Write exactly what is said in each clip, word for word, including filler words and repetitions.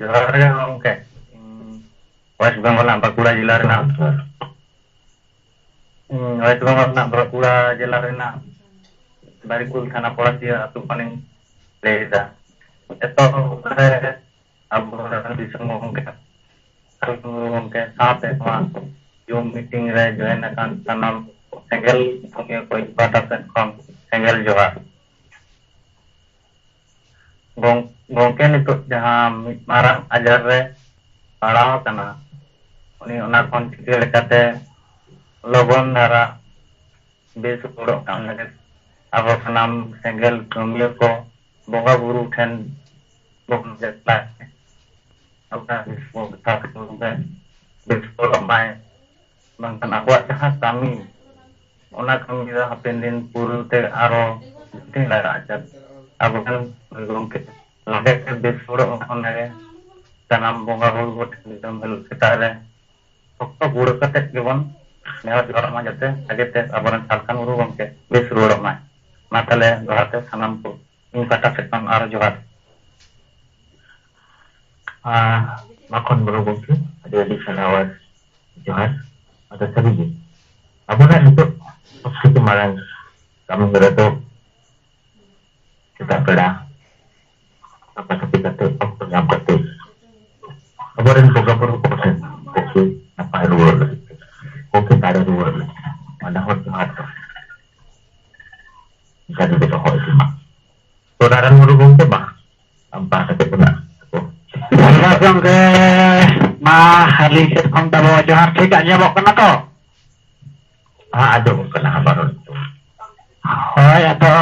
ᱡᱚᱦᱟᱨ ᱜᱮ ᱜᱚᱢᱠᱮ᱾ ᱤᱧ ᱳᱭᱮᱥᱴ ᱵᱮᱝᱜᱚᱞ ᱨᱮᱱᱟᱜ ᱵᱟᱸᱠᱩᱲᱟ ᱡᱮᱞᱟ ᱨᱮᱱᱟᱜ, ᱤᱧ ᱳᱭᱮᱥᱴ ᱵᱮᱝᱜᱚᱞ ᱨᱮᱱᱟᱜ ᱵᱟᱸᱠᱩᱲᱟ ᱡᱮᱞᱟ ᱨᱮᱱᱟᱜ ᱵᱟᱨᱤᱠᱩᱞ ᱛᱷᱟᱱᱟ ᱯᱚᱲᱟᱥᱤᱭᱟᱹ ᱟᱹᱛᱩ ᱠᱷᱚᱱᱤᱧ ᱞᱟᱹᱭ ᱮᱫᱟ᱾ ᱮᱛᱚᱦᱚᱵ ᱨᱮ ᱟᱵᱚ ᱨᱮᱱ ᱫᱤᱥᱚᱢ ᱜᱚᱢᱠᱮ, ᱜᱚᱢᱠᱮ ᱥᱟᱶᱛᱮ ᱱᱚᱣᱟ ᱡᱩᱢ ᱢᱤᱴᱤᱝ ᱨᱮ ᱡᱚᱭᱮᱱ ᱟᱠᱟᱱ ᱥᱟᱱᱟᱢ ᱥᱮᱸᱜᱮᱞ ᱫᱷᱩᱢᱤᱭᱟᱹ ᱠᱚ ᱤᱧ ᱯᱟᱦᱴᱟ ᱥᱮᱫ ᱠᱷᱚᱱ ᱥᱮᱸᱜᱮᱞ ᱡᱚᱦᱟᱨ᱾ ᱜᱚᱝ-, ᱜᱚᱝᱠᱮ ᱱᱤᱛᱚᱜ ᱡᱟᱦᱟᱸ ᱢᱤᱫ ᱢᱟᱨᱟᱝ ᱟᱡᱟᱨ ᱨᱮ ᱯᱟᱲᱟᱣ ᱟᱠᱟᱱᱟ, ᱩᱱᱤ ᱚᱱᱟ ᱠᱷᱚᱱ ᱪᱤᱠᱟᱹ ᱞᱮᱠᱟᱛᱮ ᱞᱚᱜᱚᱱ ᱫᱷᱟᱨᱟ ᱵᱮᱥ ᱨᱩᱣᱟᱹᱲᱚᱜ ᱠᱟᱱ ᱞᱟᱹᱜᱤᱫ ᱟᱵᱚ ᱥᱟᱱᱟᱢ ᱥᱮᱸᱜᱮᱞ ᱠᱟᱹᱢᱤᱭᱟᱹ ᱠᱚ ᱵᱚᱸᱜᱟ ᱵᱩᱨᱩ ᱴᱷᱮᱱ ᱵᱚᱱ ᱡᱟᱛᱨᱟ ᱟᱵᱚ ᱵᱮᱥ ᱨᱩᱣᱟᱹᱲᱚᱜ ᱢᱟᱭ᱾ ᱵᱟᱝᱠᱷᱟᱱ ᱟᱵᱚᱣᱟᱜ ᱡᱟᱦᱟᱸ ᱠᱟᱹᱢᱤ, ᱚᱱᱟ ᱠᱟᱹᱢᱤ ᱫᱚ ᱦᱟᱯᱮᱱ ᱫᱤᱱ ᱯᱩᱨᱟᱹᱣ ᱛᱮ ᱟᱨᱚ ᱡᱩᱴᱤᱧ ᱞᱟᱜᱟᱜᱼᱟ᱾ ᱟᱵᱚ ᱨᱮᱱ ᱜᱚᱢᱠᱮ ᱞᱟᱜᱮ ᱛᱮ ᱵᱮᱥ ᱦᱚᱲᱚᱜ ᱚᱱᱟᱜᱮ ᱥᱟᱱᱟᱢ ᱵᱚᱸᱜᱟ ᱵᱩᱨᱩ ᱠᱚ ᱴᱷᱮᱱ ᱫᱤᱥᱚᱢ ᱦᱤᱞᱳᱜ ᱥᱮᱛᱟᱜ ᱨᱮ ᱚᱠᱛᱚ ᱜᱩᱲᱟᱹ ᱠᱟᱛᱮ ᱜᱮᱵᱚᱱ ᱱᱮᱦᱚᱨ ᱡᱚᱦᱟᱨᱚᱜ ᱢᱟ, ᱡᱟᱛᱮ ᱵᱷᱟᱜᱮ ᱛᱮ ᱟᱵᱚᱨᱮᱱ ᱥᱟᱞᱠᱷᱟᱱ ᱜᱩᱨᱩ ᱜᱚᱢᱠᱮ ᱵᱮᱥ ᱨᱩᱣᱟᱹᱲᱚᱜ ᱢᱟᱭ᱾ ᱢᱟ ᱛᱟᱦᱞᱮ ᱫᱚᱦᱲᱟ ᱛᱮ ᱥᱟᱱᱟᱢ ᱠᱚ ᱤᱧ ᱯᱟᱦᱴᱟ ᱥᱮᱫ ᱠᱷᱚᱱ ᱟᱨᱚ ᱡᱚᱦᱟᱨ᱾ ᱟᱨ ᱢᱟᱠᱷᱚᱱ ᱵᱟᱹᱵᱩ ᱜᱚᱢᱠᱮ, ᱟᱹᱰᱤ ᱟᱹᱰᱤ ᱥᱟᱨᱦᱟᱣ ᱟᱨ ᱡᱚᱦᱟᱨ᱾ ᱟᱫᱚ ᱥᱟᱹᱨᱤᱜᱮ ᱟᱵᱚᱱᱟᱜ ᱱᱤᱛᱚᱜ ᱥᱚᱵ ᱛᱷᱮᱠᱮ ᱢᱟᱨᱟᱝ ᱠᱟᱹᱢᱤ ᱦᱚᱨᱟ ᱫᱚ ᱥᱮᱛᱟᱜ ᱵᱮᱲᱟ ᱥᱟᱯᱷᱟ ᱥᱟᱹᱯᱷᱤ ᱠᱟᱛᱮ, ᱚᱠᱛᱚ ᱧᱟᱢ ᱠᱟᱛᱮ ᱟᱵᱚᱨᱮᱱ ᱵᱚᱸᱜᱟ ᱵᱩᱨᱩ ᱠᱚ ᱴᱷᱮᱱ ᱠᱚᱠᱤ ᱱᱟᱯᱟᱭ ᱨᱩᱣᱟᱹᱲ ᱞᱟᱹᱜᱤᱫ ᱛᱮ, ᱠᱚᱠᱤ ᱫᱟᱲᱮ ᱨᱩᱣᱟᱹᱲ ᱞᱟᱹᱜᱤᱫ ᱛᱮ ᱚᱱᱟ ᱦᱚᱸ ᱡᱚᱦᱟᱨ ᱫᱚ ᱡᱟᱹᱨᱤ ᱫᱚ ᱫᱚᱦᱚ ᱤᱫᱤ ᱢᱟ᱾ ᱛᱚ ᱱᱟᱨᱟᱭᱚᱱ ᱢᱩᱨᱢᱩ ᱜᱚᱢᱠᱮ, ᱢᱟ ᱟᱢ ᱯᱟᱦᱴᱟ ᱥᱮᱫ ᱠᱷᱚᱱᱟᱜ᱾ ᱥᱟᱹᱜᱩᱱ ᱜᱚᱢᱠᱮ, ᱢᱟ ᱟᱹᱞᱤᱧ ᱥᱮᱫ ᱠᱷᱚᱱ ᱛᱟᱵᱚ ᱡᱚᱦᱟᱨ᱾ ᱴᱷᱤᱠ ᱟᱸᱡᱚᱢᱚᱜ ᱠᱟᱱᱟ ᱛᱚ? ᱦᱮᱸ, ᱟᱸᱡᱚᱢᱚᱜ ᱠᱟᱱᱟ ᱦᱟᱸᱜ ᱵᱟᱨᱚᱱ᱾ ᱦᱳᱭ, ᱟᱫᱚ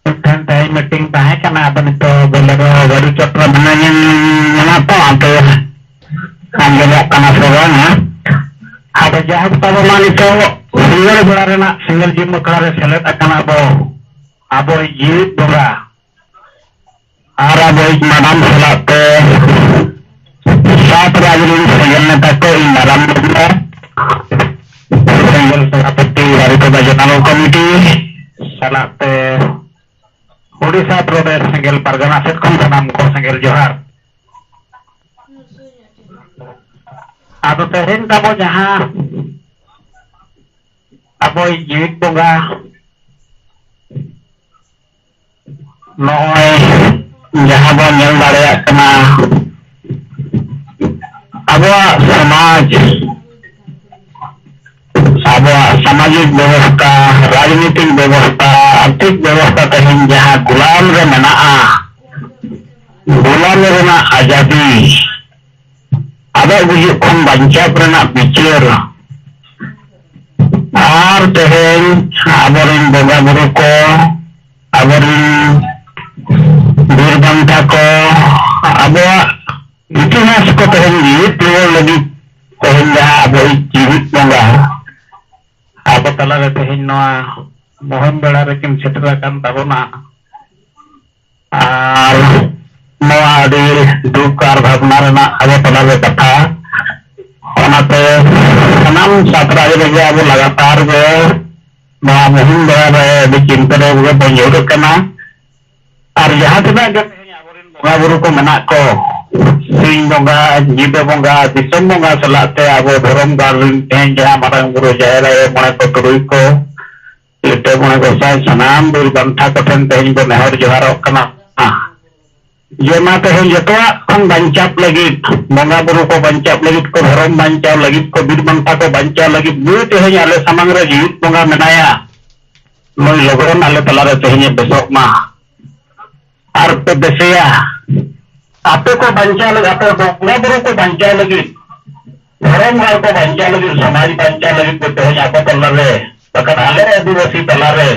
ᱢᱤᱫᱴᱮᱱ ᱛᱮᱦᱮᱧ ᱢᱤᱴᱤᱝ ᱛᱟᱦᱮᱸ ᱠᱟᱱᱟ, ᱟᱫᱚ ᱱᱤᱛᱚᱜ ᱵᱚᱞᱮ ᱫᱚ ᱜᱟᱹᱰᱤ ᱪᱚᱴ ᱨᱮ ᱢᱮᱱᱟᱧᱟ, ᱢᱮᱱᱟᱜ ᱛᱚ, ᱟᱫᱚ ᱟᱸᱡᱚᱢᱚᱜ ᱠᱟᱱᱟ ᱥᱮ ᱵᱟᱝᱟ? ᱟᱫᱚ ᱡᱟᱭᱦᱳᱠ, ᱛᱟᱵᱚ ᱢᱟ ᱱᱤᱛᱚᱜ ᱥᱤᱸᱜᱟᱹᱲ ᱵᱮᱲᱟ ᱨᱮᱱᱟᱜ ᱥᱮᱸᱜᱮᱞ ᱡᱤᱢ ᱟᱠᱷᱲᱟ ᱨᱮ ᱥᱮᱞᱮᱫ ᱟᱠᱟᱱᱟ ᱟᱵᱚ, ᱟᱵᱚᱭᱤᱡ ᱡᱤᱣᱤᱫ ᱵᱚᱸᱜᱟ ᱟᱨ ᱟᱵᱚᱭᱤᱡ ᱢᱟᱰᱟᱢ ᱥᱟᱞᱟᱜ ᱛᱮ ᱥᱟᱛ ᱨᱟᱡᱽ ᱨᱮᱱ ᱥᱮᱸᱜᱮᱞ ᱱᱮᱛᱟ ᱠᱚ, ᱤᱧ ᱢᱟᱨᱟᱝ ᱢᱩᱨᱢᱩ, ᱥᱮᱸᱜᱮᱞ ᱥᱮᱱᱟᱯᱚᱛᱤ ᱵᱟᱨᱤᱯᱟᱫᱟ ᱡᱚᱱᱟᱞ ᱠᱚᱢᱤᱴᱤ ᱥᱟᱞᱟᱜ ᱛᱮ ᱳᱰᱤᱥᱟ ᱯᱨᱚᱫᱮᱥ ᱥᱮᱸᱜᱮᱞ ᱯᱟᱨᱜᱟᱱᱟ ᱥᱮᱫ ᱠᱷᱚᱱ ᱥᱟᱱᱟᱢ ᱠᱚ ᱥᱮᱸᱜᱮᱞ ᱡᱚᱦᱟᱨ᱾ ᱟᱫᱚ ᱛᱮᱦᱮᱧ ᱛᱟᱵᱚ ᱡᱟᱦᱟᱸ ᱟᱵᱚᱭᱤᱡ ᱡᱤᱣᱤᱫ ᱵᱚᱸᱜᱟ ᱱᱚᱜᱼᱚᱭ ᱡᱟᱦᱟᱸ ᱵᱚᱱ ᱧᱮᱞ ᱫᱟᱲᱮᱭᱟᱜ ᱠᱟᱱᱟ, ᱟᱵᱚᱣᱟᱜ ᱥᱚᱢᱟᱡᱽ, ᱟᱵᱚᱣᱟᱜ ᱥᱟᱢᱟᱡᱤᱠ ᱵᱮᱵᱚᱥᱛᱟ, ᱨᱟᱡᱽᱱᱤᱛᱤᱠ ᱵᱮᱵᱚᱥᱛᱟ, ᱟᱨᱛᱷᱤᱠ ᱵᱮᱵᱚᱥᱛᱟ ᱛᱮᱦᱮᱧ ᱡᱟᱦᱟᱸ ᱜᱩᱞᱟᱢ ᱨᱮ ᱢᱮᱱᱟᱜᱼᱟ, ᱜᱩᱞᱟᱢ ᱨᱮᱱᱟᱜ ᱟᱡᱟᱫᱤ, ᱟᱵᱚᱣᱟᱜ ᱜᱩᱡᱩᱜ ᱠᱷᱚᱱ ᱵᱟᱧᱪᱟᱣ ᱨᱮᱱᱟᱜ ᱵᱤᱪᱟᱹᱨ, ᱟᱨ ᱛᱮᱦᱮᱧ ᱟᱵᱚᱨᱮᱱ ᱵᱚᱸᱜᱟ ᱵᱩᱨᱩ ᱠᱚ, ᱟᱵᱚᱨᱮᱱ ᱵᱤᱨ ᱵᱟᱱᱴᱟ ᱠᱚ, ᱟᱵᱚᱣᱟᱜ ᱤᱛᱤᱦᱟᱥ ᱠᱚ ᱛᱮᱦᱮᱧ ᱡᱤᱣᱤᱫ ᱨᱩᱣᱟᱹᱲ ᱞᱟᱹᱜᱤᱫ ᱛᱮᱦᱮᱧ ᱡᱟᱦᱟᱸ ᱟᱵᱚᱭᱤᱡ ᱡᱤᱣᱤᱫ ᱵᱚᱸᱜᱟ ᱟᱵᱚ ᱛᱟᱞᱟᱨᱮ ᱛᱮᱦᱮᱧ ᱱᱚᱣᱟ ᱢᱩᱦᱤᱢ ᱵᱮᱲᱟ ᱨᱮᱠᱤᱱ ᱥᱮᱴᱮᱨ ᱟᱠᱟᱱ ᱛᱟᱵᱚᱱᱟ᱾ ᱟᱨ ᱱᱚᱣᱟ ᱟᱹᱰᱤ ᱫᱩᱠ ᱟᱨ ᱵᱷᱟᱵᱽᱱᱟ ᱨᱮᱱᱟᱜ ᱟᱵᱚ ᱛᱟᱞᱟᱨᱮ ᱠᱟᱛᱷᱟ᱾ ᱚᱱᱟᱛᱮ ᱥᱟᱱᱟᱢ ᱥᱟᱛᱨᱟ ᱨᱮᱜᱮ ᱟᱵᱚ ᱞᱟᱜᱟᱛᱟᱨ ᱜᱮ ᱱᱚᱣᱟ ᱢᱩᱦᱤᱢ ᱵᱮᱲᱟ ᱨᱮ ᱟᱹᱰᱤ ᱪᱤᱱᱛᱟᱹ ᱨᱮ ᱵᱚᱱ ᱧᱩᱨ ᱟᱠᱟᱱᱟ᱾ ᱟᱨ ᱡᱟᱦᱟᱸ ᱛᱤᱱᱟᱹᱜ ᱜᱮ ᱛᱮᱦᱮᱧ ᱟᱵᱚᱨᱮᱱ ᱵᱚᱸᱜᱟ ᱵᱩᱨᱩ ᱠᱚ ᱢᱮᱱᱟᱜ ᱠᱚ, ᱥᱤᱧ ᱵᱚᱸᱜᱟ, ᱧᱤᱫᱟᱹ ᱵᱚᱸᱜᱟ, ᱫᱤᱥᱚᱢ ᱵᱚᱸᱜᱟ ᱥᱟᱞᱟᱜ ᱛᱮ ᱟᱵᱚ ᱫᱷᱚᱨᱚᱢ ᱜᱟᱲ ᱨᱮᱱ ᱛᱮᱦᱮᱧ ᱡᱟᱦᱟᱸ ᱢᱟᱨᱟᱝ ᱵᱩᱨᱩ, ᱡᱟᱦᱮᱨ ᱟᱭᱳ, ᱢᱚᱬᱮ ᱠᱚ, ᱛᱩᱨᱩᱭ ᱠᱚ, ᱞᱤᱴᱟᱹ ᱢᱚᱬᱮ ᱜᱚᱸᱥᱟᱭ, ᱥᱟᱱᱟᱢ ᱵᱤᱨ ᱵᱟᱱᱴᱟ ᱠᱚᱴᱷᱮᱱ ᱛᱮᱦᱮᱧ ᱵᱚᱱ ᱱᱮᱦᱚᱨ ᱡᱚᱦᱟᱨᱚᱜ ᱠᱟᱱᱟ᱾ ᱡᱮ ᱢᱟ ᱛᱮᱦᱮᱧ ᱡᱚᱛᱚᱣᱟᱜ ᱠᱷᱚᱱ ᱵᱟᱧᱪᱟᱣ ᱞᱟᱹᱜᱤᱫ, ᱵᱚᱸᱜᱟ ᱵᱩᱨᱩ ᱠᱚ ᱵᱟᱧᱪᱟᱣ ᱞᱟᱹᱜᱤᱫ ᱠᱚ, ᱫᱷᱚᱨᱚᱢ ᱵᱟᱧᱪᱟᱣ ᱞᱟᱹᱜᱤᱫ ᱠᱚ, ᱵᱤᱨ ᱵᱟᱱᱴᱟ ᱠᱚ ᱵᱟᱧᱪᱟᱣ ᱞᱟᱹᱜᱤᱫ ᱱᱩᱭ ᱛᱮᱦᱮᱧ ᱟᱞᱮ ᱥᱟᱢᱟᱝ ᱨᱮ ᱡᱤᱣᱤᱫ ᱵᱚᱸᱜᱟ ᱢᱮᱱᱟᱭᱟ, ᱱᱩᱭ ᱞᱚᱜᱚᱱ ᱟᱞᱮ ᱛᱟᱞᱟᱨᱮ ᱛᱮᱦᱮᱧᱮ ᱵᱮᱥᱚᱜ ᱢᱟ᱾ ᱟᱨ ᱯᱮ ᱫᱤᱥᱟᱹᱭᱟ, ᱟᱯᱮ ᱠᱚ ᱵᱟᱧᱪᱟᱣ ᱞᱟᱹᱜᱤᱫ, ᱟᱯᱮ ᱵᱚᱸᱜᱟ ᱵᱩᱨᱩ ᱠᱚ ᱵᱟᱧᱪᱟᱣ ᱞᱟᱹᱜᱤᱫ, ᱫᱷᱚᱨᱚᱢ ᱜᱟᱲ ᱠᱚ ᱵᱟᱧᱪᱟᱣ ᱞᱟᱹᱜᱤᱫ, ᱥᱚᱢᱟᱡᱽ ᱵᱟᱧᱪᱟᱣ ᱞᱟᱹᱜᱤᱫ ᱛᱮ ᱛᱮᱦᱮᱧ ᱟᱵᱚ ᱛᱟᱞᱟᱨᱮ, ᱵᱟᱠᱷᱟᱱ ᱟᱞᱮ ᱟᱹᱫᱤᱵᱟᱹᱥᱤ ᱛᱟᱞᱟᱨᱮ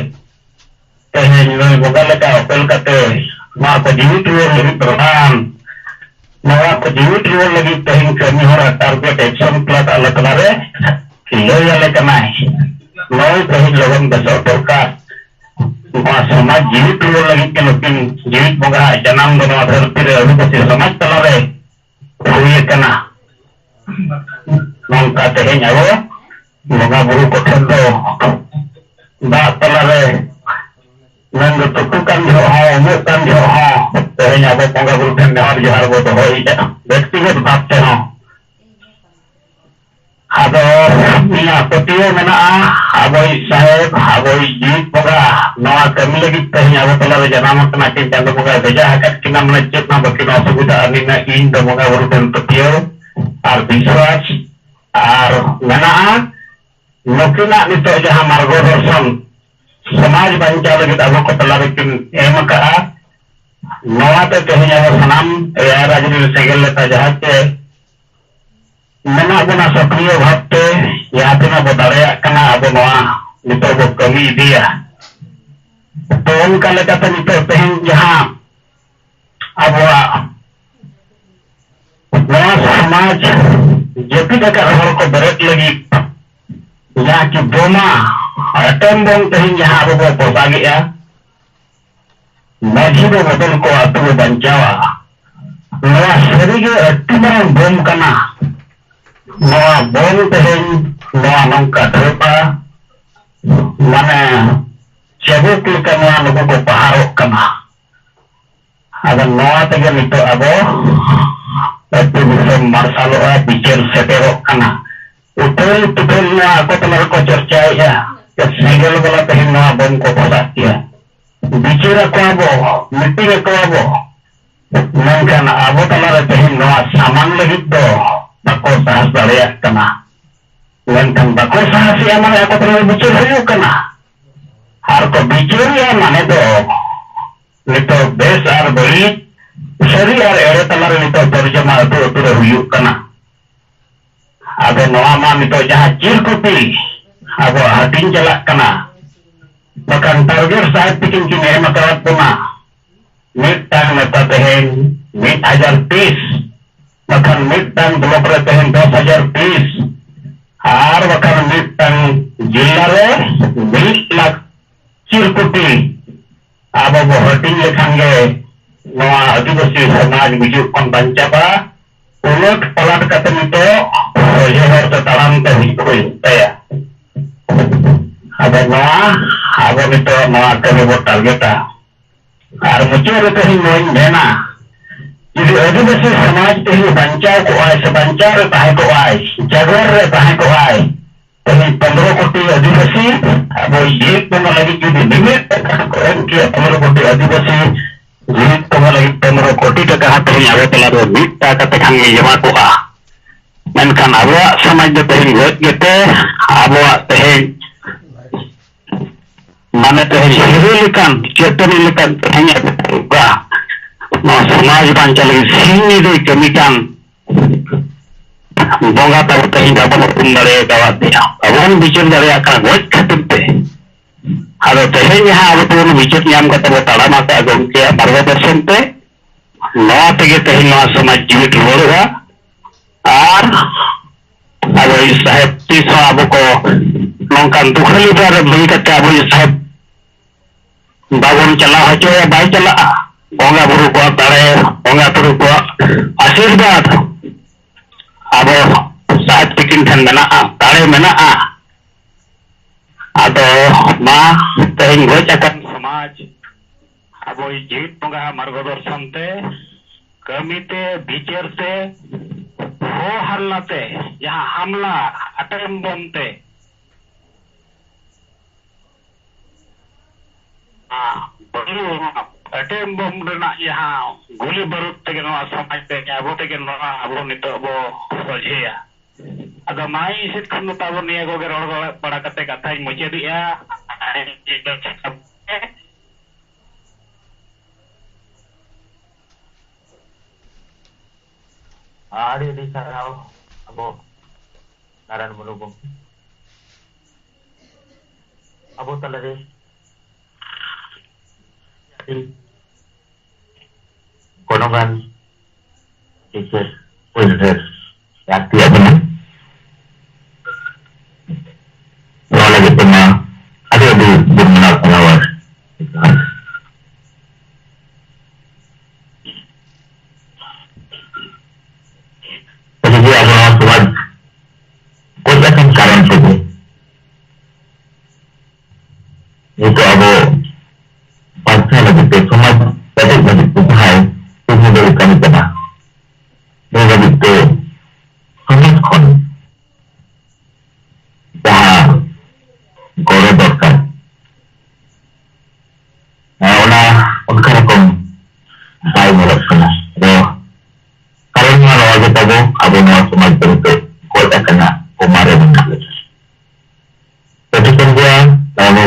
ᱛᱮᱦᱮᱧ ᱱᱩᱭ ᱵᱚᱸᱜᱟ ᱞᱮᱠᱟ ᱚᱯᱮᱞ ᱠᱟᱛᱮ ᱱᱚᱣᱟ ᱠᱚ ᱡᱤᱣᱤᱫ ᱨᱩᱣᱟᱹᱲ ᱞᱟᱹᱜᱤᱫ ᱯᱨᱚᱫᱷᱟᱱ, ᱱᱚᱣᱟ ᱠᱚ ᱡᱤᱣᱤᱫ ᱨᱩᱣᱟᱹᱲ ᱞᱟᱹᱜᱤᱫ ᱛᱮᱦᱮᱧ ᱠᱟᱹᱢᱤ ᱦᱚᱨᱟ target action plan ᱟᱞᱮ ᱛᱟᱞᱟᱨᱮ ᱞᱟᱹᱭ ᱟᱞᱮ ᱠᱟᱱᱟᱭ᱾ ᱱᱩᱭ ᱛᱮᱦᱮᱧ ᱞᱚᱜᱚᱱ ᱵᱮᱥᱚᱜ ᱫᱚᱨᱠᱟᱨ᱾ ᱱᱚᱣᱟ ᱥᱚᱢᱟᱡᱽ ᱡᱤᱣᱤᱫ ᱨᱩᱣᱟᱹᱲ ᱞᱟᱹᱜᱤᱫ ᱛᱮ ᱱᱩᱠᱤᱱ ᱡᱤᱣᱤᱫ ᱵᱚᱸᱜᱟ ᱟᱜ ᱡᱟᱱᱟᱢ ᱫᱚ ᱱᱚᱣᱟ ᱫᱷᱟᱹᱨᱛᱤ ᱨᱮ ᱟᱹᱫᱤᱵᱟᱹᱥᱤ ᱥᱚᱢᱟᱡᱽ ᱛᱟᱞᱟᱨᱮ ᱦᱩᱭ ᱟᱠᱟᱱᱟ᱾ ᱱᱚᱝᱠᱟ ᱛᱮᱦᱮᱧ ᱟᱵᱚ ᱵᱚᱸᱜᱟ ᱵᱩᱨᱩ ᱠᱚᱴᱷᱮᱱ ᱫᱚ ᱫᱟᱜ ᱛᱟᱞᱟᱨᱮ ᱢᱮᱱ ᱫᱚ ᱛᱩᱯᱩ ᱠᱟᱱ ᱡᱚᱦᱚᱜ ᱦᱚᱸ, ᱩᱢᱩᱜ ᱠᱟᱱ ᱡᱚᱦᱚᱜ ᱦᱚᱸ, ᱛᱮᱦᱮᱧ ᱟᱵᱚ ᱵᱚᱸᱜᱟ ᱵᱩᱨᱩ ᱴᱷᱮᱱ ᱱᱮᱦᱚᱨ ᱡᱚᱦᱟᱨ ᱵᱚ ᱫᱚᱦᱚᱭᱮᱫᱼᱟ, ᱵᱮᱠᱛᱤᱜᱚᱛ ᱵᱷᱟᱵᱽ ᱛᱮᱦᱚᱸ᱾ ᱯᱟᱹᱛᱭᱟᱹᱣ ᱢᱮᱱᱟᱜᱼᱟ, ᱟᱵᱚᱭᱤᱡ ᱥᱟᱦᱮᱵᱽ, ᱟᱵᱚᱭᱤᱡ ᱡᱤᱣᱤᱫ ᱵᱚᱸᱜᱟ ᱱᱚᱣᱟ ᱠᱟᱹᱢᱤ ᱞᱟᱹᱜᱤᱫ ᱛᱮᱦᱮᱧ ᱟᱵᱚ ᱛᱟᱞᱟᱨᱮ ᱡᱟᱱᱟᱢ ᱟᱠᱟᱱᱟ ᱠᱤᱱ, ᱪᱟᱸᱫᱚ ᱵᱚᱸᱜᱟᱭ ᱵᱷᱮᱡᱟ ᱟᱠᱟᱫ ᱠᱤᱱᱟ, ᱢᱟᱱᱮ ᱪᱮᱫ ᱦᱚᱸ ᱵᱟᱹᱠᱤᱱ ᱚᱥᱩᱵᱤᱫᱷᱟᱜᱼᱟ᱾ ᱱᱤᱱᱟᱹᱜ ᱤᱧ ᱫᱚ ᱵᱚᱸᱜᱟ ᱵᱩᱨᱩ ᱴᱷᱮᱱ ᱯᱟᱹᱛᱭᱟᱹᱣ ᱟᱨ ᱵᱤᱥᱣᱟᱥ ᱟᱨ ᱢᱮᱱᱟᱜᱼᱟ᱾ ᱱᱩᱠᱤᱱᱟᱜ ᱱᱤᱛᱚᱜ ᱡᱟᱦᱟᱸ ᱢᱟᱨᱜᱚ ᱫᱚᱨᱥᱚᱱ ᱥᱚᱢᱟᱡᱽ ᱵᱟᱧᱪᱟᱣ ᱞᱟᱹᱜᱤᱫ ᱟᱵᱚ ᱠᱚ ᱛᱟᱞᱟᱨᱮ ᱠᱤᱱ ᱮᱢ ᱟᱠᱟᱫᱼᱟ, ᱱᱚᱣᱟᱛᱮ ᱛᱮᱦᱮᱧ ᱟᱵᱚ ᱥᱟᱱᱟᱢ ᱮᱭᱟᱭ ᱨᱟᱡᱽ ᱨᱮᱱ ᱥᱮᱸᱜᱮᱞ ᱞᱮᱠᱟ ᱡᱟᱦᱟᱸ ᱪᱮ ᱢᱮᱱᱟᱜ ᱵᱚᱱᱟ ᱥᱚᱠᱨᱤᱭᱚ ᱵᱷᱟᱵᱽᱛᱮ, ᱡᱟᱦᱟᱸ ᱛᱤᱱᱟᱹᱜ ᱵᱚ ᱫᱟᱲᱮᱭᱟᱜ ᱠᱟᱱᱟ ᱟᱵᱚ ᱱᱚᱣᱟ ᱱᱤᱛᱚᱜ ᱵᱚ ᱠᱟᱹᱢᱤ ᱤᱫᱤᱭᱟ᱾ ᱛᱚ ᱚᱱᱠᱟ ᱞᱮᱠᱟᱛᱮ ᱱᱤᱛᱚᱜ ᱛᱮᱦᱮᱧ ᱡᱟᱦᱟᱸ ᱟᱵᱚᱣᱟᱜ ᱱᱚᱣᱟ ᱥᱚᱢᱟᱡᱽ ᱡᱟᱹᱯᱤᱫ ᱟᱠᱟᱫ ᱦᱚᱲ ᱠᱚ ᱵᱮᱨᱮᱫ ᱞᱟᱹᱜᱤᱫ ᱡᱟᱦᱟᱸ ᱠᱤ ᱵᱚᱢᱟ ᱮᱴᱮᱢ ᱵᱚᱢ ᱛᱮᱦᱮᱧ ᱡᱟᱦᱟᱸ ᱟᱵᱚ ᱵᱚ ᱯᱚᱥᱟᱜᱮᱜᱼᱟ, ᱢᱟᱹᱡᱷᱤ ᱵᱚ ᱵᱚᱫᱚᱞ ᱠᱚᱣᱟ, ᱟᱹᱛᱩ ᱵᱚ ᱵᱟᱧᱪᱟᱣᱟ᱾ ᱱᱚᱣᱟ ᱥᱟᱹᱨᱤᱜᱮ ᱟᱹᱰᱤ ᱢᱟᱨᱟᱝ ᱵᱚᱢ ᱠᱟᱱᱟ᱾ ᱱᱚᱣᱟ ᱵᱚᱢ ᱛᱮᱦᱮᱧ ᱱᱚᱣᱟ ᱱᱚᱝᱠᱟ ᱰᱷᱮᱨᱚᱜᱼᱟ, ᱢᱟᱱᱮ ᱪᱟᱵᱩᱠ ᱞᱮᱠᱟ ᱱᱚᱣᱟ ᱱᱩᱠᱩ ᱠᱚ ᱯᱟᱦᱟᱨᱚᱜ ᱠᱟᱱᱟ᱾ ᱟᱫᱚ ᱱᱚᱣᱟ ᱛᱮᱜᱮ ᱱᱤᱛᱚᱜ ᱟᱵᱚ ᱟᱹᱛᱩ ᱫᱤᱥᱚᱢ ᱢᱟᱨᱥᱟᱞᱚᱜᱼᱟ, ᱵᱤᱪᱟᱹᱨ ᱥᱮᱴᱮᱨᱚᱜ ᱠᱟᱱᱟ᱾ ᱩᱯᱷᱟᱹᱞ ᱛᱩᱯᱷᱟᱹᱞ ᱱᱚᱣᱟ ᱟᱠᱚ ᱛᱟᱞᱟ ᱨᱮᱠᱚ ᱪᱚᱨᱪᱟᱭᱮᱫᱼᱟ᱾ ᱥᱮᱸᱜᱮᱞ ᱵᱟᱞᱟ ᱛᱮᱦᱮᱧ ᱱᱚᱣᱟ ᱵᱚᱢ ᱠᱚ ᱯᱚᱥᱟᱜ ᱠᱮᱭᱟ, ᱵᱤᱪᱟᱹᱨ ᱟᱠᱚᱣᱟ ᱵᱚ, ᱢᱤᱴᱤᱝ ᱟᱠᱚᱣᱟ ᱵᱚ, ᱢᱮᱱᱠᱷᱟᱱ ᱟᱵᱚ ᱛᱟᱞᱟᱨᱮ ᱛᱮᱦᱮᱧ ᱱᱚᱣᱟ ᱥᱟᱢᱟᱝ ᱞᱟᱹᱜᱤᱫ ᱫᱚ ᱵᱟᱠᱚ ᱥᱟᱦᱟᱥ ᱫᱟᱲᱮᱭᱟᱜ ᱠᱟᱱᱟ᱾ ᱢᱮᱱᱠᱷᱟᱱ ᱵᱟᱠᱚ ᱥᱟᱦᱟᱥᱮᱜᱼᱟ ᱢᱟᱱᱮ ᱟᱠᱚ ᱛᱟᱞᱟᱨᱮ ᱵᱤᱪᱟᱹᱨ ᱦᱩᱭᱩᱜ ᱠᱟᱱᱟ᱾ ᱟᱨ ᱠᱚ ᱵᱤᱪᱟᱹᱨᱮᱜᱼᱟ ᱢᱟᱱᱮ ᱫᱚ ᱱᱤᱛᱚᱜ ᱵᱮᱥ ᱟᱨ ᱵᱟᱹᱲᱤᱡ, ᱥᱟᱹᱨᱤ ᱟᱨ ᱮᱲᱮ ᱛᱟᱞᱟᱨᱮ ᱱᱤᱛᱚᱜ ᱛᱚᱨᱡᱚᱢᱟ ᱟᱹᱛᱩ ᱟᱹᱛᱩ ᱨᱮ ᱦᱩᱭᱩᱜ ᱠᱟᱱᱟ᱾ ᱟᱫᱚ ᱱᱚᱣᱟ ᱢᱟ ᱱᱤᱛᱚᱜ ᱡᱟᱦᱟᱸ ᱪᱤᱨᱠᱩᱴᱤ ᱟᱵᱚᱣᱟᱜ ᱦᱟᱹᱴᱤᱧ ᱪᱟᱞᱟᱜ ᱠᱟᱱᱟ, ᱵᱟᱠᱷᱟᱱ ᱴᱟᱨᱜᱮᱴ ᱥᱟᱦᱮᱵ ᱛᱤᱠᱤᱱ ᱠᱤᱱ ᱮᱢ ᱟᱠᱟᱫ ᱵᱚᱱᱟ ᱢᱤᱫᱴᱟᱝ ᱱᱮᱛᱟ ᱛᱮᱦᱮᱧ ᱢᱤᱫ ᱦᱟᱡᱟᱨ ᱯᱤᱥ, ᱵᱟᱠᱷᱟᱱ ᱢᱤᱫᱴᱟᱝ ᱵᱞᱚᱠ ᱨᱮ ᱛᱮᱦᱮᱧ ᱫᱚᱥ ᱦᱟᱡᱟᱨ ᱯᱤᱥ, ᱟᱨ ᱵᱟᱠᱷᱟᱱ ᱢᱤᱫᱴᱟᱝ ᱡᱤᱞᱟ ᱨᱮ ᱢᱤᱫ ᱞᱟᱠᱷ ᱪᱤᱨᱠᱩᱴᱤ ᱟᱵᱚ ᱵᱚ ᱦᱟᱹᱴᱤᱧ ᱞᱮᱠᱷᱟᱱ ᱜᱮ ᱱᱚᱣᱟ ᱟᱹᱫᱤᱵᱟᱹᱥᱤ ᱥᱚᱢᱟᱡᱽ ᱜᱩᱡᱩᱜ ᱠᱷᱚᱱ ᱵᱟᱧᱪᱟᱜᱼᱟ᱾ ᱩᱞᱟᱹᱴ ᱯᱟᱞᱟᱴ ᱠᱟᱛᱮ ᱱᱤᱛᱚᱜ ᱥᱚᱡᱷᱮ ᱦᱚᱨ ᱛᱮ ᱛᱟᱲᱟᱢ ᱛᱮ ᱦᱩᱭᱩᱜ ᱦᱩᱭᱩᱜ ᱛᱟᱭᱟ᱾ ᱟᱫᱚ ᱱᱚᱣᱟ ᱟᱵᱚ ᱱᱤᱛᱚᱜ ᱱᱚᱣᱟ ᱠᱟᱹᱢᱤ ᱵᱚ ᱴᱟᱨᱜᱮᱴᱟ᱾ ᱟᱨ ᱢᱩᱪᱟᱹᱫ ᱨᱮ ᱛᱮᱦᱮᱧ ᱱᱚᱣᱟᱧ ᱢᱮᱱᱟ, ᱡᱩᱫᱤ ᱟᱹᱫᱤᱵᱟᱹᱥᱤ ᱥᱚᱢᱟᱡᱽ ᱛᱮᱦᱮᱧ ᱵᱟᱧᱪᱟᱣ ᱠᱚᱜᱼᱟᱭ ᱥᱮ ᱵᱟᱧᱪᱟᱣ ᱨᱮ ᱛᱟᱦᱮᱸ ᱠᱚᱜᱼᱟᱭ, ᱡᱟᱜᱚᱨ ᱨᱮ ᱛᱟᱦᱮᱸ ᱠᱚᱜᱼᱟᱭ, ᱛᱮᱦᱮᱧ ᱯᱚᱱᱨᱚ ᱠᱳᱴᱤ ᱟᱹᱫᱤᱵᱟᱹᱥᱤ ᱟᱵᱚ ᱡᱤᱣᱤᱫ ᱵᱚᱸᱜᱟ ᱞᱟᱹᱜᱤᱫ ᱡᱩᱫᱤ ᱢᱤᱢᱤᱫ ᱴᱟᱠᱟ ᱠᱚ ᱮᱢ ᱠᱮᱭᱟ, ᱯᱚᱱᱨᱚ ᱠᱳᱴᱤ ᱟᱹᱫᱤᱵᱟᱹᱥᱤ ᱡᱤᱣᱤᱫ ᱵᱚᱸᱜᱟ ᱞᱟᱹᱜᱤᱫ ᱯᱚᱱᱨᱚ ᱠᱳᱴᱤ ᱴᱟᱠᱟ ᱦᱟᱸᱜ ᱛᱮᱦᱮᱧ ᱟᱵᱚ ᱛᱟᱞᱟᱨᱮ ᱢᱤᱫ ᱴᱟᱠᱟ ᱠᱟᱛᱮ ᱠᱷᱟᱱ ᱜᱮ ᱡᱚᱢᱟ ᱠᱚᱜᱼᱟ᱾ ᱢᱮᱱᱠᱷᱟᱱ ᱟᱵᱚᱣᱟᱜ ᱥᱚᱢᱟᱡᱽ ᱫᱚ ᱛᱮᱦᱮᱧ ᱜᱚᱡ ᱜᱮᱛᱮ ᱟᱵᱚᱣᱟᱜ ᱛᱮᱦᱮᱧ ᱢᱟᱱᱮ ᱛᱮᱦᱮᱧ ᱦᱤᱨᱟᱹ ᱞᱮᱠᱟᱱ, ᱪᱟᱹᱴᱟᱹᱱᱤ ᱞᱮᱠᱟᱱ ᱛᱮᱦᱮᱧ ᱟᱵᱚ ᱱᱚᱣᱟ ᱥᱚᱢᱟᱡᱽ ᱵᱟᱧᱪᱟᱣ ᱞᱟᱹᱜᱤᱫ ᱥᱤᱧ ᱧᱤᱫᱟᱹᱭ ᱠᱟᱹᱢᱤ ᱠᱟᱱ ᱵᱚᱸᱜᱟ ᱛᱟᱵᱚ ᱛᱮᱦᱮᱧ ᱵᱟᱵᱚᱱ ᱩᱯᱨᱩᱢ ᱫᱟᱲᱮ ᱟᱠᱟᱫᱮᱭᱟ, ᱵᱟᱵᱚᱱ ᱵᱤᱪᱟᱹᱨ ᱫᱟᱲᱮᱭᱟᱜ ᱠᱟᱱᱟ ᱜᱚᱡ ᱠᱷᱟᱹᱛᱤᱨ ᱛᱮ᱾ ᱟᱫᱚ ᱛᱮᱦᱮᱧ ᱡᱟᱦᱟᱸ ᱟᱵᱚ ᱛᱮᱵᱚᱱ ᱵᱤᱪᱟᱹᱨ ᱧᱟᱢ ᱠᱟᱛᱮ ᱵᱚ ᱛᱟᱲᱟᱢ ᱟᱠᱟᱫᱼᱟ ᱜᱚᱢᱠᱮᱭᱟᱜ ᱢᱟᱨᱜᱚᱫᱚᱨᱥᱚᱱ ᱛᱮ, ᱱᱚᱣᱟ ᱛᱮᱜᱮ ᱛᱮᱦᱮᱧ ᱱᱚᱣᱟ ᱥᱚᱢᱟᱡᱽ ᱡᱤᱣᱤᱫ ᱨᱩᱣᱟᱹᱲᱚᱜᱼᱟ᱾ ᱟᱨ ᱟᱵᱚᱭᱤᱡ ᱥᱟᱦᱮᱵᱽ ᱛᱤᱥ ᱦᱚᱸ ᱟᱵᱚ ᱠᱚ ᱱᱚᱝᱠᱟᱱ ᱫᱩᱠᱷᱟᱹᱞᱤ ᱵᱮᱲᱟ ᱨᱮ ᱵᱟᱹᱜᱤ ᱠᱟᱛᱮ ᱟᱵᱚᱭᱤᱡ ᱥᱟᱦᱮᱵᱽ ᱵᱟᱵᱚᱱ ᱪᱟᱞᱟᱣ ᱦᱚᱪᱚᱭᱟ, ᱵᱟᱭ ᱪᱟᱞᱟᱜᱼᱟ᱾ ᱵᱚᱸᱜᱟ ᱵᱩᱨᱩ ᱠᱚᱣᱟᱜ ᱫᱟᱲᱮ, ᱵᱚᱸᱜᱟ ᱵᱩᱨᱩ ᱠᱚᱣᱟᱜ ᱟᱥᱤᱨᱵᱟᱫᱽ ᱟᱵᱚ ᱥᱟᱦᱮᱵᱽ ᱛᱤᱠᱤᱱ ᱴᱷᱮᱱ ᱢᱮᱱᱟᱜᱼᱟ, ᱫᱟᱲᱮ ᱢᱮᱱᱟᱜᱼᱟ᱾ ᱟᱫᱚ ᱢᱟ ᱛᱮᱦᱮᱧ ᱜᱚᱡ ᱟᱠᱟᱱ ᱥᱚᱢᱟᱡᱽ ᱟᱵᱚᱭᱤᱡ ᱡᱤᱣᱤᱫ ᱵᱚᱸᱜᱟ ᱢᱟᱨᱜᱚ ᱫᱚᱨᱥᱚᱱ ᱛᱮ, ᱠᱟᱹᱢᱤ ᱛᱮ, ᱵᱤᱪᱟᱹᱨ ᱛᱮ, ᱦᱚ ᱦᱟᱨᱞᱟ ᱛᱮ, ᱡᱟᱦᱟᱸ ᱦᱟᱢᱞᱟ ᱟᱴᱮᱢ ᱵᱚᱢ ᱛᱮ, ᱟᱴᱮᱢ ᱵᱚᱢ ᱨᱮᱱᱟᱜ ᱡᱟᱦᱟᱸ ᱜᱩᱞᱤ ᱵᱟᱹᱨᱩᱫ ᱛᱮᱜᱮ ᱱᱚᱣᱟ ᱥᱚᱢᱟᱡᱽ ᱛᱮ ᱟᱵᱚ ᱛᱮᱜᱮ ᱱᱚᱣᱟ ᱟᱵᱚ ᱱᱤᱛᱚᱜ ᱵᱚ ᱥᱚᱡᱷᱮᱭᱟ᱾ ᱟᱫᱚ ᱢᱟ ᱤᱧ ᱥᱮᱫ ᱠᱷᱚᱱ ᱫᱚ ᱛᱟᱵᱚ ᱱᱤᱭᱟᱹ ᱠᱚᱜᱮ ᱨᱚᱲ ᱵᱟᱲᱟ ᱠᱟᱛᱮ ᱠᱟᱛᱷᱟᱧ ᱢᱩᱪᱟᱹᱫᱮᱜᱼᱟ᱾ ᱟᱹᱰᱤ ᱟᱹᱰᱤ ᱥᱟᱨᱦᱟᱣ ᱟᱵᱚ ᱱᱟᱨᱟᱭᱚᱱ ᱢᱩᱨᱢᱩ ᱜᱚᱢᱠᱮ᱾ ᱟᱵᱚ ᱛᱟᱞᱟᱨᱮ ᱟᱹᱰᱤ ᱜᱚᱱᱚᱝᱟᱱ ᱵᱤᱪᱟᱹᱨ ᱩᱭᱦᱟᱹᱨ ᱞᱟᱹᱠᱛᱤᱭᱟᱜ ᱠᱟᱱᱟ᱾ ᱱᱚᱣᱟ ᱞᱟᱹᱜᱤᱫ ᱛᱮᱢᱟ ᱟᱹᱰᱤ ᱟᱹᱰᱤ ᱜᱩᱱᱢᱟᱱᱟᱣ ᱥᱟᱨᱦᱟᱣ ᱟᱨ ᱡᱚᱦᱟᱨ᱾ ᱡᱩᱫᱤ ᱟᱵᱚ ᱱᱚᱣᱟ ᱥᱚᱢᱟᱡᱽ ᱜᱚᱡ ᱟᱠᱟᱱ ᱠᱟᱨᱚᱱ ᱛᱮᱜᱮ ᱱᱤᱛᱚᱜ ᱟᱵᱚ ᱵᱟᱧᱪᱟᱣ ᱞᱟᱹᱜᱤᱫ ᱛᱮ, ᱥᱚᱢᱟᱡᱽ ᱠᱮᱴᱮᱡ ᱞᱟᱹᱜᱤᱫ ᱛᱮ ᱡᱟᱦᱟᱸᱭ ᱠᱩᱨᱩᱢᱩᱴᱩ ᱠᱟᱹᱢᱤ ᱠᱟᱱᱟ, ᱱᱤᱭᱟᱹ ᱞᱟᱹᱜᱤᱫ ᱛᱮ ᱥᱚᱢᱟᱡᱽ ᱠᱷᱚᱱ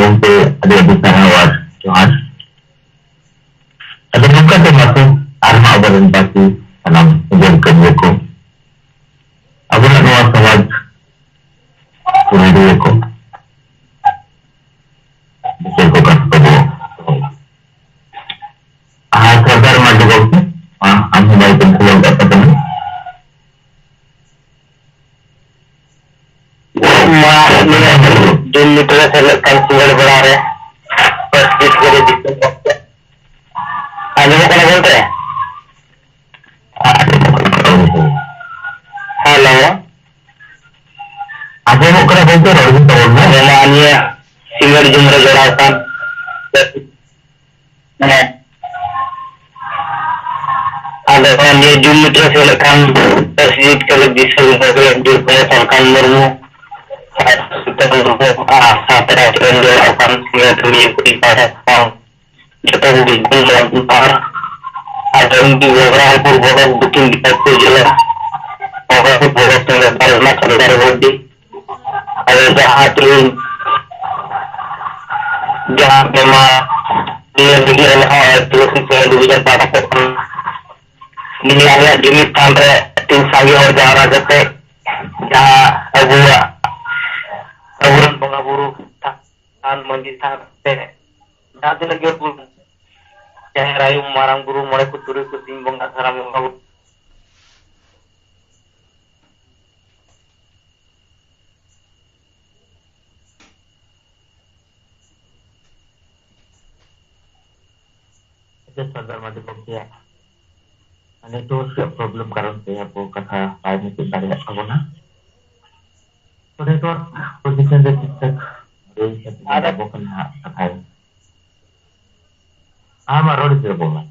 ᱜᱚᱢᱠᱮ, ᱟᱹᱰᱤ ᱟᱹᱰᱤ ᱥᱟᱨᱦᱟᱣ ᱟᱨ ᱡᱚᱦᱟᱨ᱾ ᱟᱫᱚ ᱱᱚᱝᱠᱟ ᱛᱮ ᱢᱟᱥᱮ ᱟᱨᱦᱚᱸ ᱟᱵᱚᱨᱮᱱ ᱵᱟᱹᱠᱤ ᱥᱟᱱᱟᱢ ᱩᱭᱦᱟᱹᱨ ᱠᱟᱹᱢᱤᱭᱟᱹ ᱠᱚ ᱟᱵᱚᱱᱟᱜ ᱱᱚᱣᱟ ᱥᱚᱢᱟᱡᱽ ᱯᱩᱨᱩᱫᱷᱩᱞᱤᱭᱟᱹ ᱠᱚ ᱵᱤᱥᱚᱭ ᱠᱚ ᱠᱟᱛᱷᱟ ᱠᱚ ᱫᱚᱦᱚᱭᱟ᱾ ᱟᱨ ᱥᱚᱨᱫᱟᱨ ᱢᱟᱨᱰᱤ ᱜᱚᱢᱠᱮ, ᱢᱟ ᱟᱢ ᱦᱚᱸ ᱢᱟᱭᱤᱠ ᱮᱢ ᱠᱷᱩᱞᱟᱹᱣ ᱠᱟᱜ ᱛᱟᱵᱚᱱᱟ᱾ ᱢᱟ ᱱᱤᱭᱟᱹ ᱡᱩᱱ ᱢᱤᱴ ᱨᱮ ᱥᱮᱞᱮᱫ ᱠᱟᱱ ᱥᱤᱸᱜᱟᱹᱲ ᱵᱮᱲᱟ ᱨᱮ ᱯᱟᱹᱥ ᱡᱤᱛᱠᱟᱹᱨᱤ ᱫᱤᱥᱚᱢ ᱜᱚᱢᱠᱮ᱾ ᱟᱸᱡᱚᱢᱚᱜ ᱠᱟᱱᱟ ᱜᱚᱢᱠᱮ? ᱦᱮᱞᱳ᱾ ᱟᱸᱡᱚᱢᱚᱜ ᱠᱟᱱᱟ ᱜᱚᱢᱠᱮ, ᱨᱚᱲ ᱵᱤᱱ ᱛᱟᱵᱚᱱ ᱢᱟ᱾ ᱟᱫᱚ ᱢᱟ ᱱᱤᱭᱟᱹ ᱥᱤᱸᱜᱟᱹᱲ ᱡᱩᱱ ᱨᱮ ᱡᱚᱲᱟᱣ ᱠᱟᱱ ᱦᱮᱸ᱾ ᱟᱫᱚ ᱱᱤᱭᱟᱹ ᱡᱩᱢᱤᱫ ᱨᱮ ᱥᱮᱞᱮᱫ ᱠᱟᱱ ᱯᱟᱹᱨᱥᱤ ᱡᱤᱛᱠᱟᱹᱨᱤ ᱫᱤᱥᱚᱢ ᱜᱚᱢᱠᱮ ᱵᱤᱨ ᱵᱷᱟᱭᱟ ᱥᱟᱞᱠᱷᱟᱱ ᱢᱩᱨᱢᱩ, ᱥᱟᱶᱛᱮ ᱨᱮᱱ ᱡᱚᱲᱟᱣ ᱠᱟᱱ ᱥᱤᱧᱚᱛ ᱨᱤᱱ ᱠᱩᱲᱤ ᱯᱟᱦᱴᱟ ᱠᱷᱚᱱ ᱡᱚᱛᱚ ᱠᱚᱜᱮ ᱜᱩᱱ ᱢᱟᱱᱟᱣ ᱡᱚᱦᱟᱨ᱾ ᱟᱨ ᱩᱱᱠᱩ ᱜᱚᱵᱨᱟᱢᱯᱩᱨ ᱵᱞᱚᱠ ᱫᱚᱠᱷᱤᱱ ᱫᱤᱱᱟᱡᱽᱯᱩᱨ ᱡᱮᱞᱟ ᱜᱚᱵᱨᱟᱢᱯᱩᱨ ᱵᱞᱚᱠ ᱥᱮᱞᱮᱫ ᱨᱮᱱᱟᱜ ᱥᱚᱨᱠᱟᱨᱤ ᱵᱚᱨᱫᱤ ᱟᱫᱚ ᱡᱟᱦᱟᱸ ᱛᱤᱱ ᱡᱟᱦᱟᱸ ᱵᱮᱢᱟᱨ ᱱᱤᱭᱟᱹ ᱞᱟᱹᱜᱤᱫ ᱨᱮᱦᱚᱸ ᱛᱩᱞᱥᱤ ᱥᱮ ᱰᱤᱵᱷᱤᱡᱚᱱ ᱯᱟᱦᱴᱟ ᱥᱮᱫ ᱠᱷᱚᱱ ᱱᱤᱭᱟᱹ ᱟᱞᱮᱭᱟᱜ ᱡᱩᱢᱤᱫ ᱛᱷᱟᱱ ᱨᱮ ᱛᱤᱱ ᱥᱟᱸᱜᱮ ᱦᱚᱲ ᱡᱟᱣᱨᱟ ᱠᱟᱛᱮ ᱡᱟᱦᱟᱸ ᱟᱵᱚᱣᱟᱜ, ᱟᱵᱚᱨᱮᱱ ᱵᱚᱸᱜᱟ ᱵᱩᱨᱩ ᱛᱷᱟᱱ, ᱢᱟᱹᱡᱷᱤ ᱛᱷᱟᱱ ᱨᱮ ᱡᱟᱦᱟᱸ ᱛᱤᱱᱟᱹᱜ ᱜᱮ ᱵᱚᱱ ᱡᱟᱦᱮᱨ ᱟᱭᱳ, ᱢᱟᱨᱟᱝ ᱵᱩᱨᱩ, ᱢᱚᱬᱮ ᱠᱚ ᱛᱩᱨᱩᱭ ᱠᱚ ᱥᱤᱧ ᱵᱚᱸᱜᱟ, ᱥᱟᱱᱟᱢ ᱵᱚᱸᱜᱟ ᱵᱩᱨᱩ ᱟᱪᱪᱷᱟ, ᱥᱚᱨᱫᱟᱨ ᱢᱟᱨᱰᱤ ᱜᱚᱢᱠᱮᱭᱟᱜ network ᱨᱮᱭᱟᱜ problem ᱠᱟᱨᱚᱱ ᱛᱮ ᱟᱵᱚ ᱠᱟᱛᱷᱟ ᱵᱟᱭ ᱢᱩᱪᱟᱹᱫ ᱫᱟᱲᱮᱭᱟᱜ ᱛᱟᱵᱚᱱᱟ᱾ ᱛᱚ, network position ᱨᱮ ᱴᱷᱤᱠ ᱴᱷᱟᱠ ᱞᱟᱹᱭ ᱠᱟᱛᱮ ᱟᱫᱚ ᱟᱵᱚ ᱠᱷᱚᱱ ᱦᱟᱸᱜ ᱠᱟᱛᱷᱟᱭ ᱟᱢᱟᱜ ᱨᱚᱲ ᱡᱳᱨ ᱵᱚᱞᱟ᱾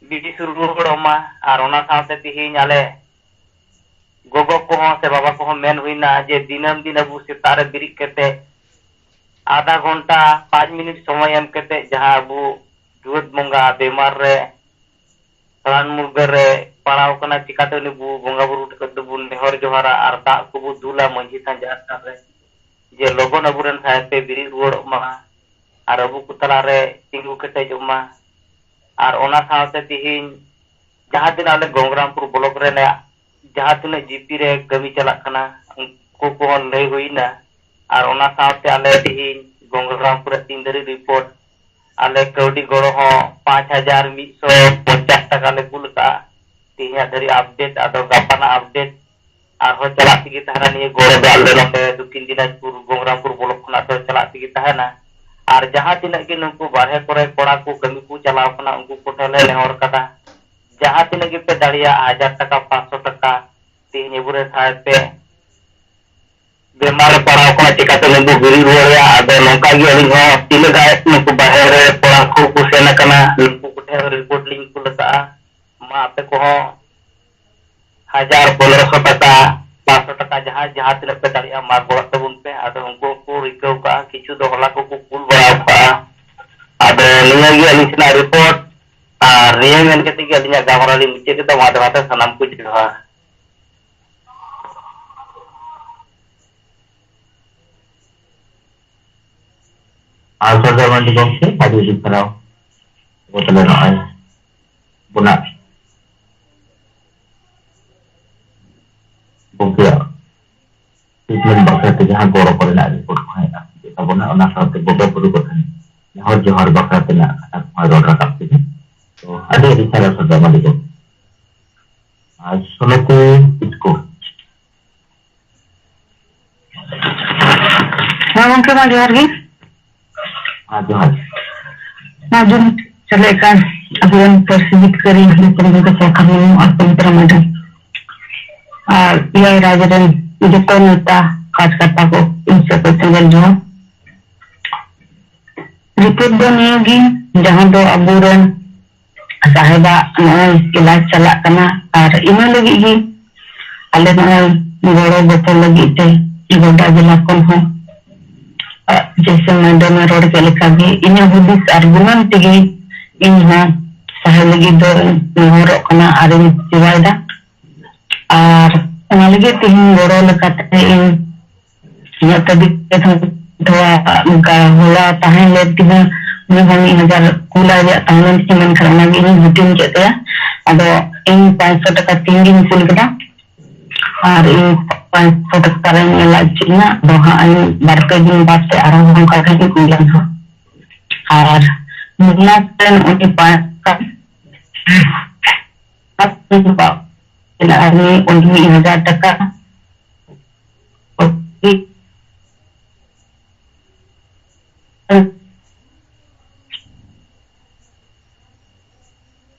ᱵᱤᱰᱤ ᱥᱩᱨ ᱨᱩᱣᱟᱹᱲᱚᱜ ᱢᱟ᱾ ᱟᱨ ᱚᱱᱟ ᱥᱟᱶᱛᱮ ᱛᱤᱦᱤᱧ ᱟᱞᱮ ᱜᱚᱜᱚ ᱠᱚᱦᱚᱸ ᱥᱮ ᱵᱟᱵᱟ ᱠᱚᱦᱚᱸ ᱢᱮᱱ ᱦᱩᱭᱱᱟ ᱡᱮ ᱫᱤᱱᱟᱹᱢ ᱫᱤᱱ ᱟᱵᱚ ᱥᱮᱛᱟᱜ ᱨᱮ ᱵᱮᱨᱮᱫ ᱠᱟᱛᱮ ᱟᱫᱷᱟ ᱜᱷᱚᱱᱴᱟ, ᱯᱟᱸᱪ ᱢᱤᱱᱤᱴ ᱥᱚᱢᱚᱭ ᱮᱢ ᱠᱟᱛᱮ ᱡᱟᱦᱟᱸ ᱟᱵᱚ ᱡᱩᱣᱟᱹᱫ ᱵᱚᱸᱜᱟ ᱵᱮᱢᱟᱨ ᱨᱮ ᱥᱟᱦᱟᱱ ᱢᱩᱨᱜᱟᱹ ᱨᱮ ᱯᱟᱲᱟᱣ ᱠᱟᱱᱟ, ᱪᱤᱠᱟᱹᱛᱮ ᱩᱱᱤ ᱵᱚ ᱵᱚᱸᱜᱟ ᱵᱩᱨᱩ ᱴᱷᱮᱱ ᱫᱚᱵᱚᱱ ᱱᱮᱦᱚᱨ ᱡᱚᱦᱟᱨᱟ ᱟᱨ ᱫᱟᱜ ᱠᱚᱵᱚ ᱫᱩᱞᱟ ᱢᱟᱹᱡᱷᱤ ᱛᱷᱟᱱ ᱡᱟᱦᱮᱨ ᱛᱷᱟᱱ ᱨᱮ, ᱡᱮ ᱞᱚᱜᱚᱱ ᱟᱵᱚᱨᱮᱱ ᱥᱟᱦᱮᱵ ᱯᱮ ᱵᱮᱨᱮᱫ ᱨᱩᱣᱟᱹᱲᱚᱜ ᱢᱟ ᱟᱨ ᱟᱵᱚ ᱠᱚ ᱛᱟᱞᱟᱨᱮ ᱛᱤᱸᱜᱩ ᱠᱮᱴᱮᱡᱚᱜ ᱢᱟ᱾ ᱟᱨ ᱚᱱᱟ ᱥᱟᱶᱛᱮ ᱛᱤᱦᱤᱧ ᱡᱟᱦᱟᱸ ᱛᱤᱱᱟᱹᱜ ᱟᱞᱮ ᱜᱚᱝᱜᱨᱟᱢᱯᱩᱨ ᱵᱞᱚᱠ ᱨᱮ ᱡᱟᱦᱟᱸ ᱛᱤᱱᱟᱹᱜ ᱡᱤᱯᱤ ᱨᱮ ᱠᱟᱹᱢᱤ ᱪᱟᱞᱟᱜ ᱠᱟᱱᱟ, ᱩᱱᱠᱩ ᱠᱚᱦᱚᱸ ᱞᱟᱹᱭ ᱦᱩᱭᱱᱟ᱾ ᱟᱨ ᱚᱱᱟ ᱥᱟᱶᱛᱮ ᱟᱞᱮ ᱛᱤᱦᱤᱧ ᱜᱚᱝᱜᱨᱟᱢᱯᱩᱨ ᱨᱮ ᱛᱤᱱ ᱫᱷᱟᱹᱨᱤᱡ ᱨᱤᱯᱳᱨᱴ, ᱟᱞᱮ ᱠᱟᱹᱣᱰᱤ ᱜᱚᱲᱚ ᱦᱚᱸ ᱯᱟᱸᱪ ᱦᱟᱡᱟᱨ ᱢᱤᱫ ᱥᱚ ᱯᱚᱧᱪᱟᱥ ᱴᱟᱠᱟ ᱞᱮ ᱠᱩᱞ ᱟᱠᱟᱫᱼᱟ᱾ ᱛᱮᱦᱮᱧᱟᱜ ᱫᱷᱟᱹᱨᱤᱡ ᱟᱯᱰᱮᱴ, ᱟᱫᱚ ᱜᱟᱯᱟᱱᱟᱜ ᱟᱯᱰᱮᱴ ᱟᱨᱦᱚᱸ ᱪᱟᱞᱟᱜ ᱛᱮᱜᱮ ᱛᱟᱦᱮᱱᱟ᱾ ᱱᱤᱭᱟᱹ ᱜᱚᱲᱚ ᱫᱚ ᱟᱞᱮ ᱱᱚᱰᱮ ᱫᱚᱠᱠᱷᱤᱱ ᱫᱤᱱᱟᱡᱽᱯᱩᱨ ᱜᱚᱝᱜᱨᱟᱢᱯᱩᱨ ᱵᱞᱚᱠ ᱠᱷᱚᱱᱟᱜ ᱫᱚ ᱪᱟᱞᱟᱜ ᱛᱮᱜᱮ ᱛᱟᱦᱮᱱᱟ᱾ ᱟᱨ ᱡᱟᱦᱟᱸ ᱛᱤᱱᱟᱹᱜ ᱜᱮ ᱱᱩᱠᱩ ᱵᱟᱨᱦᱮ ᱠᱚᱨᱮ ᱠᱚᱲᱟ ᱠᱚ ᱠᱟᱹᱢᱤ ᱠᱚ ᱪᱟᱞᱟᱣ ᱠᱟᱱᱟ, ᱩᱱᱠᱩ ᱠᱚᱴᱷᱮᱱ ᱞᱮ ᱱᱮᱦᱚᱨ ᱠᱟᱫᱟ, ᱡᱟᱦᱟᱸ ᱛᱤᱱᱟᱹᱜ ᱜᱮᱯᱮ ᱫᱟᱲᱮᱭᱟᱜ, ᱦᱟᱡᱟᱨ ᱴᱟᱠᱟ, ᱯᱟᱸᱪᱥᱚ ᱴᱟᱠᱟ, ᱛᱮᱦᱮᱧ ᱟᱵᱚᱨᱮ ᱥᱟᱦᱮᱵ ᱯᱮ ᱵᱮᱢᱟᱨ ᱨᱮ ᱯᱟᱲᱟᱣ ᱠᱟᱱᱟ, ᱪᱤᱠᱟᱛᱮ ᱱᱩᱠᱩ ᱵᱤᱨᱤᱫ ᱨᱩᱣᱟᱹᱲᱮᱭᱟ? ᱟᱫᱚ ᱱᱚᱝᱠᱟ ᱜᱮ ᱟᱹᱞᱤᱧ ᱦᱚᱸ ᱛᱤᱱᱟᱹᱜ ᱜᱟᱱ ᱱᱩᱠᱩ ᱵᱟᱦᱨᱮ ᱨᱮ ᱠᱚᱲᱟ ᱠᱚ ᱠᱚ ᱥᱮᱱ ᱟᱠᱟᱱᱟ, ᱱᱩᱠᱩ ᱠᱚᱴᱷᱮᱱ ᱨᱤᱯᱳᱨᱴ ᱞᱤᱧ ᱠᱩᱞ ᱟᱠᱟᱫᱼᱟ᱾ ᱢᱟ ᱟᱯᱮ ᱠᱚᱦᱚᱸ ᱦᱟᱡᱟᱨ, ᱯᱚᱱᱨᱚᱥᱚ ᱴᱟᱠᱟ, ᱯᱟᱸᱪᱥᱚ ᱴᱟᱠᱟ, ᱡᱟᱦᱟᱸᱭ ᱡᱟᱦᱟᱸ ᱛᱤᱱᱟᱹᱜ ᱯᱮ ᱫᱟᱲᱮᱭᱟᱜᱼᱟ, ᱢᱟ ᱜᱚᱲᱚᱜ ᱛᱟᱵᱚᱱ ᱯᱮ᱾ ᱟᱫᱚ ᱩᱱᱠᱩ ᱦᱚᱸᱠᱚ ᱨᱤᱠᱟᱹᱣ ᱠᱟᱜᱼᱟ, ᱠᱤᱪᱷᱩ ᱫᱚ ᱦᱚᱞᱟ ᱠᱚᱠᱚ ᱠᱩᱞ ᱵᱟᱲᱟ ᱟᱠᱟᱜᱼᱟ᱾ ᱟᱫᱚ ᱱᱤᱭᱟᱹ ᱜᱮ ᱟᱹᱞᱤᱧ ᱥᱮᱱᱟᱜ ᱨᱤᱯᱳᱨᱴ, ᱟᱨ ᱱᱤᱭᱟᱹ ᱢᱮᱱ ᱠᱟᱛᱮ ᱜᱮ ᱟᱹᱞᱤᱧᱟᱜ ᱜᱟᱞᱢᱟᱨᱟᱣ ᱞᱤᱧ ᱢᱩᱪᱟᱹᱫ ᱠᱮᱫᱟ᱾ ᱢᱟ ᱫᱚᱦᱲᱟ ᱛᱮ ᱥᱟᱱᱟᱢ ᱠᱚ ᱡᱚᱦᱟᱨ᱾ ᱟᱨ ᱥᱚᱨᱫᱟᱨ ᱢᱟᱱᱰᱤ ᱜᱚᱢᱠᱮ, ᱟᱹᱰᱤ ᱟᱹᱰᱤ ᱥᱟᱨᱦᱟᱣ᱾ ᱟᱵᱚ ᱛᱟᱦᱞᱮ ᱱᱚᱜᱼᱚᱭ ᱟᱵᱚᱱᱟᱜ ᱜᱚᱢᱠᱮᱭᱟᱜ ᱴᱨᱤᱴᱢᱮᱱᱴ ᱵᱟᱠᱷᱨᱟ ᱛᱮ ᱡᱟᱦᱟᱸ ᱜᱚᱲᱚ ᱠᱚᱨᱮᱱᱟᱜ ᱨᱤᱯᱳᱨᱴ ᱠᱚ ᱦᱮᱡ ᱛᱟᱵᱚᱱᱟ, ᱚᱱᱟ ᱥᱟᱶᱛᱮ ᱵᱚᱸᱜᱟ ᱵᱩᱨᱩ ᱠᱚ ᱴᱷᱮᱱ ᱱᱮᱦᱚᱨ ᱡᱚᱦᱟᱨ ᱵᱟᱠᱷᱨᱟ ᱛᱮᱱᱟᱜ ᱠᱟᱛᱷᱟ ᱠᱚᱦᱚᱸ ᱨᱚᱲ ᱨᱟᱠᱟᱵ ᱠᱮᱫᱟ᱾ ᱛᱚ, ᱟᱹᱰᱤ ᱟᱹᱰᱤ ᱥᱟᱨᱦᱟᱣ ᱥᱚᱨᱫᱟᱨ ᱢᱟᱱᱰᱤ ᱜᱚᱢᱠᱮ᱾ ᱟᱨ ᱥᱚᱞᱚᱛᱤ ᱠᱤᱥᱠᱩ᱾ ᱦᱮᱸ ᱜᱚᱢᱠᱮ, ᱢᱟ ᱡᱚᱦᱟᱨ ᱜᱮ᱾ ᱦᱮᱸ, ᱡᱚᱦᱟᱨ᱾ ᱱᱚᱣᱟ ᱫᱤᱱ ᱥᱮᱞᱮᱫ ᱠᱟᱱ ᱟᱵᱚᱨᱮᱱ ᱯᱟᱹᱨᱥᱤ ᱡᱤᱛᱠᱟᱹᱨᱤ ᱧᱩᱛᱩᱢ ᱛᱮᱫᱚ ᱯᱨᱚᱠᱷᱚᱨ ᱢᱩᱨᱢᱩ ᱟᱨ ᱯᱚᱵᱤᱛᱨᱟ ᱢᱟᱨᱰᱤ ᱟᱨ ᱮᱭᱟᱭ ᱨᱟᱡᱽ ᱨᱮᱱ ᱡᱚᱛᱚ ᱱᱮᱛᱟ ᱠᱟᱨᱡᱚᱠᱟᱨᱛᱟ ᱠᱚ ᱤᱧ ᱥᱮᱫ ᱠᱷᱚᱱ ᱥᱮᱸᱜᱮᱞ ᱡᱚᱦᱟᱨ᱾ ᱨᱤᱯᱳᱨᱴ ᱫᱚ ᱱᱤᱭᱟᱹ ᱜᱮ, ᱡᱟᱦᱟᱸ ᱫᱚ ᱟᱵᱚᱨᱮᱱ ᱥᱟᱦᱮᱵᱟᱜ ᱱᱚᱜᱼᱚᱭ ᱮᱞᱟᱡᱽ ᱪᱟᱞᱟᱜ ᱠᱟᱱᱟ, ᱟᱨ ᱤᱱᱟᱹ ᱞᱟᱹᱜᱤᱫ ᱜᱮ ᱟᱞᱮ ᱱᱚᱜᱼᱚᱭ ᱜᱚᱲᱚ ᱜᱚᱯᱚᱲ ᱞᱟᱹᱜᱤᱫ ᱛᱮ ᱜᱚᱰᱟ ᱡᱮᱞᱟ ᱠᱷᱚᱱ ᱦᱚᱸ, ᱟᱜ, ᱡᱮᱥᱮ ᱢᱮᱰᱚᱢ ᱮ ᱨᱚᱲ ᱠᱮᱫ ᱞᱮᱠᱟ ᱜᱮ, ᱤᱧᱟᱹᱜ ᱦᱩᱫᱤᱥ ᱟᱨ ᱜᱩᱱᱟᱹᱱ ᱛᱮᱜᱮ ᱤᱧ ᱦᱚᱸ ᱛᱟᱦᱮᱸ ᱞᱟᱹᱜᱤᱫ ᱫᱚ ᱱᱮᱦᱚᱨᱚᱜ ᱠᱟᱱᱟ ᱟᱨᱤᱧ ᱥᱮᱵᱟᱭᱮᱫᱟ᱾ ᱟᱨ ᱚᱱᱟ ᱞᱟᱹᱜᱤᱫ ᱛᱮᱦᱮᱧ ᱜᱚᱲᱚ ᱞᱮᱠᱟᱛᱮ ᱤᱧ ᱤᱧᱟᱹᱜ ᱛᱟᱹᱵᱤ ᱛᱮ ᱛᱷᱚᱲᱟ ᱱᱚᱝᱠᱟ ᱦᱚᱞᱟ ᱛᱟᱦᱮᱸ ᱞᱮᱱ ᱛᱤᱧᱟ, ᱩᱱᱤ ᱦᱚᱸ ᱢᱤᱫ ᱦᱟᱡᱟᱨ ᱠᱩᱞᱟᱭ ᱨᱮᱭᱟᱜ ᱛᱟᱦᱮᱸ ᱞᱮᱱ ᱛᱤᱧᱟ, ᱢᱮᱱᱠᱷᱟᱱ ᱚᱱᱟᱜᱮ ᱤᱧ ᱦᱟᱹᱴᱤᱧ ᱠᱮᱫ ᱛᱟᱭᱟ᱾ ᱟᱫᱚ ᱤᱧ ᱯᱟᱸᱪᱥᱚ ᱴᱟᱠᱟ ᱛᱮᱦᱮᱧ ᱜᱤᱧ ᱠᱩᱞ ᱠᱮᱫᱟ᱾ ᱟᱨ ᱤᱧ ᱯᱟᱸᱪᱥᱚ ᱴᱟᱠᱟ ᱨᱮᱧ ᱮᱞᱟᱪ ᱚᱪᱚᱭᱮᱱᱟ᱾ ᱟᱫᱚ ᱦᱟᱸᱜ ᱤᱧ ᱵᱟᱨ ᱯᱮ ᱫᱤᱱ ᱵᱟᱫ ᱛᱮ ᱟᱨᱦᱚᱸ ᱚᱱᱠᱟ ᱜᱮ ᱦᱟᱸᱜ ᱤᱧ ᱠᱩᱞᱟ ᱦᱟᱸᱜ᱾ ᱟᱨ ᱢᱩᱞᱟ ᱥᱮ ᱱᱚᱜᱼᱚᱭ ᱯᱟᱸᱪ ᱴᱟᱠᱟ ᱟᱨ ᱢᱤᱫ ᱦᱟᱡᱟᱨ ᱴᱟᱠᱟ᱾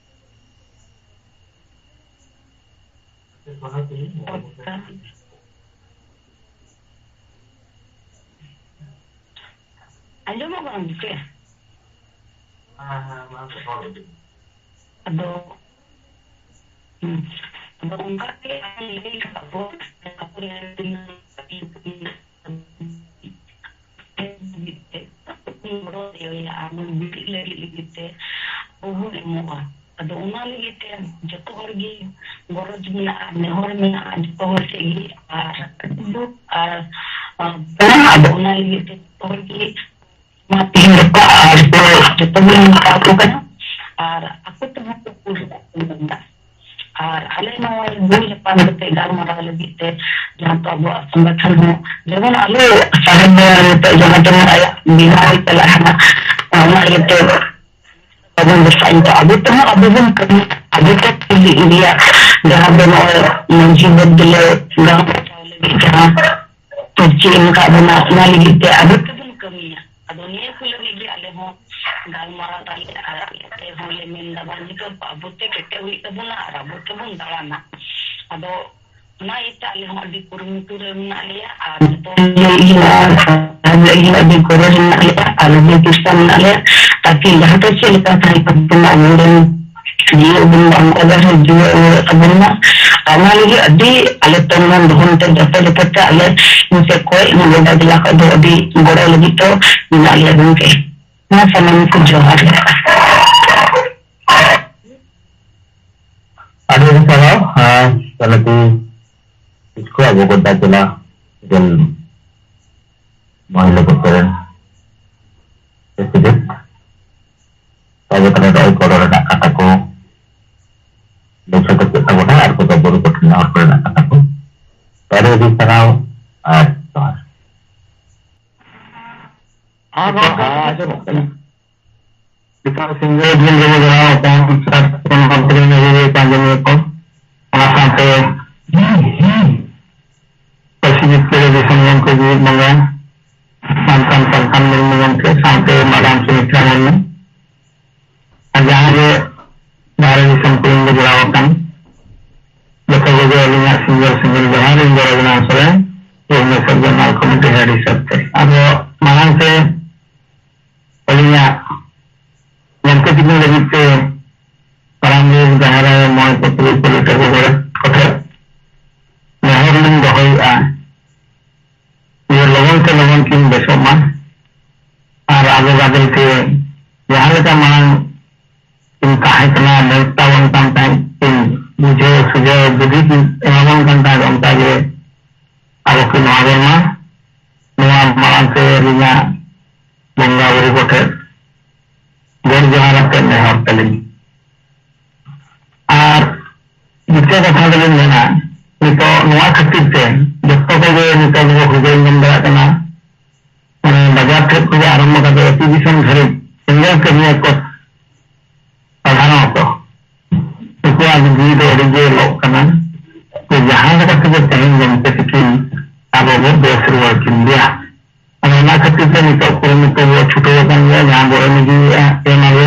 ᱟᱸᱡᱚᱢᱚᱜ ᱠᱟᱱᱟ ᱜᱚᱢᱠᱮ? ᱟᱫᱚ, ᱦᱩᱸ, ᱟᱫᱚ ᱚᱱᱠᱟ ᱜᱮ ᱟᱢ ᱞᱟᱹᱭ ᱠᱟᱜ ᱵᱚ, ᱟᱵᱚᱨᱮᱱ ᱛᱤᱱᱟᱹᱜ ᱜᱚᱲᱚ ᱫᱟᱲᱮᱭᱟᱭᱟ ᱟᱨ ᱱᱩᱭ ᱵᱤᱴᱤ ᱞᱟᱹᱜᱤᱫ, ᱞᱟᱹᱜᱤᱫ ᱛᱮ ᱵᱟᱹᱦᱩ ᱮᱢᱚᱜᱼᱟ᱾ ᱟᱫᱚ ᱚᱱᱟ ᱞᱟᱹᱜᱤᱫ ᱛᱮ ᱡᱚᱛᱚ ᱦᱚᱲ ᱜᱮ ᱜᱚᱨᱚᱡᱽ ᱢᱮᱱᱟᱜᱼᱟ, ᱱᱮᱦᱚᱨ ᱢᱮᱱᱟᱜᱼᱟ ᱡᱚᱛᱚ ᱦᱚᱲ ᱴᱷᱮᱱ ᱜᱮ᱾ ᱟᱨ ᱫᱩᱠ ᱟᱨ, ᱟᱨ ᱟᱫᱚ ᱚᱱᱟ ᱞᱟᱹᱜᱤᱫ ᱛᱮ ᱡᱚᱛᱚ ᱦᱚᱲ ᱜᱮ ᱢᱟ ᱛᱮᱦᱮᱧ ᱜᱟᱯᱟ ᱟᱨ ᱡᱚᱛᱚ ᱜᱮ ᱢᱮᱛᱟ ᱠᱚ ᱠᱟᱱᱟ᱾ ᱟᱨ ᱟᱠᱚ ᱛᱮᱦᱚᱸ ᱠᱚ ᱠᱩᱞ ᱨᱮᱱᱟᱜ ᱠᱚ ᱢᱮᱱᱫᱟ᱾ ᱟᱨ ᱟᱞᱮ ᱱᱚᱣᱟ ᱫᱩᱭ ᱧᱟᱯᱟᱢ ᱠᱟᱛᱮ ᱜᱟᱞᱢᱟᱨᱟᱣ ᱞᱟᱹᱜᱤᱫ ᱛᱮ ᱡᱟᱦᱟᱸ ᱫᱚ ᱟᱵᱚᱣᱟᱜ ᱥᱚᱝᱜᱚᱴᱷᱚᱱ ᱦᱚᱸ ᱡᱮᱢᱚᱱ ᱟᱞᱚ ᱥᱟᱦᱮᱵ ᱱᱤᱛᱚᱜ ᱡᱟᱦᱟᱸ ᱡᱮᱢᱚᱱ ᱟᱭᱟᱜ ᱵᱮᱱᱟᱣ ᱪᱟᱞᱟᱜ ᱠᱟᱱᱟ, ᱚᱱᱟ ᱤᱭᱟᱹᱛᱮ ᱵᱟᱵᱚᱱ ᱵᱮᱥᱟ᱾ ᱤᱧ ᱫᱚ ᱟᱵᱚ ᱛᱮᱦᱚᱸ ᱟᱵᱚ ᱵᱚᱱ ᱠᱟᱹᱢᱤᱭᱟ, ᱟᱵᱚ ᱛᱮ ᱠᱩᱞᱤ ᱤᱫᱤᱭᱟ, ᱡᱟᱦᱟᱸ ᱫᱚ ᱱᱚᱜᱼᱚᱭ ᱢᱟᱹᱡᱷᱤ ᱵᱚᱱ ᱫᱤᱞᱮ ᱜᱟᱶ ᱵᱟᱧᱪᱟᱣ ᱞᱟᱹᱜᱤᱫ ᱡᱟᱦᱟᱸ ᱛᱚᱨᱪᱤ ᱮᱢ ᱟᱠᱟᱫ ᱵᱚᱱᱟ, ᱚᱱᱟ ᱞᱟᱹᱜᱤᱫ ᱛᱮ ᱟᱵᱚ ᱛᱮᱵᱚᱱ ᱠᱟᱹᱢᱤᱭᱟ᱾ ᱟᱫᱚ ᱱᱤᱭᱟᱹ ᱠᱚ ᱞᱟᱹᱜᱤᱫ ᱜᱮ ᱟᱞᱮ ᱦᱚᱸ ᱜᱟᱞᱢᱟᱨᱟᱣ ᱫᱟᱞᱮ ᱟᱨ ᱟᱞᱮ ᱦᱚᱸᱞᱮ ᱢᱮᱱ ᱫᱟ, ᱵᱟᱝ ᱱᱤᱛᱚᱜ ᱟᱵᱚ ᱛᱮ ᱠᱮᱴᱮᱡ ᱦᱩᱭᱩᱜ ᱛᱟᱵᱚᱱᱟ ᱟᱨ ᱟᱵᱚ ᱛᱮᱵᱚᱱ ᱫᱟᱬᱟᱱᱟ᱾ ᱟᱫᱚ ᱚᱱᱟ ᱤᱭᱟᱹᱛᱮ ᱟᱞᱮ ᱦᱚᱸ ᱟᱹᱰᱤ ᱠᱩᱨᱩᱢᱩᱴᱩ ᱨᱮ ᱢᱮᱱᱟᱜ ᱞᱮᱭᱟ ᱟᱨ ᱡᱚᱛᱚ ᱞᱟᱹᱜᱤᱫ ᱟᱹᱰᱤ ᱜᱚᱨᱚᱡᱽ ᱢᱮᱱᱟᱜ ᱞᱮᱭᱟ ᱟᱨ ᱟᱹᱰᱤ ᱪᱮᱥᱴᱟ ᱢᱮᱱᱟᱜ ᱞᱮᱭᱟ, ᱛᱟᱠᱤ ᱡᱟᱦᱟᱸ ᱫᱚ ᱪᱮᱫ ᱞᱮᱠᱟ ᱛᱟᱦᱮᱸ ᱠᱟᱱ ᱛᱟᱵᱚᱱᱟ ᱟᱵᱚᱨᱮᱱ ᱡᱤᱭᱚᱱ ᱵᱚᱱ ᱵᱟᱧᱪᱟᱣ ᱫᱟᱲᱮᱭᱟᱜ, ᱡᱤᱭᱚᱱ ᱨᱩᱣᱟᱹᱲ ᱛᱟᱵᱚᱱ ᱢᱟ᱾ ᱟᱨ ᱚᱱᱟ ᱞᱟᱹᱜᱤᱫ ᱟᱹᱰᱤ ᱟᱞᱮ ᱛᱚᱱ ᱢᱚᱱ ᱫᱷᱚᱱ ᱛᱮ ᱡᱚᱛᱚ ᱡᱚᱛᱚ ᱛᱮ ᱟᱞᱮ ᱤᱧ ᱥᱮᱫ ᱠᱷᱚᱱ ᱱᱚᱰᱮ ᱡᱮᱞᱟ ᱠᱷᱚᱱ ᱫᱚ ᱟᱹᱰᱤ ᱜᱚᱲᱚ ᱞᱟᱹᱜᱤᱫ ᱫᱚ ᱢᱮᱱᱟᱜ ᱞᱮᱭᱟ ᱜᱚᱢᱠᱮ᱾ ᱢᱟ ᱥᱟᱱᱟᱢ ᱠᱚ ᱡᱚᱦᱟᱨ᱾ ᱟᱹᱰᱤ ᱟᱹᱰᱤ ᱥᱟᱨᱦᱟᱣ᱾ ᱟᱨ ᱛᱟᱦᱞᱮ ᱠᱚ ᱤᱥᱠᱩᱞ ᱟᱵᱚ ᱜᱚᱰᱰᱟ ᱡᱮᱞᱟ ᱨᱮᱱ ᱢᱚᱦᱤᱞᱟ ᱯᱚᱠᱠᱷᱚ ᱨᱮᱱ president᱾ ᱛᱚᱵᱮ ᱛᱟᱦᱞᱮ ᱱᱚᱜᱼᱚᱭ ᱜᱚᱲᱚ ᱨᱮᱱᱟᱜ ᱠᱟᱛᱷᱟ ᱠᱚ ᱞᱟᱹᱭ ᱥᱚᱫᱚᱨ ᱠᱮᱫ ᱛᱟᱵᱚᱱᱟ ᱟᱨ ᱠᱚᱫᱚ ᱵᱩᱨᱩ ᱠᱚᱴᱷᱮᱱ ᱦᱚᱲ ᱠᱚᱨᱮᱱᱟᱜ ᱠᱟᱛᱷᱟ ᱠᱚ᱾ ᱟᱹᱰᱤ ᱟᱹᱰᱤ ᱥᱟᱨᱦᱟᱣ ᱟᱨ ᱡᱚᱦᱟᱨ᱾ ᱦᱮᱸ, ᱜᱚᱢᱠᱮ᱾ ᱦᱮᱸ, ᱟᱸᱡᱚᱢᱚᱜ ᱠᱟᱱᱟ᱾ ᱱᱤᱛᱚᱜ ᱥᱤᱸᱜᱟᱹᱲ ᱫᱤᱱ ᱨᱮᱵᱚ ᱡᱚᱲᱟᱣ ᱟᱠᱟᱱ ᱥᱟᱨ ᱠᱷᱚᱱ ᱦᱚᱲ ᱠᱚᱨᱮᱱ ᱟᱹᱭᱩᱨᱤᱭᱟᱹ ᱠᱚ ᱟᱸᱡᱚᱢᱤᱭᱟᱹ ᱠᱚ, ᱚᱱᱟ ᱥᱟᱶᱛᱮ ᱯᱟᱹᱨᱥᱤ ᱡᱤᱛᱠᱟᱹᱨᱤ ᱫᱤᱥᱚᱢ ᱜᱚᱢᱠᱮ ᱡᱤᱣᱤᱫ ᱵᱚᱸᱜᱟ, ᱢᱟᱱᱛᱷᱟᱱ ᱯᱟᱱᱛᱷᱟᱱ ᱢᱩᱨᱢᱩ ᱜᱚᱢᱠᱮ ᱥᱟᱶᱛᱮ ᱢᱟᱨᱟᱝ ᱥᱩᱢᱤᱛᱨᱟ ᱢᱩᱨᱢᱩ, ᱟᱨ ᱡᱟᱦᱟᱸ ᱜᱮ ᱵᱟᱦᱨᱮ ᱫᱤᱥᱚᱢ ᱠᱚᱨᱮᱱ ᱵᱚ ᱡᱚᱲᱟᱣ ᱟᱠᱟᱱ, ᱡᱚᱛᱚ ᱠᱚᱜᱮ ᱟᱹᱞᱤᱧᱟᱜ ᱥᱤᱸᱜᱟᱹᱲ ᱥᱤᱸᱜᱟᱹᱲ ᱡᱚᱦᱟᱨ ᱤᱧ ᱵᱚᱲᱚ ᱵᱮᱱᱟᱣ ᱥᱚᱨᱮᱱ, ᱵᱷᱩᱵᱽᱱᱮᱥᱚᱨ ᱡᱚᱱᱨᱟᱞ ᱠᱚᱢᱤᱴᱤ ᱦᱮᱰ ᱦᱤᱥᱟᱹᱵ ᱛᱮ᱾ ᱟᱫᱚ ᱢᱟᱲᱟᱝ ᱛᱮ ᱟᱹᱞᱤᱧᱟᱜ ᱜᱚᱢᱠᱮ ᱛᱤᱠᱤᱱ ᱞᱟᱹᱜᱤᱫ ᱛᱮ ᱢᱟᱨᱟᱝ ᱵᱩᱨᱩ ᱡᱟᱦᱮᱨ ᱟᱭᱳ ᱢᱚᱬᱮ ᱠᱚ ᱛᱩᱨᱩᱭ ᱠᱚ ᱞᱤᱴᱟᱹ ᱜᱚᱰᱮᱛ ᱠᱚᱴᱷᱮᱱ ᱱᱮᱦᱚᱨ ᱞᱤᱧ ᱫᱚᱦᱚᱭᱮᱫᱼᱟ ᱡᱮ ᱞᱚᱜᱚᱱ ᱛᱮ ᱞᱚᱜᱚᱱ ᱠᱤᱱ ᱵᱮᱥᱚᱜ ᱢᱟ᱾ ᱟᱨ ᱟᱵᱚ ᱜᱟᱫᱮᱞ ᱛᱮ ᱡᱟᱦᱟᱸ ᱞᱮᱠᱟ ᱢᱟᱲᱟᱝ ᱠᱤᱱ ᱛᱟᱦᱮᱸ ᱠᱟᱱᱟ, ᱢᱮᱛᱟ ᱵᱚᱱ ᱠᱟᱱ ᱛᱟᱦᱮᱸᱫ ᱠᱤᱱ, ᱵᱩᱡᱷᱟᱹᱣ ᱥᱩᱡᱷᱟᱹᱣ ᱵᱩᱫᱷᱤ ᱠᱤᱱ ᱮᱢᱟ ᱵᱚᱱ ᱠᱟᱱ ᱛᱟᱦᱮᱸᱫ, ᱚᱱᱠᱟ ᱜᱮ ᱟᱵᱚ ᱠᱤᱱ ᱮᱢᱟ ᱵᱚᱱ ᱢᱟ᱾ ᱱᱚᱣᱟ ᱢᱟᱲᱟᱝ ᱛᱮ ᱟᱹᱞᱤᱧᱟᱜ ᱵᱚᱸᱜᱟ ᱵᱩᱨᱩ ᱠᱚᱴᱷᱮᱱ ᱜᱚᱰ ᱡᱚᱦᱟᱨ ᱟᱛᱮ ᱱᱮᱦᱚᱨ ᱛᱟᱹᱞᱤᱧ᱾ ᱟᱨ ᱢᱤᱫᱴᱮᱱ ᱠᱟᱛᱷᱟ ᱫᱚᱞᱤᱧ ᱢᱮᱱᱟ, ᱱᱤᱛᱚᱜ ᱱᱚᱣᱟ ᱠᱷᱟᱹᱛᱤᱨ ᱛᱮ ᱡᱚᱛᱚ ᱠᱚᱜᱮ ᱱᱤᱛᱚᱜ ᱫᱚᱵᱚ ᱵᱩᱡᱷᱟᱹᱣ ᱧᱟᱢ ᱫᱟᱲᱮᱭᱟᱜ ᱠᱟᱱᱟ, ᱢᱟᱱᱮ ᱵᱟᱡᱟᱨ ᱴᱷᱮᱱ ᱠᱷᱚᱱ ᱟᱨᱟᱢᱵᱷᱚ ᱠᱟᱛᱮ ᱟᱹᱛᱩ ᱫᱤᱥᱚᱢ ᱫᱷᱟᱹᱨᱤᱡ ᱥᱮᱸᱜᱮᱞ ᱠᱟᱹᱢᱤᱭᱟᱹ ᱠᱚ ᱥᱟᱫᱷᱟᱨᱚᱱᱚᱛᱚ ᱩᱱᱠᱩᱣᱟᱜ ᱡᱤᱣᱤ ᱫᱚ ᱟᱹᱰᱤ ᱜᱮ ᱞᱚᱜ ᱠᱟᱱᱟ᱾ ᱛᱚ ᱡᱟᱦᱟᱸ ᱞᱮᱠᱟ ᱛᱮᱜᱮ ᱛᱮᱦᱮᱧ ᱜᱚᱢᱠᱮ ᱛᱤᱠᱤᱱ ᱟᱵᱚ ᱵᱚ ᱵᱮᱥ ᱨᱩᱣᱟᱹᱲ ᱠᱤᱱ ᱜᱮᱭᱟ᱾ ᱟᱫᱚ ᱚᱱᱟ ᱠᱷᱟᱹᱛᱤᱨ ᱛᱮ ᱱᱤᱛᱚᱜ ᱠᱩᱨᱩᱢᱩᱴᱩ ᱵᱚ ᱪᱷᱩᱴᱟᱹᱣ ᱟᱠᱟᱱ ᱜᱮᱭᱟ, ᱡᱟᱦᱟᱸ ᱵᱚ ᱮᱢ ᱤᱫᱤᱭᱮᱫᱼᱟ, ᱮᱢ ᱟᱵᱚ᱾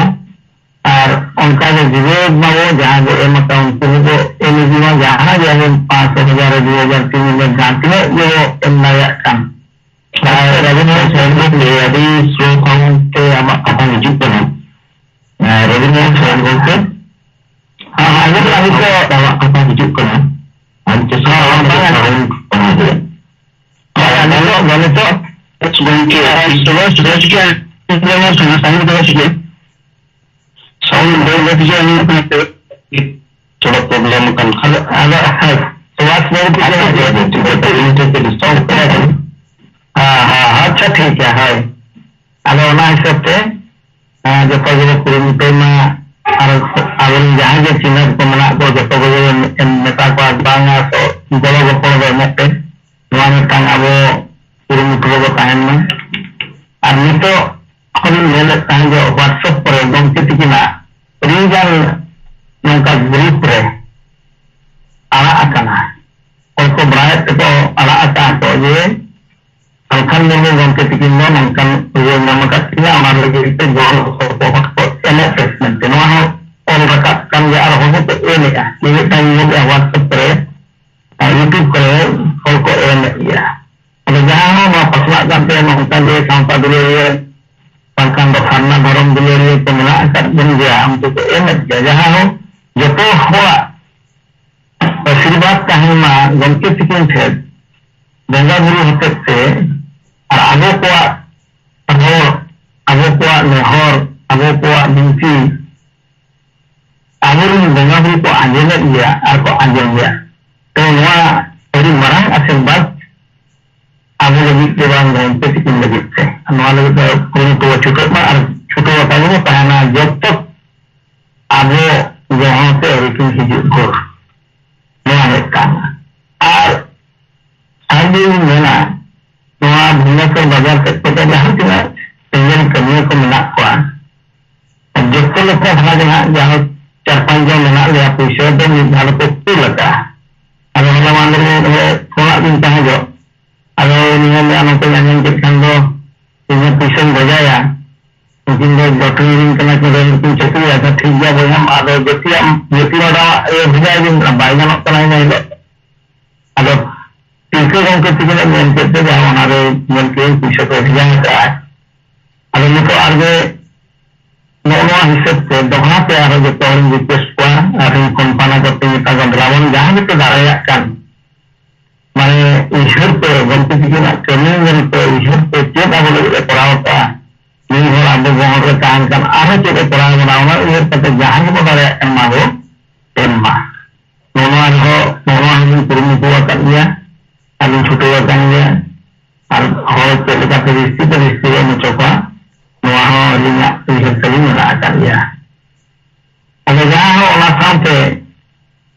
ᱟᱨ ᱚᱱᱠᱟ ᱜᱮ ᱡᱤᱣᱮᱫ ᱢᱟᱵᱚ, ᱡᱟᱦᱟᱸ ᱵᱚ ᱮᱢ ᱟᱠᱟᱫ ᱩᱱᱠᱩ ᱦᱚᱸᱵᱚ ᱮᱢ ᱤᱫᱤ ᱢᱟ, ᱡᱟᱦᱟᱸ ᱜᱮ ᱟᱵᱚ ᱯᱟᱸᱪᱥᱚ, ᱦᱟᱡᱟᱨ, ᱫᱩ ᱦᱟᱡᱟᱨ, ᱛᱤᱱ ᱦᱟᱡᱟᱨ, ᱡᱟᱦᱟᱸ ᱛᱤᱱᱟᱹᱜ ᱜᱮᱵᱚ ᱮᱢ ᱫᱟᱲᱮᱭᱟᱜ ᱠᱟᱱ᱾ ᱟᱨ ᱨᱚᱵᱤᱱᱫᱨᱚ ᱥᱚᱨᱮᱱ ᱜᱚᱢᱠᱮ, ᱟᱹᱰᱤ slow sound ᱛᱮ ᱟᱢᱟᱜ ᱠᱟᱛᱷᱟ ᱦᱤᱡᱩᱜ ᱠᱟᱱᱟ᱾ ᱟᱨ ᱨᱚᱵᱤᱱᱫᱨᱚ ᱥᱚᱨᱮᱱ ᱜᱚᱢᱠᱮ, ᱦᱮᱸ, ᱦᱮᱸ, ᱟᱸᱡᱚᱢ ᱠᱟᱱᱟ ᱱᱤᱛᱚᱜ? ᱟᱢᱟᱜ ᱠᱟᱛᱷᱟ ᱦᱤᱡᱩᱜ ᱠᱟᱱᱟ᱾ ᱟᱢ ᱪᱮᱥᱴᱟ ᱦᱮᱸ, ᱛᱟᱞᱟᱝ ᱢᱮ ᱵᱟᱝ ᱟᱸᱡᱚᱢ᱾ Sound ᱠᱚᱢᱟᱣ ᱨᱮᱭᱟᱜ᱾ ᱦᱮᱸ, ᱱᱤᱛᱚᱜ, ᱱᱤᱛᱚᱜ? ᱜᱚᱢᱠᱮ, ᱟᱨ ᱥᱚᱨᱚᱥ, ᱥᱚᱨᱚᱥ ᱜᱮ, ᱥᱚᱨᱚᱥ ᱜᱮ᱾ ᱥᱟᱣᱩᱱᱰ ᱵᱟᱹᱭ ᱵᱟᱹᱭ ᱛᱮ ᱟᱸᱡᱚᱢᱚᱜ ᱠᱟᱱᱟ, ᱛᱷᱚᱲᱟ ᱯᱨᱚᱵᱞᱮᱢ ᱠᱟᱱ ᱠᱷᱟᱱ᱾ ᱟᱫᱚ, ᱦᱮᱸ, ᱥᱩᱵᱷᱟᱥ ᱵᱟᱹᱵᱩ ᱛᱤᱠᱤᱱ ᱟᱪᱪᱷᱟ, ᱟᱪᱪᱷᱟ, ᱴᱷᱤᱠ ᱜᱮᱭᱟ, ᱴᱷᱤᱠ ᱜᱮᱭᱟ, ᱴᱷᱤᱠ ᱜᱮᱭᱟ᱾ ᱦᱮᱸ, ᱦᱮᱸ, ᱟᱪᱪᱷᱟ, ᱴᱷᱤᱠ ᱜᱮᱭᱟ, ᱦᱳᱭ᱾ ᱟᱫᱚ ᱚᱱᱟ ᱦᱤᱥᱟᱹᱵ ᱛᱮ, ᱦᱮᱸ, ᱡᱚᱛᱚ ᱜᱮᱵᱚ ᱠᱩᱨᱩᱢᱩᱴᱩᱭ ᱢᱟ᱾ ᱟᱨ ᱟᱵᱚᱨᱮᱱ ᱡᱟᱦᱟᱸᱭ ᱜᱮ ᱪᱤᱱᱦᱟᱹᱯ ᱠᱚ ᱢᱮᱱᱟᱜ ᱠᱚ, ᱡᱚᱛᱚ ᱠᱚᱜᱮ ᱢᱮᱛᱟ ᱠᱚᱣᱟ, ᱵᱟᱝᱟ, ᱛᱚ, ᱜᱚᱲᱚ ᱜᱚᱯᱚᱲ ᱫᱚ ᱮᱢᱚᱜ ᱯᱮ᱾ ᱱᱚᱣᱟ ᱢᱤᱫᱴᱟᱝ ᱟᱵᱚ ᱠᱩᱨᱩᱢᱩᱴᱩ ᱨᱮᱵᱚ ᱛᱟᱦᱮᱱ ᱢᱟ᱾ ᱟᱨ ᱱᱤᱛᱚᱜ ᱠᱷᱚᱱᱤᱧ ᱧᱮᱞᱮᱫ ᱛᱟᱦᱮᱸ ᱡᱮ WhatsApp ᱠᱚᱨᱮ ᱜᱚᱢᱠᱮ ᱛᱤᱠᱤᱱᱟᱜ ᱟᱹᱰᱤᱜᱟᱱ ᱱᱚᱝᱠᱟ ᱜᱨᱩᱯ ᱨᱮ ᱟᱲᱟᱜ ᱟᱠᱟᱱᱟ᱾ ᱚᱠᱚᱭ ᱠᱚ ᱵᱟᱲᱟᱭᱮᱫ ᱛᱮᱠᱚ ᱟᱲᱟᱜ ᱟᱠᱟᱫ ᱠᱚ ᱡᱮ ᱥᱟᱞᱠᱷᱟᱱ ᱢᱩᱨᱢᱩ ᱜᱚᱢᱠᱮ ᱛᱤᱠᱤᱱ ᱫᱚ ᱱᱚᱝᱠᱟᱱ ᱤᱭᱟᱹ ᱧᱟᱢ ᱟᱠᱟᱫ ᱠᱤᱱᱟ, ᱚᱱᱟ ᱞᱟᱹᱜᱤᱫ ᱛᱮ ᱜᱚᱲᱚ ᱥᱚᱯᱚᱦᱚᱫ ᱠᱚ ᱮᱢᱚᱜ ᱯᱮ ᱢᱮᱱᱛᱮ᱾ ᱱᱚᱣᱟ ᱦᱚᱸ ᱚᱞ ᱨᱟᱠᱟᱵ ᱠᱟᱱ ᱜᱮᱭᱟ, ᱟᱨ ᱦᱚᱲ ᱦᱚᱸᱠᱚ ᱮᱢᱮᱫᱼᱟ᱾ ᱢᱤᱢᱤᱫᱴᱟᱝ ᱧᱮᱞᱮᱫᱼᱟ WhatsApp ᱨᱮ, ᱟᱨ YouTube ᱠᱚᱨᱮ ᱦᱚᱲ ᱠᱚ ᱮᱢᱮᱫ ᱜᱮᱭᱟ᱾ ᱟᱫᱚ ᱡᱟᱦᱟᱸ ᱦᱚᱸ ᱱᱚᱣᱟ ᱯᱟᱥᱱᱟᱜ ᱠᱟᱱ ᱛᱮ ᱱᱚᱝᱠᱟ ᱜᱮ ᱥᱟᱶᱛᱟ ᱫᱩᱞᱟᱹᱲᱤᱭᱟᱹ, ᱵᱟᱝᱠᱷᱟᱱ ᱫᱚ ᱥᱟᱨᱱᱟ ᱫᱷᱚᱨᱚᱢ ᱫᱩᱞᱟᱹᱲᱤᱭᱟᱹ ᱠᱚ ᱢᱮᱱᱟᱜ ᱟᱠᱟᱫ ᱵᱚᱱ ᱜᱮᱭᱟ, ᱩᱱᱠᱩ ᱠᱚ ᱮᱢᱮᱫ ᱜᱮᱭᱟ᱾ ᱡᱟᱦᱟᱸ ᱦᱚᱸ ᱡᱚᱛᱚ ᱦᱚᱲᱟᱜ ᱟᱥᱤᱨᱵᱟᱫᱽ ᱛᱟᱦᱮᱱ ᱢᱟ ᱜᱚᱢᱠᱮ ᱛᱤᱠᱤᱱ ᱴᱷᱮᱱ ᱵᱚᱸᱜᱟ ᱵᱩᱨᱩ ᱦᱚᱛᱮᱡ ᱛᱮ, ᱟᱨ ᱟᱵᱚ ᱠᱚᱣᱟᱜ ᱨᱚᱲ, ᱟᱵᱚ ᱠᱚᱣᱟᱜ ᱱᱮᱦᱚᱨ, ᱟᱵᱚ ᱠᱚᱣᱟᱜ ᱵᱤᱱᱛᱤ ᱟᱵᱚᱨᱮᱱ ᱵᱚᱸᱜᱟ ᱵᱩᱨᱩ ᱠᱚ ᱟᱸᱡᱚᱢᱮᱫ ᱜᱮᱭᱟ ᱟᱨ ᱠᱚ ᱟᱸᱡᱚᱢ ᱜᱮᱭᱟ᱾ ᱛᱚ ᱱᱚᱣᱟ ᱟᱹᱰᱤ ᱢᱟᱨᱟᱝ ᱟᱥᱤᱨᱵᱟᱫᱽ ᱟᱵᱚ ᱞᱟᱹᱜᱤᱫ ᱜᱮ ᱵᱟᱝ ᱜᱚᱢᱠᱮ ᱛᱤᱠᱤᱱ ᱞᱟᱹᱜᱤᱫ ᱛᱮ᱾ ᱟᱨ ᱱᱚᱣᱟ ᱞᱟᱹᱜᱤᱫ ᱫᱚ ᱠᱩᱨᱩᱢᱩᱴᱩ ᱵᱚ ᱪᱷᱩᱴᱟᱹᱜ ᱢᱟ ᱟᱨ ᱪᱷᱩᱴᱟᱹᱣ ᱟᱠᱟᱫ ᱜᱮᱵᱚ ᱛᱟᱦᱮᱱᱟ ᱡᱚᱵ ᱛᱚᱠ ᱟᱵᱚ ᱡᱟᱦᱟᱸ ᱛᱮ ᱟᱹᱣᱨᱤ ᱠᱤᱱ ᱦᱤᱡᱩᱜ ᱵᱷᱳᱨ᱾ ᱱᱚᱣᱟ ᱢᱤᱫᱴᱟᱝ᱾ ᱟᱨ ᱟᱨ ᱡᱩᱫᱤᱧ ᱢᱮᱱᱟ, ᱱᱚᱣᱟ ᱵᱷᱩᱵᱽᱱᱮᱥᱚᱨ ᱵᱟᱡᱟᱨ ᱥᱮᱫ ᱠᱚᱫᱚ ᱡᱟᱦᱟᱸ ᱛᱤᱱᱟᱹᱜ ᱥᱮᱸᱜᱮᱞ ᱠᱟᱹᱢᱤᱭᱟᱹ ᱠᱚ ᱢᱮᱱᱟᱜ ᱠᱚᱣᱟ, ᱡᱚᱛᱚ ᱞᱮᱠᱟ ᱫᱷᱟᱨᱟ ᱜᱮ ᱦᱟᱸᱜ ᱡᱟᱦᱟᱸ ᱪᱟᱨ ᱯᱟᱸᱪ ᱡᱚᱱ ᱢᱮᱱᱟᱜ ᱞᱮᱭᱟ, ᱯᱩᱭᱥᱟᱹ ᱫᱚ ᱢᱤᱫ ᱫᱷᱟᱣ ᱨᱮᱠᱚ ᱠᱩᱞ ᱟᱠᱟᱫᱼᱟ᱾ ᱟᱫᱚ ᱦᱚᱞᱟ ᱢᱟᱦᱫᱮᱨ ᱨᱮ ᱯᱷᱳᱱᱟᱜ ᱵᱤᱱ ᱛᱟᱦᱮᱸ ᱡᱚᱜ, ᱟᱫᱚ ᱩᱱᱤ ᱦᱚᱸ ᱞᱟᱹᱭᱟ, ᱱᱚᱝᱠᱟᱧ ᱟᱸᱡᱚᱢ ᱠᱮᱫ ᱠᱷᱟᱱ ᱫᱚ ᱤᱧ ᱦᱚᱸ ᱯᱩᱭᱥᱟᱹᱧ ᱵᱷᱮᱡᱟᱭᱟ᱾ ᱩᱱᱠᱤᱱ ᱫᱚ ᱡᱚᱴᱤᱱ ᱠᱟᱱᱟ ᱠᱤᱱ, ᱨᱮᱞ ᱨᱮᱠᱤᱱ ᱪᱟᱹᱠᱨᱤᱭᱟ᱾ ᱟᱪᱪᱷᱟ, ᱴᱷᱤᱠ ᱜᱮᱭᱟ ᱵᱚᱭᱦᱟ, ᱟᱫᱚ ᱡᱟᱹᱛᱤᱭᱟᱜ, ᱡᱟᱹᱛᱤ ᱢᱟᱰᱟᱣᱟᱜ ᱤᱭᱟᱹ ᱵᱷᱮᱡᱟᱭ ᱵᱤᱱ, ᱵᱟᱭ ᱜᱟᱱᱚᱜ ᱠᱟᱱᱟ ᱤᱱᱟᱹ ᱦᱤᱞᱳᱜ᱾ ᱟᱫᱚ ᱛᱤᱞᱠᱟᱹ ᱜᱚᱢᱠᱮ ᱛᱤᱠᱤᱱᱟᱜ ᱢᱮᱱ ᱠᱮᱫ ᱛᱮ ᱡᱟᱦᱟᱸ ᱚᱱᱟᱨᱮ ᱧᱮᱞ ᱠᱮᱫ ᱯᱩᱭᱥᱟᱹ ᱠᱚ ᱵᱷᱮᱡᱟ ᱟᱠᱟᱫᱼᱟ᱾ ᱟᱫᱚ ᱱᱤᱛᱚᱜ ᱟᱨᱜᱮ ᱱᱚᱜᱼᱚ ᱱᱚᱣᱟ ᱦᱤᱥᱟᱹᱵ ᱛᱮ ᱫᱚᱦᱲᱟ ᱛᱮ ᱟᱨᱦᱚᱸ ᱡᱚᱛᱚ ᱦᱚᱲᱤᱧ ᱨᱤᱠᱩᱭᱮᱥᱴ ᱠᱚᱣᱟ, ᱟᱨ ᱤᱧ ᱠᱚᱢᱯᱟᱱᱟ ᱠᱚ ᱛᱤᱧ ᱢᱮᱛᱟ ᱠᱚᱣᱟ, ᱫᱮᱞᱟ ᱵᱚᱱ ᱡᱟᱦᱟᱸ ᱜᱮᱯᱮ ᱫᱟᱲᱮᱭᱟᱜ ᱠᱟᱱ, ᱢᱟᱱᱮ ᱩᱭᱦᱟᱹᱨ ᱯᱮ, ᱜᱚᱢᱠᱮ ᱛᱤᱠᱤᱱᱟᱜ ᱠᱟᱹᱢᱤ ᱧᱮᱞ ᱯᱮ, ᱩᱭᱦᱟᱹᱨ ᱯᱮ, ᱪᱮᱫ ᱟᱵᱚ ᱞᱟᱹᱜᱤᱫ ᱮ ᱠᱚᱨᱟᱣ ᱟᱠᱟᱫᱼᱟ᱾ ᱢᱤᱫ ᱦᱚᱲ ᱟᱵᱚ ᱜᱚᱦᱚᱲ ᱨᱮ ᱛᱟᱦᱮᱱ ᱠᱷᱟᱱ ᱟᱨᱦᱚᱸ ᱪᱮᱫ ᱮ ᱠᱚᱨᱟᱣ ᱵᱚᱱᱟ, ᱚᱱᱟ ᱩᱭᱦᱟᱹᱨ ᱠᱟᱛᱮ ᱡᱟᱦᱟᱸ ᱜᱮᱵᱚ ᱫᱟᱲᱮᱭᱟᱜ ᱠᱟᱱ ᱚᱱᱟ ᱵᱚ ᱮᱢ ᱢᱟ᱾ ᱱᱚᱣᱟ ᱨᱮᱦᱚᱸ, ᱱᱚᱣᱟ ᱦᱚᱸᱵᱚᱱ ᱠᱩᱨᱩᱢᱩᱴᱩ ᱟᱠᱟᱫ ᱜᱮᱭᱟ᱾ ᱟᱹᱞᱤᱧ ᱪᱷᱩᱴᱟᱹᱣ ᱟᱠᱟᱱ ᱜᱮᱭᱟ᱾ ᱟᱨ ᱦᱚᱲ ᱪᱮᱫ ᱞᱮᱠᱟᱛᱮ ᱡᱟᱹᱥᱛᱤ ᱛᱮ ᱡᱟᱹᱥᱛᱤ ᱵᱚᱱ ᱦᱚᱪᱚ ᱠᱚᱣᱟ, ᱱᱚᱣᱟ ᱦᱚᱸ ᱟᱹᱞᱤᱧᱟᱜ ᱩᱭᱦᱟᱹᱨ ᱛᱟᱹᱞᱤᱧ ᱢᱮᱱᱟᱜ ᱟᱠᱟᱫ ᱜᱮᱭᱟ᱾ ᱟᱫᱚ ᱡᱟᱦᱟᱸ ᱦᱚᱸ ᱚᱱᱟ ᱥᱟᱶᱛᱮ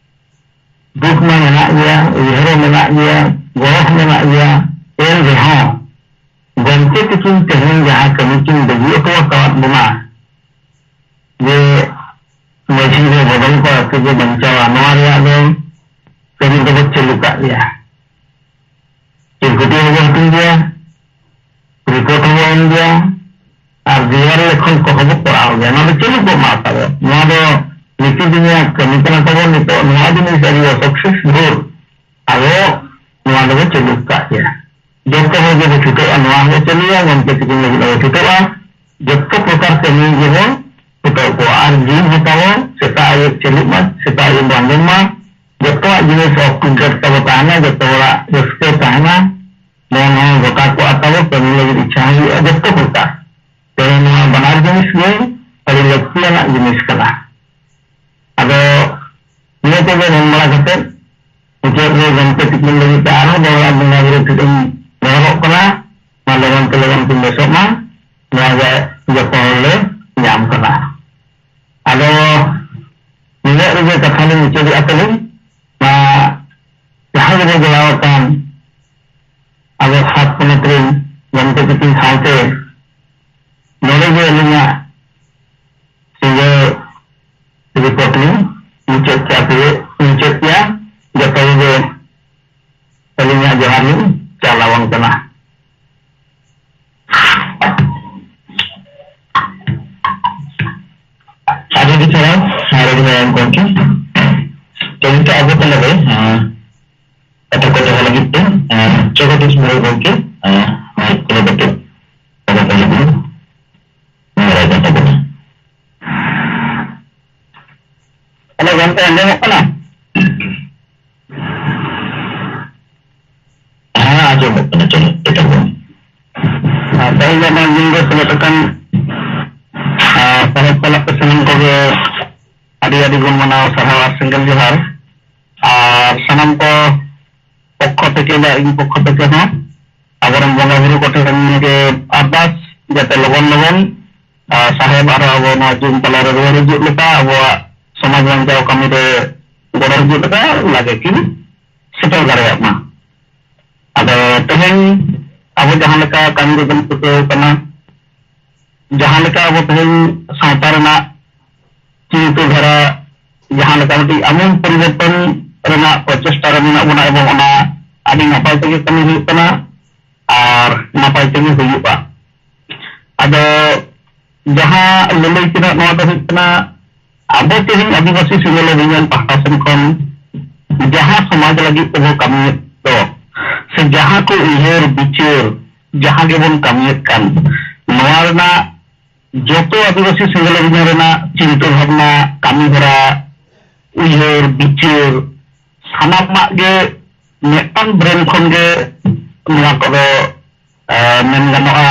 ᱫᱩᱠ ᱢᱟ ᱢᱮᱱᱟᱜ ᱜᱮᱭᱟ, ᱩᱭᱦᱟᱹᱨ ᱦᱚᱸ ᱢᱮᱱᱟᱜ ᱜᱮᱭᱟ, ᱜᱚᱨᱚᱵ ᱦᱚᱸ ᱢᱮᱱᱟᱜ ᱜᱮᱭᱟ, ᱮᱱ ᱨᱮᱦᱚᱸ ᱜᱚᱢᱠᱮ ᱛᱤᱠᱤᱱ ᱛᱮᱦᱮᱧ ᱡᱟᱦᱟᱸ ᱠᱟᱹᱢᱤ ᱠᱤᱱ ᱵᱟᱹᱜᱤ ᱦᱚᱴᱚ ᱟᱠᱟᱣᱟᱫ ᱵᱚᱱᱟ, ᱡᱮ ᱢᱟᱹᱡᱷᱤ ᱵᱚ ᱵᱚᱫᱚᱞ ᱠᱚᱣᱟ, ᱟᱹᱛᱩ ᱵᱚ ᱵᱟᱧᱪᱟᱣᱟ, ᱱᱚᱣᱟ ᱨᱮᱭᱟᱜ ᱫᱚ ᱠᱟᱹᱢᱤ ᱫᱚᱵᱚ ᱪᱟᱹᱞᱩ ᱠᱟᱜ ᱜᱮᱭᱟ᱾ ᱪᱤᱨᱠᱩᱴᱤ ᱦᱚᱸᱵᱚ ᱦᱟᱹᱴᱤᱧ ᱜᱮᱭᱟ, ᱨᱤᱯᱳᱨᱴ ᱦᱚᱸᱵᱚ ᱮᱢ ᱜᱮᱭᱟ, ᱟᱨ ᱫᱩᱣᱟᱨ ᱞᱮᱠᱷᱚᱱ ᱠᱚᱦᱚᱸ ᱵᱚ ᱠᱚᱨᱟᱣ ᱜᱮᱭᱟ᱾ ᱱᱚᱣᱟ ᱫᱚ ᱪᱟᱹᱞᱩ ᱠᱚᱜ ᱢᱟ ᱛᱟᱵᱚ᱾ ᱱᱚᱣᱟ ᱫᱚ ᱱᱤᱛᱤ ᱫᱤᱱᱤᱭᱟ ᱠᱟᱹᱢᱤ ᱠᱟᱱᱟ ᱛᱟᱵᱚ᱾ ᱱᱤᱛᱚᱜ ᱱᱚᱣᱟ ᱡᱤᱱᱤᱥ ᱟᱹᱰᱤ ᱚᱥᱚᱠᱥᱮᱥ ᱵᱷᱳᱨ ᱟᱵᱚ ᱱᱚᱣᱟ ᱫᱚᱵᱚ ᱪᱟᱹᱞᱩ ᱠᱟᱜ ᱜᱮᱭᱟ᱾ ᱡᱚᱛᱚ ᱦᱚᱲ ᱜᱮᱵᱚ ᱪᱷᱩᱴᱟᱹᱜᱼᱟ, ᱱᱚᱣᱟ ᱦᱚᱸᱵᱚ ᱪᱟᱹᱞᱩᱭᱟ, ᱜᱚᱢᱠᱮ ᱛᱤᱠᱤᱱ ᱞᱟᱹᱜᱤᱫ ᱦᱚᱸᱵᱚ ᱪᱷᱩᱴᱟᱹᱜᱼᱟ᱾ ᱡᱚᱛᱚ ᱯᱨᱚᱠᱟᱨ ᱠᱟᱹᱢᱤ ᱜᱮᱵᱚ ᱪᱷᱩᱴᱟᱹᱣ ᱠᱚᱜᱼᱟ᱾ ᱟᱨ ᱡᱤᱞ ᱦᱚᱸ ᱛᱟᱵᱚ ᱥᱮᱛᱟᱜ ᱟᱹᱭᱩᱵ ᱪᱟᱹᱞᱩᱜ ᱢᱟ, ᱥᱮᱛᱟᱜ ᱟᱹᱭᱩᱵ ᱵᱚ ᱟᱸᱡᱚᱢ ᱢᱟ, ᱡᱚᱛᱚᱣᱟᱜ ᱡᱤᱱᱤᱥ ᱚᱯᱷ ᱴᱩ ᱰᱮᱴ ᱛᱟᱵᱚ ᱛᱟᱦᱮᱱᱟ, ᱡᱚᱛᱚ ᱦᱚᱲᱟᱜ ᱨᱟᱹᱥᱠᱟᱹ ᱛᱟᱦᱮᱱᱟ, ᱢᱚᱱ ᱦᱚᱸ ᱜᱚᱴᱟ ᱠᱚᱜᱼᱟ ᱛᱟᱵᱚ, ᱠᱟᱹᱢᱤ ᱞᱟᱹᱜᱤᱫ ᱤᱪᱪᱷᱟ ᱦᱚᱸ ᱦᱩᱭᱩᱜᱼᱟ, ᱡᱚᱛᱚ ᱯᱨᱚᱠᱟᱨ᱾ ᱛᱮ ᱱᱚᱣᱟ ᱵᱟᱱᱟᱨ ᱡᱤᱱᱤᱥ ᱜᱮ ᱟᱹᱰᱤ ᱞᱟᱹᱠᱛᱤᱭᱟᱱᱟᱜ ᱡᱤᱱᱤᱥ ᱠᱟᱱᱟ᱾ ᱟᱫᱚ ᱱᱤᱭᱟᱹ ᱠᱚᱜᱮ ᱢᱮᱱ ᱵᱟᱲᱟ ᱠᱟᱛᱮ ᱢᱩᱪᱟᱹᱫ ᱨᱮ ᱜᱚᱢᱠᱮ ᱛᱤᱠᱤᱱ ᱞᱟᱹᱜᱤᱫ ᱛᱮ ᱟᱨᱦᱚᱸ ᱫᱚᱦᱲᱟ ᱵᱚᱸᱜᱟ ᱵᱩᱨᱩ ᱴᱷᱮᱱ ᱤᱧ ᱱᱮᱦᱚᱨᱚᱜ ᱠᱟᱱᱟ, ᱢᱟ ᱞᱚᱜᱚᱱ ᱛᱮ ᱞᱚᱜᱚᱱ ᱠᱤᱱ ᱵᱮᱥᱚᱜ ᱢᱟ, ᱱᱚᱣᱟ ᱜᱮ ᱡᱚᱛᱚ ᱦᱚᱲ ᱞᱮ ᱧᱟᱢ ᱠᱟᱱᱟ᱾ ᱟᱫᱚ ᱱᱤᱱᱟᱹᱜ ᱨᱮᱜᱮ ᱠᱟᱛᱷᱟ ᱞᱤᱧ ᱢᱩᱪᱟᱹᱫᱮᱜᱼᱟ ᱛᱟᱹᱞᱤᱧ᱾ ᱢᱟ ᱡᱟᱦᱟᱸ ᱜᱮᱵᱚ ᱡᱚᱲᱟᱣ ᱟᱠᱟᱱ ᱟᱵᱚ ᱥᱟᱛ ᱯᱚᱱᱚᱛ ᱨᱮᱱ ᱜᱚᱢᱠᱮ ᱛᱤᱠᱤᱱ ᱥᱟᱶᱛᱮ ᱱᱚᱰᱮ ᱜᱮ ᱟᱹᱞᱤᱧᱟᱜ ᱥᱤᱸᱜᱟᱹ ᱨᱤᱯᱳᱨᱴ ᱞᱤᱧ ᱢᱩᱪᱟᱹᱫ ᱠᱮᱜᱼᱟ, ᱯᱩᱨᱟᱹ ᱢᱩᱪᱟᱹᱫ ᱠᱮᱜᱼᱟ᱾ ᱡᱚᱛᱚ ᱜᱮ ᱟᱹᱞᱤᱧᱟᱜ ᱡᱚᱦᱟᱨ ᱞᱤᱧ ᱪᱟᱞ ᱟᱵᱚᱱ ᱠᱟᱱᱟ᱾ ᱟᱹᱰᱤ ᱟᱹᱰᱤ ᱥᱟᱨᱦᱟᱣ, ᱟᱹᱰᱤ ᱟᱹᱰᱤ ᱥᱟᱨᱦᱟᱣ ᱜᱚᱢᱠᱮ᱾ ᱛᱚ, ᱱᱤᱛᱚᱜ ᱟᱵᱚ ᱛᱟᱞᱟᱨᱮ, ᱟᱸ, ᱠᱟᱛᱷᱟ ᱠᱚ ᱫᱚᱦᱚ ᱞᱟᱹᱜᱤᱫ ᱛᱮ, ᱟᱸ, ᱡᱚᱜᱚᱫᱤᱥ ᱢᱩᱨᱢᱩ ᱜᱚᱢᱠᱮ, ᱟᱸ, ᱢᱟᱭᱤᱠ ᱠᱚ ᱠᱟᱛᱮ ᱠᱟᱛᱷᱟ ᱠᱚ ᱞᱟᱹᱜᱤᱫ ᱱᱮᱦᱚᱨ ᱠᱟᱱ ᱛᱟᱵᱚᱱᱟ᱾ ᱦᱮᱞᱳ ᱜᱚᱢᱠᱮ, ᱟᱸᱡᱚᱢᱚᱜ ᱠᱟᱱᱟ? ᱦᱮᱸ, ᱟᱸᱡᱚᱢᱚᱜ ᱠᱟᱱᱟ, ᱪᱚᱞᱚ, ᱮᱴᱟᱜ ᱠᱚ᱾ ᱦᱮᱸ, ᱛᱚ, ᱛᱮᱦᱮᱧᱟᱜ ᱱᱚᱣᱟ ᱧᱤᱫᱟᱹ ᱥᱮᱞᱮᱫ ᱟᱠᱟᱱ, ᱟᱨ ᱥᱟᱦᱮᱵ ᱪᱟᱞᱟᱜ ᱠᱚ ᱥᱟᱱᱟᱢ ᱠᱚᱜᱮ ᱟᱹᱰᱤ ᱟᱹᱰᱤ ᱜᱩᱱ ᱢᱟᱱᱟᱣ ᱥᱟᱨᱦᱟᱣ ᱟᱨ ᱥᱮᱸᱜᱮᱞ ᱡᱚᱦᱟᱨ᱾ ᱟᱨ ᱥᱟᱱᱟᱢ ᱠᱚ ᱯᱚᱠᱠᱷᱚ ᱛᱷᱮᱠᱮ ᱵᱟ ᱤᱧ ᱯᱚᱠᱠᱷᱚ ᱛᱷᱮᱠᱮ ᱦᱚᱸ ᱟᱵᱚᱨᱮᱱ ᱵᱚᱸᱜᱟ ᱵᱩᱨᱩ ᱠᱚᱴᱷᱮᱱ ᱜᱮ ᱟᱨᱫᱟᱥ, ᱡᱟᱛᱮ ᱞᱚᱜᱚᱱ ᱞᱚᱜᱚᱱ, ᱟᱨ ᱥᱟᱦᱮᱵ ᱟᱨᱦᱚᱸ ᱟᱵᱚ ᱱᱚᱣᱟ ᱡᱩᱢ ᱛᱟᱞᱟᱨᱮ ᱨᱩᱣᱟᱹᱲ ᱦᱤᱡᱩᱜ ᱞᱮᱠᱟ, ᱟᱵᱚᱣᱟᱜ ᱥᱚᱢᱟᱡᱽ ᱵᱟᱧᱪᱟᱣ ᱠᱟᱹᱢᱤ ᱨᱮ ᱜᱚᱲᱚ ᱦᱤᱡᱩᱜ ᱞᱮᱠᱟ ᱞᱟᱜᱮ ᱠᱤᱱ ᱥᱮᱴᱮᱨ ᱫᱟᱲᱮᱭᱟᱜ ᱢᱟ᱾ ᱟᱫᱚ ᱛᱮᱦᱮᱧ ᱟᱵᱚ ᱡᱟᱦᱟᱸ ᱞᱮᱠᱟ ᱠᱟᱹᱢᱤ ᱨᱮᱵᱚᱱ ᱪᱷᱩᱴᱟᱹᱣ ᱠᱟᱱᱟ, ᱡᱟᱦᱟᱸ ᱞᱮᱠᱟ ᱟᱵᱚ ᱛᱮᱦᱮᱧ ᱥᱟᱶᱛᱟ ᱨᱮᱱᱟᱜ ᱪᱤᱱᱛᱟᱹ ᱫᱷᱟᱨᱟ ᱡᱟᱦᱟᱸ ᱞᱮᱠᱟ ᱢᱤᱫᱴᱤᱡ ᱟᱢᱩᱞ ᱯᱚᱨᱤᱵᱚᱨᱛᱚᱱ ᱨᱮᱱᱟᱜ ᱯᱨᱚᱪᱮᱥᱴᱟ ᱨᱮ ᱢᱮᱱᱟᱜ ᱵᱚᱱᱟ ᱮᱵᱚᱝ ᱚᱱᱟ ᱟᱹᱰᱤ ᱱᱟᱯᱟᱭ ᱛᱮᱜᱮ ᱠᱟᱹᱢᱤ ᱦᱩᱭᱩᱜ ᱠᱟᱱᱟ ᱟᱨ ᱱᱟᱯᱟᱭ ᱛᱮᱜᱮ ᱦᱩᱭᱩᱜᱼᱟ᱾ ᱟᱫᱚ ᱡᱟᱦᱟᱸ ᱞᱟᱹᱞᱟᱹᱭ ᱛᱮᱱᱟᱜ ᱱᱚᱣᱟ ᱫᱚ ᱦᱩᱭᱩᱜ ᱠᱟᱱᱟ, ᱟᱵᱚ ᱛᱮᱦᱮᱧ ᱟᱹᱫᱤᱵᱟᱹᱥᱤ ᱥᱤᱸᱜᱟᱹᱞ ᱚᱵᱷᱤᱡᱟᱱ ᱯᱟᱦᱴᱟ ᱥᱮᱱ ᱠᱷᱚᱱ ᱡᱟᱦᱟᱸ ᱥᱚᱢᱟᱡᱽ ᱞᱟᱹᱜᱤᱫ ᱛᱮᱵᱚ ᱠᱟᱹᱢᱤᱭᱮᱫ ᱫᱚ, ᱥᱮ ᱡᱟᱦᱟᱸ ᱠᱚ ᱩᱭᱦᱟᱹᱨ ᱵᱤᱪᱟᱹᱨ ᱡᱟᱦᱟᱸ ᱜᱮᱵᱚᱱ ᱠᱟᱹᱢᱤᱭᱮᱫ ᱠᱟᱱ, ᱱᱚᱣᱟ ᱨᱮᱱᱟᱜ ᱡᱚᱛᱚ ᱟᱹᱫᱤᱵᱟᱹᱥᱤ ᱥᱮᱸᱜᱮᱞ ᱚᱵᱷᱤᱡᱟᱱ ᱨᱮᱱᱟᱜ ᱪᱤᱱᱛᱟᱹ ᱵᱷᱟᱵᱽᱱᱟ, ᱠᱟᱹᱢᱤ ᱦᱚᱨᱟ, ᱩᱭᱦᱟᱹᱨ ᱵᱤᱪᱟᱹᱨ ᱥᱟᱱᱟᱢᱟᱜ ᱜᱮ ᱢᱤᱫᱴᱟᱝ ᱵᱨᱮᱱ ᱠᱷᱚᱱ ᱜᱮ ᱱᱚᱣᱟ ᱠᱚᱫᱚ, ᱟᱸ, ᱢᱮᱱ ᱜᱟᱱᱚᱜᱼᱟ,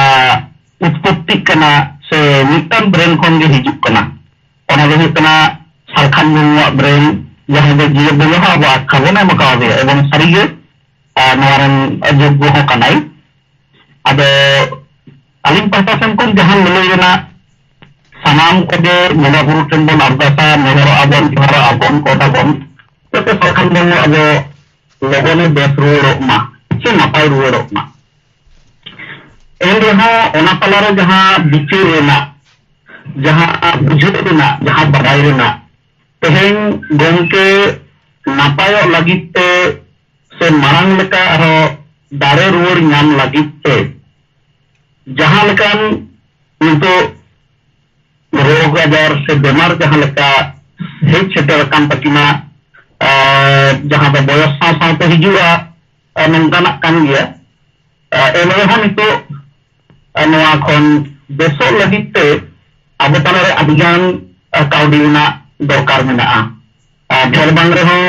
ᱩᱛᱯᱚᱛᱛᱤᱜ ᱠᱟᱱᱟ ᱥᱮ ᱢᱤᱫᱴᱟᱝ ᱵᱨᱮᱱ ᱠᱷᱚᱱ ᱜᱮ ᱦᱤᱡᱩᱜ ᱠᱟᱱᱟ᱾ ᱚᱱᱟ ᱫᱚ ᱦᱩᱭᱩᱜ ᱠᱟᱱᱟ ᱥᱟᱞᱠᱷᱟᱱ ᱢᱩᱨᱢᱩᱣᱟᱜ ᱵᱨᱮᱱ, ᱡᱟᱦᱟᱸᱭ ᱫᱚ ᱡᱤᱭᱚᱱ ᱨᱮ ᱟᱵᱚ ᱟᱠᱷᱲᱟ ᱵᱚᱱ ᱮᱢ ᱠᱟᱣᱫᱮᱭᱟ ᱮᱵᱚᱝ ᱥᱟᱹᱨᱤᱜᱮ, ᱟᱸ, ᱱᱚᱣᱟ ᱨᱮᱱ ᱡᱳᱜᱽᱜᱚ ᱦᱚᱸ ᱠᱟᱱᱟᱭ᱾ ᱟᱫᱚ ᱟᱹᱞᱤᱧ ᱯᱟᱦᱴᱟ ᱥᱮᱱ ᱠᱷᱚᱱ ᱡᱟᱦᱟᱸ ᱞᱟᱹᱞᱟᱹᱭ ᱨᱮᱱᱟᱜ, ᱥᱟᱱᱟᱢ ᱠᱚᱜᱮ ᱵᱚᱸᱜᱟ ᱵᱩᱨᱩ ᱴᱷᱮᱱ ᱵᱚᱱ ᱟᱨᱫᱟᱥᱟ, ᱱᱮᱦᱚᱨᱚᱜ ᱟᱵᱚᱱ, ᱡᱚᱦᱟᱨᱚᱜ ᱟᱵᱚᱱ, ᱠᱚᱴᱟ ᱵᱚᱱ, ᱡᱟᱛᱮ ᱥᱟᱞᱠᱷᱟᱱ ᱢᱩᱨᱢᱩ ᱟᱵᱚ ᱞᱚᱜᱚᱱᱮ ᱵᱮᱥ ᱨᱩᱣᱟᱹᱲᱚᱜ ᱢᱟ ᱥᱮ ᱱᱟᱯᱟᱭ ᱨᱩᱣᱟᱹᱲᱚᱜ ᱢᱟ᱾ ᱮᱱ ᱨᱮᱦᱚᱸ ᱚᱱᱟ ᱛᱟᱞᱟᱨᱮ ᱡᱟᱦᱟᱸ ᱵᱤᱪᱟᱹᱨ ᱨᱮᱱᱟᱜ, ᱡᱟᱦᱟᱸ ᱵᱩᱡᱷᱟᱹᱣ ᱨᱮᱱᱟᱜ, ᱡᱟᱦᱟᱸ ᱵᱟᱰᱟᱭ ᱨᱮᱱᱟᱜ, ᱛᱮᱦᱮᱧ ᱜᱚᱢᱠᱮ ᱱᱟᱯᱟᱭᱚᱜ ᱞᱟᱹᱜᱤᱫ ᱛᱮ ᱥᱮ ᱢᱟᱲᱟᱝ ᱞᱮᱠᱟ ᱟᱨᱦᱚᱸ ᱫᱟᱲᱮ ᱨᱩᱣᱟᱹᱲ ᱧᱟᱢ ᱞᱟᱹᱜᱤᱫ ᱛᱮ ᱡᱟᱦᱟᱸ ᱞᱮᱠᱟᱱ ᱱᱤᱛᱚᱜ ᱨᱳᱜᱽ ᱟᱡᱟᱨ ᱥᱮ ᱵᱮᱢᱟᱨ ᱡᱟᱦᱟᱸ ᱞᱮᱠᱟ ᱦᱮᱡ ᱥᱮᱴᱮᱨ ᱟᱠᱟᱱ ᱛᱟᱹᱠᱤᱱᱟ, ᱟᱨ ᱡᱟᱦᱟᱸ ᱫᱚ ᱵᱚᱭᱚᱥ ᱥᱟᱶ ᱥᱟᱶᱛᱮ ᱦᱤᱡᱩᱜᱼᱟ, ᱟᱨ ᱱᱚᱝᱠᱟᱱᱟᱜ ᱠᱟᱱ ᱜᱮᱭᱟ᱾ ᱟᱨ ᱮᱱ ᱨᱮᱦᱚᱸ ᱱᱤᱛᱚᱜ, ᱟᱨ ᱱᱚᱣᱟ ᱠᱷᱚᱱ ᱵᱮᱥᱚᱜ ᱞᱟᱹᱜᱤᱫ ᱛᱮ ᱟᱵᱚ ᱛᱟᱞᱟᱨᱮ ᱟᱹᱰᱤᱜᱟᱱ, ᱟᱨ ᱠᱟᱹᱣᱰᱤ ᱨᱮᱱᱟᱜ ᱫᱚᱨᱠᱟᱨ ᱢᱮᱱᱟᱜᱼᱟ᱾ ᱟᱨ ᱰᱷᱮᱨ ᱵᱟᱝ ᱨᱮᱦᱚᱸ,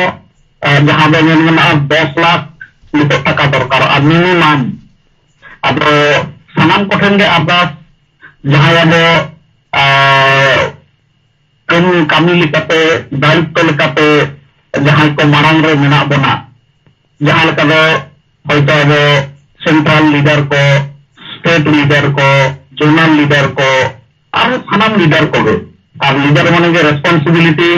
ᱟᱨ ᱡᱟᱦᱟᱸ ᱫᱚ ᱧᱮᱞ ᱜᱟᱱᱚᱜᱼᱟ ᱫᱚᱥ ᱞᱟᱠᱷ ᱱᱤᱛᱚᱜ ᱴᱟᱠᱟ ᱫᱚᱨᱠᱟᱨᱚᱜᱼᱟ ᱢᱤᱱᱤᱢᱟᱢ᱾ ᱟᱫᱚ ᱥᱟᱱᱟᱢ ᱠᱚᱴᱷᱮᱱ ᱜᱮ ᱟᱨᱫᱟᱥ, ᱡᱟᱦᱟᱸᱭ ᱟᱵᱚ ᱟᱨ ᱠᱟᱹᱢᱤ ᱠᱟᱹᱢᱤ ᱞᱮᱠᱟᱛᱮ, ᱫᱟᱭᱤᱛᱛᱚ ᱞᱮᱠᱟᱛᱮ ᱡᱟᱦᱟᱸᱭ ᱠᱚ ᱢᱟᱲᱟᱝ ᱨᱮ ᱢᱮᱱᱟᱜ ᱵᱚᱱᱟ, ᱡᱟᱦᱟᱸ ᱞᱮᱠᱟ ᱫᱚ ᱦᱚᱭᱛᱳ ᱟᱵᱚ ᱥᱮᱱᱴᱨᱟᱞ ᱞᱤᱰᱟᱨ ᱠᱚ, ᱥᱴᱮᱴ ᱞᱤᱰᱟᱨ ᱠᱚ, ᱡᱳᱱᱟᱞ ᱞᱤᱰᱟᱨ ᱠᱚ, ᱟᱨ ᱥᱟᱱᱟᱢ ᱞᱤᱰᱟᱨ ᱠᱚᱜᱮ᱾ ᱟᱨ ᱞᱤᱰᱟᱨ ᱢᱟᱱᱮ ᱜᱮ ᱨᱮᱥᱯᱚᱱᱥᱤᱵᱤᱞᱤᱴᱤ,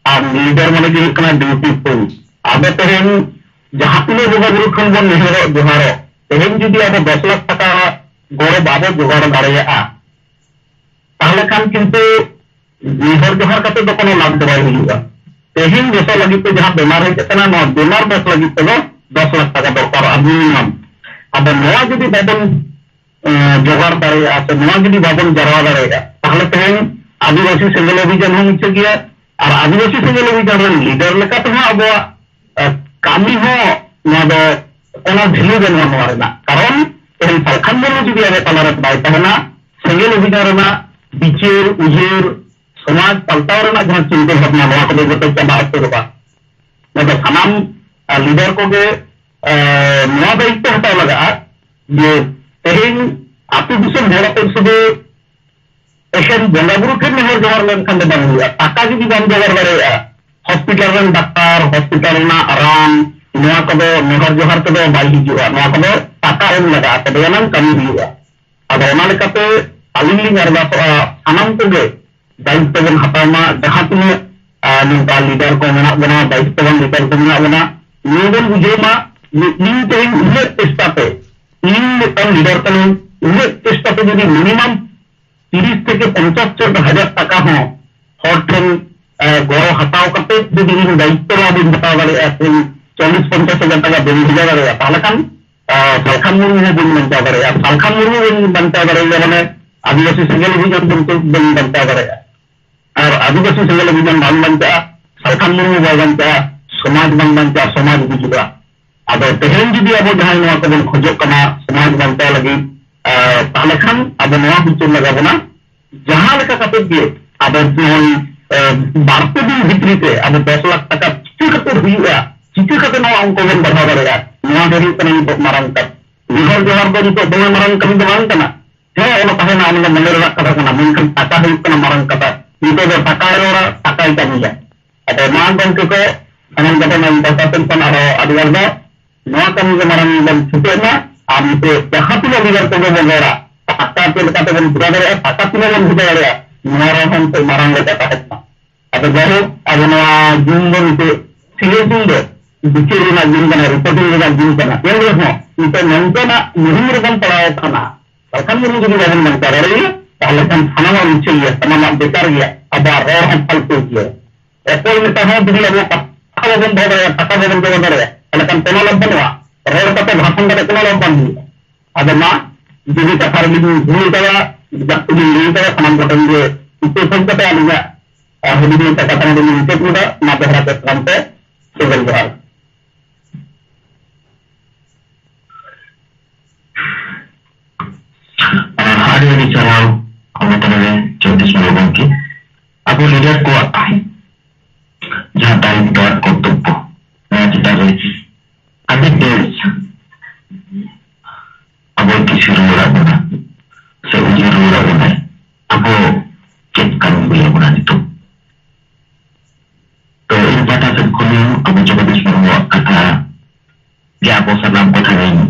ᱟᱨ ᱞᱤᱰᱟᱨ ᱢᱟᱱᱮ ᱜᱮ ᱦᱩᱭᱩᱜ ᱠᱟᱱᱟ ᱰᱤᱭᱩᱴᱤ ᱯᱷᱩᱞ᱾ ᱟᱵᱚ ᱛᱮᱦᱮᱧ ᱡᱟᱦᱟᱸ ᱛᱤᱱᱟᱹᱜ ᱵᱚᱸᱜᱟ ᱵᱩᱨᱩ ᱴᱷᱮᱱ ᱵᱚᱱ ᱱᱮᱦᱚᱨᱚᱜ ᱡᱚᱦᱟᱨᱚᱜ, ᱛᱮᱦᱮᱧ ᱡᱩᱫᱤ ᱟᱵᱚ ᱫᱚᱥ ᱞᱟᱠᱷ ᱴᱟᱠᱟ ᱜᱚᱲᱚ ᱵᱟᱵᱚ ᱡᱚᱜᱟᱲ ᱫᱟᱲᱮᱭᱟᱜᱼᱟ, ᱛᱟᱦᱚᱞᱮ ᱠᱷᱟᱱ ᱠᱤᱱᱛᱩ ᱱᱮᱦᱚᱨ ᱡᱚᱦᱟᱨ ᱠᱟᱛᱮ ᱫᱚ ᱠᱳᱱᱳ ᱞᱟᱵᱷ ᱫᱚ ᱵᱟᱭ ᱦᱩᱭᱩᱜᱼᱟ᱾ ᱛᱮᱦᱮᱧ ᱵᱮᱥᱚᱜ ᱞᱟᱹᱜᱤᱫ ᱛᱮ ᱡᱟᱦᱟᱸ ᱵᱮᱢᱟᱨ ᱦᱮᱡ ᱟᱠᱟᱱᱟ, ᱱᱚᱣᱟ ᱵᱮᱢᱟᱨ ᱵᱮᱥ ᱞᱟᱹᱜᱤᱫ ᱛᱮᱫᱚ ᱫᱚᱥ ᱞᱟᱠᱷ ᱴᱟᱠᱟ ᱫᱚᱨᱠᱟᱨᱚᱜᱼᱟ ᱢᱤᱱᱤᱢᱟᱢ᱾ ᱟᱫᱚ ᱱᱚᱣᱟ ᱡᱩᱫᱤ ᱵᱟᱵᱚᱱ, ᱮᱸ, ᱡᱚᱜᱟᱲ ᱫᱟᱲᱮᱭᱟᱜᱼᱟ ᱥᱮ ᱱᱚᱣᱟ ᱡᱩᱫᱤ ᱵᱟᱵᱚᱱ ᱡᱟᱨᱣᱟ ᱫᱟᱲᱮᱭᱟᱜᱼᱟ, ᱛᱟᱦᱚᱞᱮ ᱛᱮᱦᱮᱧ ᱟᱹᱫᱤᱵᱟᱹᱥᱤ ᱥᱮᱸᱜᱮᱞ ᱚᱵᱷᱤᱡᱟᱱ ᱦᱚᱸ ᱢᱤᱪᱷᱟᱹ ᱜᱮᱭᱟ᱾ ᱟᱨ ᱟᱹᱫᱤᱵᱟᱹᱥᱤ ᱥᱮᱸᱜᱮᱞ ᱚᱵᱷᱤᱡᱟᱱ ᱨᱮᱱ ᱞᱤᱰᱟᱨ ᱞᱮᱠᱟ ᱛᱮᱦᱚᱸ ᱟᱵᱚᱣᱟᱜ, ᱮᱸ, ᱠᱟᱹᱢᱤ ᱦᱚᱸ ᱱᱚᱣᱟ ᱫᱚ ᱠᱳᱱᱳ ᱵᱷᱮᱞᱩ ᱵᱟᱹᱱᱩᱜᱼᱟ ᱱᱚᱣᱟ ᱨᱮᱱᱟᱜ᱾ ᱠᱟᱨᱚᱱ ᱛᱮᱦᱮᱧ ᱥᱟᱞᱠᱷᱟᱱ ᱢᱩᱨᱢᱩ ᱡᱩᱫᱤ ᱟᱵᱚ ᱛᱟᱞᱟᱨᱮ ᱵᱟᱭ ᱛᱟᱦᱮᱱᱟ, ᱥᱮᱸᱜᱮᱞ ᱚᱵᱷᱤᱡᱟᱱ ᱨᱮᱱᱟᱜ ᱵᱤᱪᱟᱹᱨ, ᱩᱭᱦᱟᱹᱨ, ᱥᱚᱢᱟᱡᱽ ᱯᱟᱞᱴᱟᱣ ᱨᱮᱱᱟᱜ ᱡᱟᱦᱟᱸ ᱪᱤᱱᱛᱟᱹ ᱵᱷᱟᱵᱽᱱᱟ, ᱱᱚᱣᱟ ᱠᱚᱫᱚ ᱡᱚᱛᱚ ᱪᱟᱵᱟ ᱩᱛᱟᱹᱨᱚᱜᱼᱟ᱾ ᱱᱚᱣᱟ ᱫᱚ ᱥᱟᱱᱟᱢ, ᱟᱨ, ᱞᱤᱰᱟᱨ ᱠᱚᱜᱮ, ᱟᱨ, ᱱᱚᱣᱟ ᱫᱟᱭᱤᱛᱛᱚ ᱦᱟᱛᱟᱣ ᱞᱟᱜᱟᱜᱼᱟ ᱡᱮ ᱛᱮᱦᱮᱧ ᱟᱹᱛᱩ ᱫᱤᱥᱚᱢ ᱦᱚᱲ ᱟᱛᱮ ᱥᱩᱫᱷᱩ ᱮᱠᱷᱮᱱ ᱵᱚᱸᱜᱟ ᱵᱩᱨᱩ ᱴᱷᱮᱱ ᱱᱮᱦᱚᱨ ᱡᱚᱦᱟᱨ ᱞᱮᱱᱠᱷᱟᱱ ᱫᱚ ᱵᱟᱝ ᱦᱩᱭᱩᱜᱼᱟ᱾ ᱴᱟᱠᱟ ᱡᱩᱫᱤ ᱵᱟᱢ ᱡᱚᱜᱟᱲ ᱫᱟᱲᱮᱭᱟᱜᱼᱟ, ᱦᱚᱥᱯᱤᱴᱟᱞ ᱨᱮᱱ ᱰᱟᱠᱛᱟᱨ, ᱦᱚᱥᱯᱤᱴᱟᱞ ᱨᱮᱱᱟᱜ ᱨᱟᱱ, ᱱᱚᱣᱟ ᱠᱚᱫᱚ ᱱᱮᱦᱚᱨ ᱡᱚᱦᱟᱨ ᱛᱮᱫᱚ ᱵᱟᱭ ᱦᱤᱡᱩᱜᱼᱟ᱾ ᱱᱚᱣᱟ ᱠᱚᱫᱚ ᱴᱟᱠᱟ ᱮᱢ ᱞᱟᱜᱟᱜᱼᱟ, ᱛᱚᱵᱮ ᱟᱱᱟᱝ ᱠᱟᱹᱢᱤ ᱦᱩᱭᱩᱜᱼᱟ᱾ ᱟᱫᱚ ᱚᱱᱟ ᱞᱮᱠᱟᱛᱮ ᱟᱹᱞᱤᱧ ᱞᱤᱧ ᱟᱨᱫᱟᱥᱚᱜᱼᱟ, ᱥᱟᱱᱟᱢ ᱠᱚᱜᱮ ᱫᱟᱭᱤᱛᱛᱚ ᱵᱚᱱ ᱦᱟᱛᱟᱣ ᱢᱟ᱾ ᱡᱟᱦᱟᱸ ᱛᱤᱱᱟᱹᱜ, ᱟᱨ, ᱱᱚᱝᱠᱟ ᱞᱤᱰᱟᱨ ᱠᱚ ᱢᱮᱱᱟᱜ ᱵᱚᱱᱟ, ᱫᱟᱭᱤᱛᱛᱚᱵᱟᱱ ᱞᱤᱰᱟᱨ ᱠᱚ ᱢᱮᱱᱟᱜ ᱵᱚᱱᱟ, ᱱᱤᱭᱟᱹ ᱵᱚᱱ ᱵᱩᱡᱷᱟᱹᱣ ᱢᱟ ᱡᱮ ᱤᱧ ᱛᱮᱦᱮᱧ ᱩᱱᱟᱹᱜ ᱪᱮᱥᱴᱟ ᱛᱮ, ᱤᱧ ᱢᱤᱫᱴᱟᱝ ᱞᱤᱰᱟᱨ ᱠᱟᱹᱱᱟᱹᱧ, ᱩᱱᱟᱹᱜ ᱪᱮᱥᱴᱟ ᱛᱮ ᱡᱩᱫᱤ ᱢᱤᱱᱤᱢᱟᱢ ᱛᱤᱨᱤᱥ ᱛᱷᱮᱠᱮ ᱯᱚᱧᱪᱟᱥ ᱦᱟᱡᱟᱨ ᱴᱟᱠᱟ ᱦᱚᱸ ᱦᱚᱲ ᱴᱷᱮᱱ, ᱮ, ᱜᱚᱲᱚ ᱦᱟᱛᱟᱣ ᱠᱟᱛᱮ ᱡᱩᱫᱤ ᱤᱧ ᱫᱟᱭᱤᱛᱛᱚ ᱞᱟ ᱵᱟᱹᱧ ᱦᱟᱛᱟᱣ ᱫᱟᱲᱮᱭᱟᱜᱼᱟ, ᱥᱮ ᱪᱚᱞᱞᱤᱥ ᱯᱚᱧᱪᱟᱥ ᱦᱟᱡᱟᱨ ᱴᱟᱠᱟ ᱵᱟᱹᱧ ᱵᱷᱮᱡᱟ ᱫᱟᱲᱮᱭᱟᱜᱼᱟ, ᱛᱟᱦᱚᱞᱮ ᱠᱷᱟᱱ, ᱮ, ᱥᱟᱞᱠᱷᱟᱱ ᱢᱩᱨᱢᱩ ᱦᱚᱸ ᱵᱟᱹᱧ ᱵᱟᱧᱪᱟᱣ ᱫᱟᱲᱮᱭᱟᱜᱼᱟ᱾ ᱥᱟᱞᱠᱷᱟᱱ ᱢᱩᱨᱢᱩ ᱵᱟᱹᱧ ᱵᱟᱧᱪᱟᱣ ᱫᱟᱲᱮᱭᱟᱜᱼᱟ, ᱢᱟᱱᱮ ᱟᱹᱫᱤᱵᱟᱹᱥᱤ ᱥᱮᱸᱜᱮᱞ ᱚᱵᱷᱤᱡᱟᱱ ᱵᱚᱞᱛᱮ ᱵᱟᱹᱧ ᱵᱟᱧᱪᱟᱣ ᱫᱟᱲᱮᱭᱟᱜᱼᱟ᱾ ᱟᱨ ᱟᱹᱫᱤᱵᱟᱹᱥᱤ ᱥᱮᱸᱜᱮᱞ ᱚᱵᱷᱤᱡᱟᱱ ᱵᱟᱝ ᱵᱟᱧᱪᱟᱜᱼᱟ, ᱥᱟᱞᱠᱷᱟᱱ ᱢᱩᱨᱢᱩ ᱵᱟᱭ ᱵᱟᱧᱪᱟᱜᱼᱟ, ᱥᱚᱢᱟᱡᱽ ᱵᱟᱝ ᱵᱟᱧᱪᱟᱜᱼᱟ, ᱥᱚᱢᱟᱡᱽ ᱜᱩᱡᱩᱜᱼᱟ᱾ ᱟᱫᱚ ᱛᱮᱦᱮᱧ ᱡᱩᱫᱤ ᱟᱵᱚ ᱡᱟᱦᱟᱸᱭ ᱱᱚᱣᱟ ᱠᱚᱵᱚᱱ ᱠᱷᱚᱡᱚᱜ ᱠᱟᱱᱟ ᱥᱚᱢᱟᱡᱽ ᱵᱟᱧᱪᱟᱣ ᱞᱟᱹᱜᱤᱫ, ᱟᱨ ᱛᱟᱦᱚᱞᱮ ᱠᱷᱟᱱ ᱟᱵᱚ ᱱᱚᱣᱟ ᱵᱤᱪᱟᱹᱨ ᱞᱟᱜᱟᱣ ᱵᱚᱱᱟ, ᱡᱟᱦᱟᱸ ᱞᱮᱠᱟ ᱠᱟᱛᱮ ᱜᱮ ᱟᱵᱚ ᱱᱚᱜᱼᱚᱭ, ᱮ, ᱵᱟᱨ ᱯᱮ ᱫᱤᱱ ᱵᱷᱤᱛᱨᱤ ᱛᱮ ᱟᱵᱚ ᱫᱚᱥ ᱞᱟᱠᱷ ᱴᱟᱠᱟ ᱪᱤᱠᱟᱹ ᱠᱟᱛᱮ ᱦᱩᱭᱩᱜᱼᱟ, ᱪᱤᱠᱟᱹ ᱠᱟᱛᱮ ᱱᱚᱣᱟ ᱚᱝᱠᱚ ᱵᱚᱱ ᱵᱟᱲᱦᱟᱣ ᱫᱟᱲᱮᱭᱟᱜᱼᱟ, ᱱᱚᱣᱟ ᱜᱮ ᱦᱩᱭᱩᱜ ᱠᱟᱱᱟ ᱱᱤᱛᱚᱜ ᱢᱟᱨᱟᱝ ᱠᱟᱛᱷᱟ᱾ ᱱᱮᱦᱚᱨ ᱡᱚᱦᱟᱨ ᱫᱚ ᱱᱤᱛᱚᱜ ᱫᱚᱢᱮ ᱢᱟᱨᱟᱝ ᱠᱟᱹᱢᱤ ᱫᱚ ᱵᱟᱝ ᱠᱟᱱᱟ᱾ ᱦᱮᱸ, ᱚᱱᱟ ᱛᱟᱦᱮᱱᱟ, ᱚᱱᱟ ᱫᱚ ᱢᱚᱱᱮ ᱨᱮᱱᱟᱜ ᱠᱟᱛᱷᱟ ᱠᱟᱱᱟ, ᱢᱮᱱᱠᱷᱟᱱ ᱴᱟᱠᱟ ᱦᱩᱭᱩᱜ ᱠᱟᱱᱟ ᱢᱟᱨᱟᱝ ᱠᱟᱛᱷᱟ᱾ ᱱᱤᱛᱚᱜ ᱫᱚ ᱴᱟᱠᱟᱭ ᱨᱚᱲᱟ, ᱴᱟᱠᱟᱭ ᱠᱟᱹᱢᱤᱭᱟ᱾ ᱟᱫᱚ ᱢᱟ ᱜᱚᱢᱠᱮ ᱠᱚ, ᱥᱟᱱᱟᱢ ᱠᱚᱴᱷᱮᱱ ᱤᱧ ᱯᱟᱦᱴᱟ ᱥᱮᱫ ᱠᱷᱚᱱ ᱟᱨᱚ ᱟᱹᱰᱤ ᱟᱸᱴ ᱱᱚᱣᱟ ᱠᱟᱹᱢᱤ ᱨᱮ ᱢᱟᱨᱟᱝ ᱵᱚᱱ ᱪᱷᱩᱴᱟᱹᱜ ᱢᱟ᱾ ᱟᱨ ᱱᱤᱛᱚᱜ ᱡᱟᱦᱟᱸ ᱛᱤᱱᱟᱹᱜ leader ᱠᱚᱜᱮ ᱵᱚᱱ ᱨᱚᱲᱟ, ᱴᱟᱠᱟ ᱪᱮᱫ ᱞᱮᱠᱟᱛᱮ ᱵᱚᱱ ᱵᱷᱮᱡᱟ ᱫᱟᱲᱮᱭᱟᱜᱼᱟ, ᱴᱟᱠᱟ ᱛᱤᱱᱟᱹᱜ ᱵᱚᱱ ᱵᱷᱮᱡᱟ ᱫᱟᱲᱮᱭᱟᱜᱼᱟ, ᱱᱚᱣᱟ ᱨᱮᱦᱚᱸ ᱱᱤᱛᱚᱜ ᱢᱟᱨᱟᱝ ᱞᱮᱠᱟ ᱛᱟᱦᱮᱸ ᱠᱟᱱᱟ᱾ ᱟᱫᱚ ᱡᱟᱭᱦᱳᱠ, ᱟᱵᱚ ᱱᱚᱣᱟ ᱫᱤᱱ ᱫᱚ ᱱᱤᱛᱚᱜ ᱥᱤᱧᱚᱛ ᱫᱤᱱ ᱫᱚ ᱵᱤᱪᱟᱹᱨ ᱨᱮᱱᱟᱜ ᱫᱤᱱ ᱠᱟᱱᱟ, reporting ᱨᱮᱱᱟᱜ ᱫᱤᱱ ᱠᱟᱱᱟ᱾ ᱮᱱ ᱨᱮᱦᱚᱸ ᱱᱤᱛᱚᱜ ᱱᱚᱝᱠᱟᱱᱟᱜ ᱢᱩᱦᱤᱢ ᱨᱮᱵᱚᱱ ᱯᱟᱲᱟᱣ ᱟᱠᱟᱱᱟ, ᱵᱟᱠᱷᱟᱱ ᱜᱮ ᱡᱩᱫᱤ ᱵᱟᱵᱚᱱ ᱵᱟᱧᱪᱟᱣ ᱫᱟᱲᱮᱭᱟᱜᱼᱟ, ᱛᱟᱦᱚᱞᱮ ᱠᱷᱟᱱ ᱥᱟᱱᱟᱢᱟᱜ ᱢᱤᱪᱷᱟᱹ ᱜᱮᱭᱟ, ᱥᱟᱱᱟᱢᱟᱜ ᱵᱮᱠᱟᱨ ᱜᱮᱭᱟ, ᱟᱵᱚᱣᱟᱜ ᱨᱚᱲ ᱦᱚᱸ ᱯᱷᱟᱞᱛᱩ ᱜᱮᱭᱟ᱾ ᱚᱠᱚᱭ ᱢᱮᱛᱟ ᱦᱚᱸ ᱡᱩᱫᱤ ᱟᱵᱚ ᱠᱟᱛᱷᱟ ᱵᱟᱵᱚᱱ ᱫᱚᱦᱚ ᱫᱟᱲᱮᱭᱟᱜᱼᱟ, ᱠᱟᱛᱷᱟ ᱵᱟᱵᱚᱱ ᱫᱚᱦᱚ ᱫᱟᱲᱮᱭᱟᱜᱼᱟ, ᱛᱟᱦᱚᱞᱮ ᱠᱷᱟᱱ ᱠᱳᱱᱳ ᱞᱟᱵᱷ ᱵᱟᱹᱱᱩᱜᱼᱟ᱾ ᱨᱚᱲ ᱠᱟᱛᱮ, ᱵᱷᱟᱥᱚᱱ ᱠᱟᱛᱮ ᱠᱳᱱᱳ ᱞᱟᱵᱷ ᱵᱟᱝ ᱦᱩᱭᱩᱜᱼᱟ᱾ ᱟᱫᱚ ᱢᱟ, ᱡᱩᱫᱤ ᱠᱟᱛᱷᱟ ᱨᱮᱜᱮ ᱵᱤᱱ ᱵᱷᱩᱞ ᱠᱟᱫᱟ, ᱡᱟᱹᱥᱛᱤ ᱵᱤᱱ ᱞᱟᱹᱭ ᱠᱟᱫᱟ, ᱥᱟᱱᱟᱢ ᱠᱚᱴᱷᱮᱱ ᱜᱮ ᱤᱠᱟᱹ ᱠᱷᱚᱡ ᱠᱟᱛᱮ ᱟᱹᱞᱤᱧᱟᱜ, ᱟᱨ ᱦᱩᱰᱤᱧ ᱢᱟᱪᱷᱟ ᱠᱟᱛᱷᱟ ᱱᱚᱰᱮ ᱞᱤᱧ ᱢᱩᱪᱟᱹᱫ ᱠᱮᱫᱟ᱾ ᱢᱟ ᱫᱚᱦᱲᱟ ᱛᱮ ᱥᱟᱱᱟᱢ ᱠᱚ ᱥᱟᱹᱜᱩᱱ ᱡᱚᱦᱟᱨ᱾ ᱟᱹᱰᱤ ᱟᱹᱰᱤ ᱥᱟᱨᱦᱟᱣ ᱚᱱᱟ ᱛᱟᱞᱟᱨᱮ ᱡᱚᱜᱽᱫᱤᱥ ᱢᱩᱨᱢᱩ ᱜᱚᱢᱠᱮ᱾ ᱟᱵᱚ leader ᱠᱚᱣᱟᱜ ᱡᱟᱦᱟᱸ ᱫᱟᱭᱤᱛᱛᱚ ᱟᱨ ᱠᱚᱨᱛᱚᱵᱵᱚ, ᱱᱚᱣᱟ ᱪᱮᱛᱟᱱ ᱨᱮ ᱟᱹᱰᱤ ᱵᱮᱥ ᱟᱵᱚ ᱫᱤᱥᱟᱹ ᱨᱩᱣᱟᱹᱲᱟᱜ ᱵᱚᱱᱟ ᱥᱮ ᱩᱭᱦᱟᱹᱨ ᱨᱩᱣᱟᱹᱲᱟᱜ ᱵᱚᱱᱟᱭ, ᱟᱵᱚ ᱪᱮᱫ ᱠᱟᱹᱢᱤ ᱦᱩᱭ ᱟᱵᱚᱱᱟ ᱱᱤᱛᱚᱜ᱾ ᱛᱚ, ᱤᱧ ᱯᱟᱦᱴᱟ ᱥᱮᱫ ᱠᱷᱚᱱ ᱦᱚᱸ ᱟᱵᱚ ᱡᱚᱜᱚᱫᱤᱥ ᱢᱩᱨᱢᱩᱣᱟᱜ ᱠᱟᱛᱷᱟ ᱜᱮ ᱟᱵᱚ ᱥᱟᱱᱟᱢ ᱠᱚ ᱴᱷᱮᱱ ᱤᱧ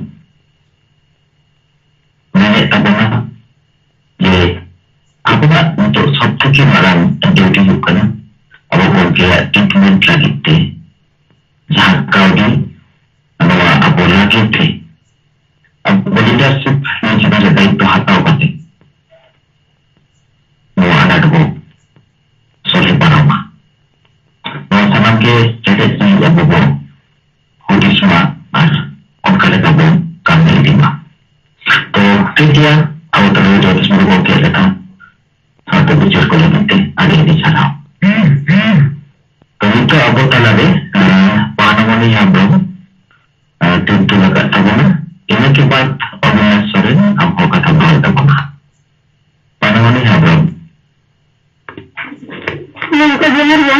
ᱢᱮᱱᱮᱫ ᱛᱟᱵᱚᱱᱟ ᱡᱮ ᱟᱵᱚᱣᱟᱜ ᱱᱤᱛᱚᱜ ᱥᱚᱵ ᱛᱷᱮᱠᱮ ᱢᱟᱨᱟᱝ duty ᱦᱩᱭᱩᱜ ᱠᱟᱱᱟ ᱟᱵᱚ ᱜᱚᱢᱠᱮᱭᱟᱜ treatment ᱞᱟᱹᱜᱤᱫ ᱛᱮ ᱡᱟᱦᱟᱸ ᱠᱟᱹᱣᱰᱤ ᱱᱚᱣᱟ ᱟᱵᱚ ᱞᱟᱹᱜᱤᱫ ᱛᱮ ᱟᱵᱚ leadership ᱱᱚᱣᱟ ᱪᱮᱛᱟᱱ ᱨᱮ ᱫᱟᱭᱤᱛᱛᱚ ᱦᱟᱛᱟᱣ ᱠᱟᱛᱮ ᱱᱚᱣᱟ ᱟᱱᱟᱴ ᱵᱚ ᱥᱚᱞᱦᱮ ᱯᱟᱨᱚᱢᱟ᱾ ᱱᱚᱣᱟ ᱥᱟᱱᱟᱢ ᱜᱮ ᱠᱮᱴᱮᱡ ᱥᱟᱺᱦᱤᱡ ᱟᱵᱚ ᱵᱚ ᱦᱩᱫᱤᱥ ᱢᱟ ᱟᱨ ᱚᱱᱠᱟ ᱞᱮᱠᱟ ᱵᱚ ᱠᱟᱹᱢᱤ ᱤᱫᱤ ᱢᱟ᱾ ᱛᱚ ᱴᱷᱤᱠ ᱜᱮᱭᱟ, ᱟᱵᱚ ᱛᱟᱞᱟᱨᱮ ᱡᱚᱜᱚᱫᱤᱥ ᱢᱩᱨᱢᱩ ᱜᱚᱢᱠᱮ ᱞᱮᱠᱟ ᱥᱟᱶᱛᱮ ᱵᱤᱪᱟᱹᱨ ᱠᱚ ᱞᱟᱹᱜᱤᱫ ᱛᱮ ᱟᱹᱰᱤ ᱟᱹᱰᱤ ᱥᱟᱨᱦᱟᱣ᱾ ᱛᱚ ᱱᱤᱛᱚᱜ ᱟᱵᱚ ᱛᱟᱞᱟᱨᱮ, ᱟᱸ, ᱯᱟᱱᱟᱢᱚᱱᱤ ᱦᱮᱢᱵᱨᱚᱢ, ᱟᱸ, ᱛᱤᱨᱛᱷᱚ ᱟᱠᱟᱫ ᱛᱟᱵᱚᱱᱟ᱾ ᱤᱱᱟᱹ ᱠᱮ ᱵᱟᱫ ᱚᱵᱤᱱᱟᱥ ᱥᱚᱨᱮᱱ ᱟᱵᱚ ᱠᱟᱛᱷᱟ ᱵᱟᱲᱟᱭ ᱛᱟᱵᱚᱱᱟ᱾ ᱯᱟᱱᱟᱢᱚᱱᱤ ᱦᱮᱢᱵᱨᱚᱢ᱾ ᱜᱚᱢᱠᱮ ᱡᱚᱦᱟᱨ ᱜᱮ᱾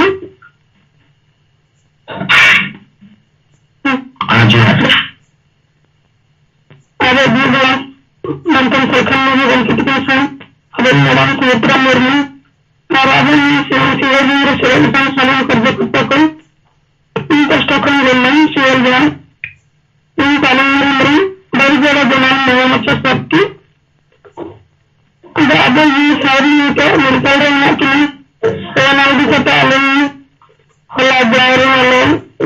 ᱦᱮᱸ, ᱡᱚᱦᱟᱨ᱾ ᱢᱟᱱᱛᱟᱱ ᱥᱟᱞᱠᱷᱟᱱ ᱢᱩᱨᱢᱩ ᱜᱚᱢᱠᱮ ᱛᱤᱠᱤᱱ ᱥᱟᱶ ᱟᱵᱚᱨᱮᱱ ᱢᱟᱨᱟᱝ ᱥᱩᱢᱤᱛᱨᱟ ᱢᱩᱨᱢᱩ ᱟᱨ ᱟᱵᱚ ᱱᱤᱭᱟᱹ ᱥᱮᱨᱮᱧ ᱥᱮᱨᱮᱧ ᱨᱮ ᱥᱮᱞᱮᱫ ᱟᱠᱟᱱ ᱥᱟᱱᱟᱢ ᱠᱟᱨᱡᱚᱠᱚᱨᱛᱟ ᱠᱚ ᱤᱧ ᱯᱟᱥᱴᱟ ᱠᱷᱚᱱ ᱜᱩᱰ ᱢᱚᱨᱱᱤᱝ ᱥᱤᱭᱟᱹᱞ ᱡᱚᱦᱟᱨ᱾ ᱤᱧ ᱯᱟᱞᱚᱱ ᱦᱮᱢᱵᱨᱚᱢ ᱵᱟᱲᱤᱡᱟᱲᱟ ᱡᱟᱱᱟᱢ ᱱᱚᱣᱟ ᱢᱟᱪᱷᱟ ᱥᱟᱛᱴᱤ ᱟᱫᱚ ᱟᱵᱚ ᱡᱤᱣᱤ ᱥᱟᱶᱨᱤ ᱱᱤᱛᱚᱜ ᱢᱮᱱᱛᱟᱞ ᱨᱮ ᱢᱮᱱᱟᱜ ᱠᱤᱱᱟ᱾ ᱛᱚ ᱚᱱᱟ ᱤᱫᱤ ᱠᱟᱛᱮ ᱟᱞᱮ ᱦᱚᱞᱟ ᱡᱟᱦᱮᱨ ᱨᱮ ᱟᱞᱮ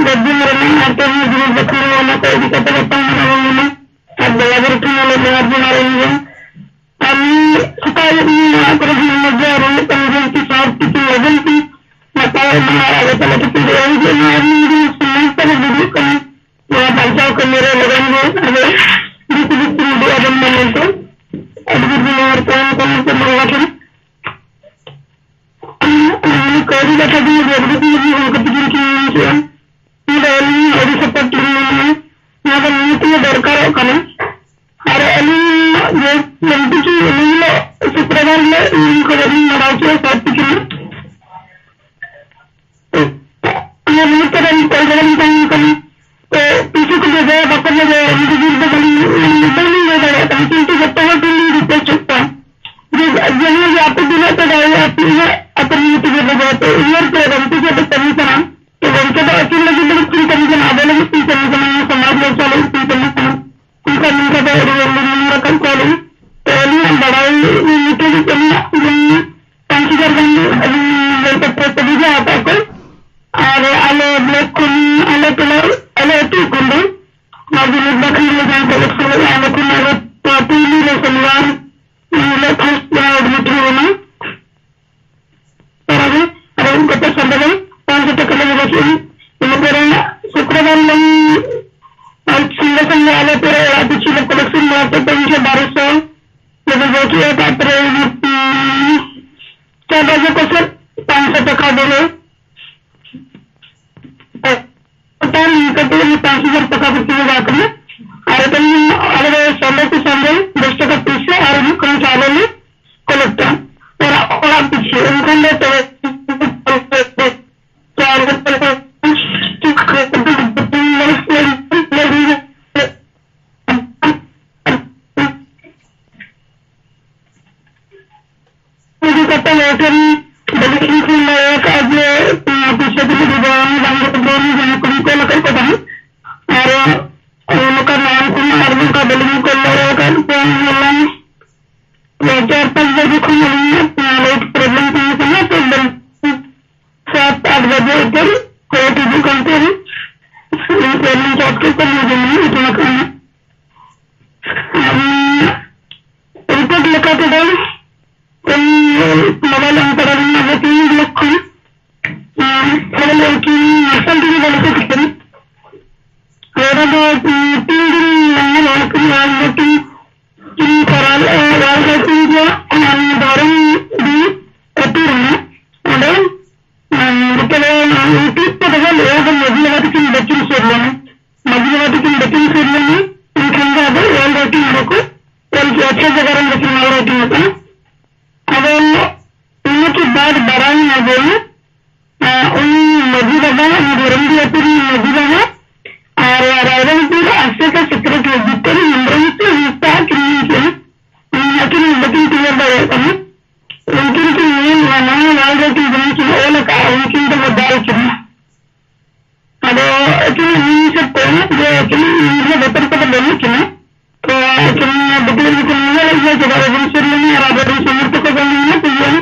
ᱜᱟᱹᱫᱤᱢ ᱨᱮᱱᱟᱜ ᱟᱨ ᱛᱮᱦᱮᱧ ᱡᱤᱣᱤ ᱵᱟᱠᱷᱨᱟ ᱚᱱᱟ ᱠᱚ ᱤᱫᱤ ᱠᱟᱛᱮ ᱜᱟᱯᱟᱞ ᱢᱟᱨᱟᱣ ᱦᱩᱭ ᱞᱮᱱᱟ᱾ ᱟᱨ ᱵᱚᱸᱜᱟ ᱵᱩᱨᱩ ᱴᱷᱮᱱ ᱟᱞᱮ ᱱᱮᱦᱚᱨ ᱡᱚᱦᱟᱨ ᱮᱱ ᱜᱮ᱾ ᱟᱨ ᱱᱤᱭᱟᱹ ᱥᱮᱛᱟᱜ ᱟᱹᱭᱩᱵ ᱱᱤᱭᱟᱹ ᱚᱲᱟᱜ ᱠᱚᱨᱮ ᱦᱚᱸ ᱢᱚᱡᱽ ᱜᱮ ᱟᱨ ᱦᱩᱭᱩᱜ ᱠᱟᱱ ᱜᱮᱭᱟ ᱩᱱᱠᱩ ᱥᱟᱶ ᱛᱮᱠᱤᱱ ᱞᱟᱹᱜᱤᱫ ᱠᱤᱱ ᱱᱟᱯᱟᱭᱚᱜ ᱢᱟ ᱟᱨ ᱟᱞᱮ ᱛᱟᱞᱟ ᱛᱮᱠᱤᱱ ᱨᱩᱣᱟᱹᱲ ᱦᱤᱡᱩᱜ ᱢᱟ ᱟᱨ ᱱᱤᱭᱟᱹ ᱡᱤᱱᱤᱥ ᱥᱚᱢᱟᱡᱽ ᱛᱟᱞᱮ ᱦᱩᱭᱩᱜ ᱠᱟᱱᱟ᱾ ᱱᱚᱣᱟ ᱵᱟᱧᱪᱟᱣ ᱠᱟᱹᱢᱤ ᱨᱮ ᱞᱟᱜᱟᱱ ᱨᱮ ᱟᱞᱮ ᱫᱤᱥ ᱦᱩᱫᱤᱥ ᱵᱚᱱ ᱩᱫᱩᱜ ᱟᱵᱚᱱ ᱢᱟ ᱢᱮᱱᱛᱮ ᱟᱹᱰᱤ ᱡᱳᱨ ᱜᱮ ᱱᱚᱣᱟ ᱨᱮ ᱛᱟᱭᱚᱢ ᱠᱟᱱᱟ ᱥᱮ ᱵᱚᱸᱜᱟ ᱴᱷᱮᱱ᱾ ᱟᱨ ᱠᱟᱹᱣᱰᱤ ᱠᱟᱛᱷᱟ ᱫᱚ ᱡᱚᱜᱽᱡᱤᱛ ᱢᱩᱨᱢᱩ ᱚᱱᱠᱟ ᱛᱮᱜᱮ ᱠᱤᱱ ᱢᱮᱱ ᱠᱮᱜᱼᱟ᱾ ᱱᱚᱣᱟ ᱫᱚ ᱟᱹᱞᱤᱧ ᱟᱹᱰᱤ ᱥᱟᱯᱳᱨᱴ ᱞᱤᱧ ᱢᱮᱱᱟ᱾ ᱱᱚᱣᱟ ᱫᱚ ᱱᱤᱭᱟᱹ ᱛᱮᱜᱮ ᱫᱚᱨᱠᱟᱨᱚᱜ ᱠᱟᱱᱟ᱾ ᱟᱨ ᱟᱹᱞᱤᱧ ᱡᱮ ᱡᱮᱢᱛᱤ ᱠᱤ ᱩᱱ ᱦᱤᱞᱳᱜ ᱥᱩᱠᱨᱵᱟᱨ ᱦᱤᱞᱳᱜ ᱤᱧ ᱠᱷᱚᱵᱚᱨ ᱞᱤᱧ ᱵᱟᱲᱟᱭ ᱠᱮᱜᱼᱟ ᱥᱟᱨ ᱛᱤᱠᱤᱱ ᱟᱨ ᱱᱤᱛ ᱨᱮᱱ ᱠᱚᱞ ᱨᱮᱱ ᱛᱟᱦᱮᱸ ᱠᱟᱱᱟ᱾ ᱛᱚ ᱯᱩᱭᱥᱟᱹ ᱠᱚ ᱵᱷᱮᱡᱟᱭᱟ ᱵᱟᱠᱚ ᱵᱷᱮᱡᱟᱭᱟ ᱩᱱᱤ ᱫᱚ ᱵᱟᱹᱞᱤᱧ ᱵᱟᱹᱞᱤᱧ ᱞᱟᱹᱭ ᱫᱟᱲᱮᱭᱟᱜ ᱠᱟᱱᱟ, ᱠᱤᱱᱛᱩ ᱡᱚᱛᱚ ᱦᱚᱲ ᱴᱷᱮᱱ ᱞᱤᱧ ᱨᱤᱠᱩᱭᱮᱥᱴ ᱮᱫ ᱠᱚᱣᱟ ᱡᱮ ᱡᱮᱢᱚᱱ ᱜᱮ ᱟᱯᱮ ᱛᱤᱱᱟᱹᱜ ᱯᱮ ᱫᱟᱲᱮᱭᱟᱜᱼᱟ ᱟᱯᱮ ᱤᱱᱟᱹᱜ ᱟᱯᱮ ᱱᱤᱭᱟᱹ ᱛᱮᱜᱮ ᱵᱷᱮᱡᱟᱭ ᱯᱮ, ᱩᱭᱦᱟᱹᱨ ᱯᱮ ᱜᱚᱢᱠᱮ ᱡᱮ ᱯᱮ ᱠᱟᱹᱢᱤ ᱠᱟᱱᱟ᱾ ᱛᱚ ᱜᱚᱢᱠᱮ ᱫᱚ ᱟᱹᱠᱤᱱ ᱞᱟᱹᱜᱤᱫ ᱫᱚ ᱵᱟᱹᱠᱤᱱ ᱠᱟᱹᱢᱤ ᱠᱟᱱᱟ, ᱟᱵᱚ ᱞᱟᱹᱜᱤᱫ ᱠᱤᱱ ᱠᱟᱹᱢᱤ ᱠᱟᱱᱟ, ᱱᱤᱭᱟᱹ ᱥᱚᱢᱟᱡᱽ ᱨᱮ ᱪᱟᱞᱟᱜ ᱠᱤᱱ ᱠᱟᱹᱢᱤ ᱠᱟᱱᱟ᱾ ᱚᱱᱠᱟ ᱢᱮᱱ ᱠᱟᱛᱮ ᱟᱹᱰᱤ ᱜᱟᱱ ᱞᱤᱧ ᱧᱮᱞ ᱟᱠᱟᱫ ᱠᱚᱣᱟᱞᱤᱧ᱾ ᱛᱚ ᱟᱹᱞᱤᱧᱟᱜ ᱵᱟᱲᱟᱭ ᱢᱤᱫᱴᱮᱱ ᱜᱮ ᱠᱟᱱᱟ ᱡᱮ ᱯᱟᱸᱪ ᱦᱟᱡᱟᱨ ᱜᱟᱱ ᱟᱹᱞᱤᱧ ᱧᱮᱞ ᱠᱟᱛᱮ ᱠᱚ ᱵᱷᱮᱡᱟ ᱟᱠᱟᱫ ᱠᱚ᱾ ᱟᱨ ᱟᱞᱮ ᱵᱞᱚᱠ ᱠᱷᱚᱱ ᱟᱞᱮ ᱴᱚᱞᱟ ᱟᱞᱮ ᱟᱹᱛᱩ ᱠᱷᱚᱱ ᱫᱚ ᱢᱟᱹᱡᱷᱤ ᱢᱤᱫ ᱵᱟᱠᱷᱨᱟ ᱞᱮ ᱡᱟᱦᱟᱸ ᱠᱚᱞᱮᱠᱥᱚᱱ ᱞᱮᱫᱟ ᱚᱸᱰᱮ ᱠᱷᱚᱱ ᱟᱞᱮ ᱯᱩᱭᱞᱩ ᱨᱮ ᱥᱚᱱᱤᱵᱟᱨ ᱦᱤᱞᱳᱜ ᱯᱷᱟᱥᱴ ᱡᱟᱦᱟᱸ ᱮᱰᱢᱤᱴ ᱦᱩᱭ ᱮᱱᱟ᱾ ᱛᱟᱨᱟᱜᱮ ᱟᱫᱚ ᱩᱱ ᱠᱟᱛᱮ ᱥᱟᱱᱰᱮ ᱨᱮ ᱯᱟᱸᱪᱥᱚ ᱴᱟᱠᱟ ᱞᱮ ᱵᱷᱮᱡᱟ ᱠᱮᱫᱼᱟ᱾ ᱤᱱᱟᱹ ᱯᱚᱨᱮ ᱥᱩᱠᱨᱵᱟᱨ ᱦᱤᱞᱳᱜ ᱟᱨ ᱥᱤᱧ ᱥᱚᱸᱜᱮ ᱟᱞᱮ ᱯᱩᱨᱟᱹ ᱚᱲᱟᱜ ᱯᱤᱪᱷᱩ ᱞᱮ ᱠᱚᱞᱮᱠᱥᱚᱱ ᱵᱟᱲᱟ ᱠᱮᱫ ᱛᱮ ᱤᱧ ᱴᱷᱮᱱ ᱵᱟᱨᱚᱥᱚ ᱞᱮ ᱵᱷᱮᱡᱟ ᱠᱮᱫᱼᱟ᱾ ᱛᱟᱨᱯᱚᱨᱮ ᱚᱱᱟ, ᱩᱸ, ᱪᱟᱨ ᱵᱟᱡᱮ ᱠᱚ ᱥᱮᱫ ᱯᱟᱸᱪᱥᱚ ᱴᱟᱠᱟ ᱫᱚᱞᱮ ᱴᱳᱴᱟᱞ ᱠᱟᱛᱮ ᱯᱟᱸᱪ ᱦᱟᱡᱟᱨ ᱴᱟᱠᱟ ᱵᱷᱤᱛᱤᱨ ᱨᱮ ᱦᱩᱭᱩᱜ ᱠᱟᱱᱟ᱾ ᱟᱨ ᱟᱞᱮ ᱫᱚ ᱥᱚᱱᱰᱮ ᱠᱮ ᱥᱚᱱᱰᱮ ᱫᱚᱥ ᱴᱟᱠᱟ ᱯᱩᱭᱥᱟᱹ ᱟᱨ ᱦᱩᱭᱩᱜ ᱠᱟᱱᱟ ᱪᱟᱣᱞᱮ ᱞᱮ ᱠᱚᱞᱮᱠᱴᱟ ᱚᱲᱟᱜ, ᱚᱲᱟᱜ ᱯᱤᱪᱷᱤ᱾ ᱮᱱᱠᱷᱟᱱ ᱫᱚ ᱛᱚᱵᱮ ᱪᱟᱣᱞᱮ ᱠᱚᱞᱮᱠᱴ ᱵᱟᱹᱞᱤᱧ ᱠᱚᱞ ᱫᱟᱲᱮ ᱟᱠᱟᱫ ᱠᱚᱣᱟ᱾ ᱦᱚᱞᱟ ᱪᱟᱨ ᱯᱟᱸᱪ ᱵᱟᱡᱮ ᱠᱷᱚᱱ ᱟᱹᱞᱤᱧᱟᱜ ᱞᱟᱭᱤᱴ ᱯᱨᱚᱵᱞᱮᱢ ᱛᱟᱦᱮᱸ ᱠᱟᱱᱟ, ᱛᱚ ᱥᱟᱛ ᱟᱴ ᱵᱟᱡᱮ ᱩᱛᱟᱹᱨ ᱞᱟᱭᱤᱴ ᱦᱤᱡᱩᱜ ᱠᱟᱱ ᱛᱟᱦᱮᱸᱱᱟ᱾ ᱤᱧ ᱯᱨᱚᱵᱞᱮᱢ ᱪᱟᱨᱡ ᱠᱮᱫ ᱛᱮ ᱱᱤᱭᱟᱹ ᱡᱮᱢᱚᱱ ᱤᱥᱤᱱ ᱟᱠᱟᱱᱟ᱾ ᱟᱨ ᱨᱤᱯᱳᱨᱴ ᱞᱮᱠᱟ ᱛᱮᱫᱚ ᱛᱮᱦᱮᱧ ᱢᱳᱵᱟᱭᱤᱞ ᱮᱢ ᱠᱟᱫᱟ ᱞᱤᱧ ᱟᱵᱚ ᱛᱤᱱ ᱞᱚᱠᱷ ᱠᱷᱚᱱ, ᱟᱨ ᱛᱟᱦᱚᱞᱮ ᱩᱱᱠᱤᱱ ᱢᱟᱨᱥᱟᱞ ᱴᱤᱵᱷᱤ ᱵᱟᱞᱮ ᱠᱚ ᱴᱷᱤᱠᱟᱹᱱᱟ᱾ ᱟᱞᱮ ᱫᱚ ᱛᱤᱱ ᱫᱤᱱ ᱞᱟᱦᱟ ᱨᱚᱲ ᱠᱟᱱᱟ, ᱟᱨ ᱢᱤᱫᱴᱤᱱ ᱠᱤᱱ ᱠᱚᱨᱟᱣ ᱞᱮᱫᱼᱟ, ᱚᱣᱟᱨᱞᱰ ᱨᱮᱥᱤᱝ ᱨᱮᱭᱟᱜ ᱚᱱᱟ ᱫᱷᱚᱨᱚᱢ ᱫᱤᱱ ᱟᱹᱛᱩ ᱨᱮᱱᱟᱜ ᱚᱸᱰᱮ, ᱟᱨ ᱡᱚᱛᱚ ᱦᱚᱲ ᱤᱭᱩᱴᱩᱵᱽ ᱠᱚ ᱫᱚᱦᱚ ᱞᱮᱫᱼᱟ, ᱟᱫᱚ ᱢᱟᱹᱡᱷᱤ ᱵᱟᱵᱟ ᱛᱟᱹᱠᱤᱱ ᱵᱟᱹᱠᱤᱱ ᱥᱩᱨ ᱞᱮᱱᱟ᱾ ᱢᱟᱹᱡᱷᱤ ᱵᱟᱵᱟ ᱛᱟᱹᱠᱤᱱ ᱵᱟᱹᱠᱤᱱ ᱥᱩᱨ ᱞᱮᱱᱟ, ᱮᱱᱠᱷᱟᱱ ᱫᱚ ᱟᱫᱚ ᱚᱞ ᱨᱟᱭᱴᱤᱝ ᱚᱸᱰᱮ ᱠᱚ ᱚᱞ ᱠᱮᱫᱼᱟ, ᱪᱷᱚ ᱡᱟᱭᱜᱟ ᱨᱮ ᱵᱟᱹᱠᱤᱱ ᱚᱞ ᱨᱟᱭᱴᱤᱝ ᱟᱠᱟᱫᱼᱟ᱾ ᱟᱫᱚ ᱤᱱᱟᱹ ᱠᱮ ᱵᱟᱫ ᱵᱟᱲᱟᱭᱮᱱᱟ ᱡᱮ, ᱟᱸ, ᱩᱱᱤ ᱢᱟᱹᱡᱷᱤ ᱵᱟᱵᱟ, ᱩᱱᱤ ᱫᱷᱚᱨᱚᱢᱰᱤ ᱟᱹᱛᱩ ᱨᱤᱱ ᱢᱟᱹᱡᱷᱤ ᱵᱟᱵᱟ ᱟᱨ ᱨᱟᱭᱨᱚᱝᱯᱩᱨ ᱟᱥᱮᱠᱟ ᱥᱮᱠᱨᱮᱴᱟᱨᱤ ᱡᱤᱛᱟᱹᱱ ᱦᱮᱢᱵᱨᱚᱢ ᱥᱮ ᱦᱟᱸᱥᱫᱟ ᱠᱤᱱ ᱢᱮᱱ ᱠᱮᱫᱼᱟ, ᱩᱱᱠᱤᱱ ᱵᱟᱹᱠᱤᱱ ᱛᱮᱭᱟᱨ ᱫᱟᱲᱮᱭᱟᱜ ᱠᱟᱱᱟ᱾ ᱩᱱᱠᱤᱱ ᱠᱤᱱ ᱢᱮᱱ ᱮᱫᱟ, ᱱᱚᱣᱟ ᱚᱞ ᱨᱮ ᱠᱤᱱ ᱡᱟᱦᱟᱸ ᱠᱤᱱ ᱚᱞ ᱟᱠᱟᱫᱼᱟ, ᱩᱱᱠᱤᱱ ᱫᱚ ᱵᱟᱭ ᱠᱟᱱᱟ᱾ ᱟᱫᱚ ᱟᱹᱠᱤᱱᱟᱜ ᱢᱮᱱ ᱦᱤᱥᱟᱹᱵ ᱛᱮ ᱡᱮ ᱟᱹᱠᱤᱱ ᱱᱤᱭᱟᱹ ᱵᱚᱛᱚᱨ ᱠᱚᱫᱚ ᱵᱟᱹᱱᱩᱜ ᱠᱤᱱᱟ᱾ ᱛᱚ ᱟᱹᱠᱤᱱ ᱵᱟᱹᱴᱤ ᱨᱮ ᱠᱤᱱ ᱧᱮᱞᱮᱫ ᱜᱮᱭᱟ, ᱪᱮᱫᱟᱜ ᱵᱟᱵᱚᱱ ᱥᱩᱨ ᱞᱮᱱᱟ? ᱟᱨ ᱟᱵᱚᱨᱮᱱ ᱥᱚᱢᱚᱨᱛᱷᱚᱠ ᱠᱚ ᱵᱟᱝ ᱢᱮᱱᱟᱜ ᱠᱚᱜᱮᱭᱟ᱾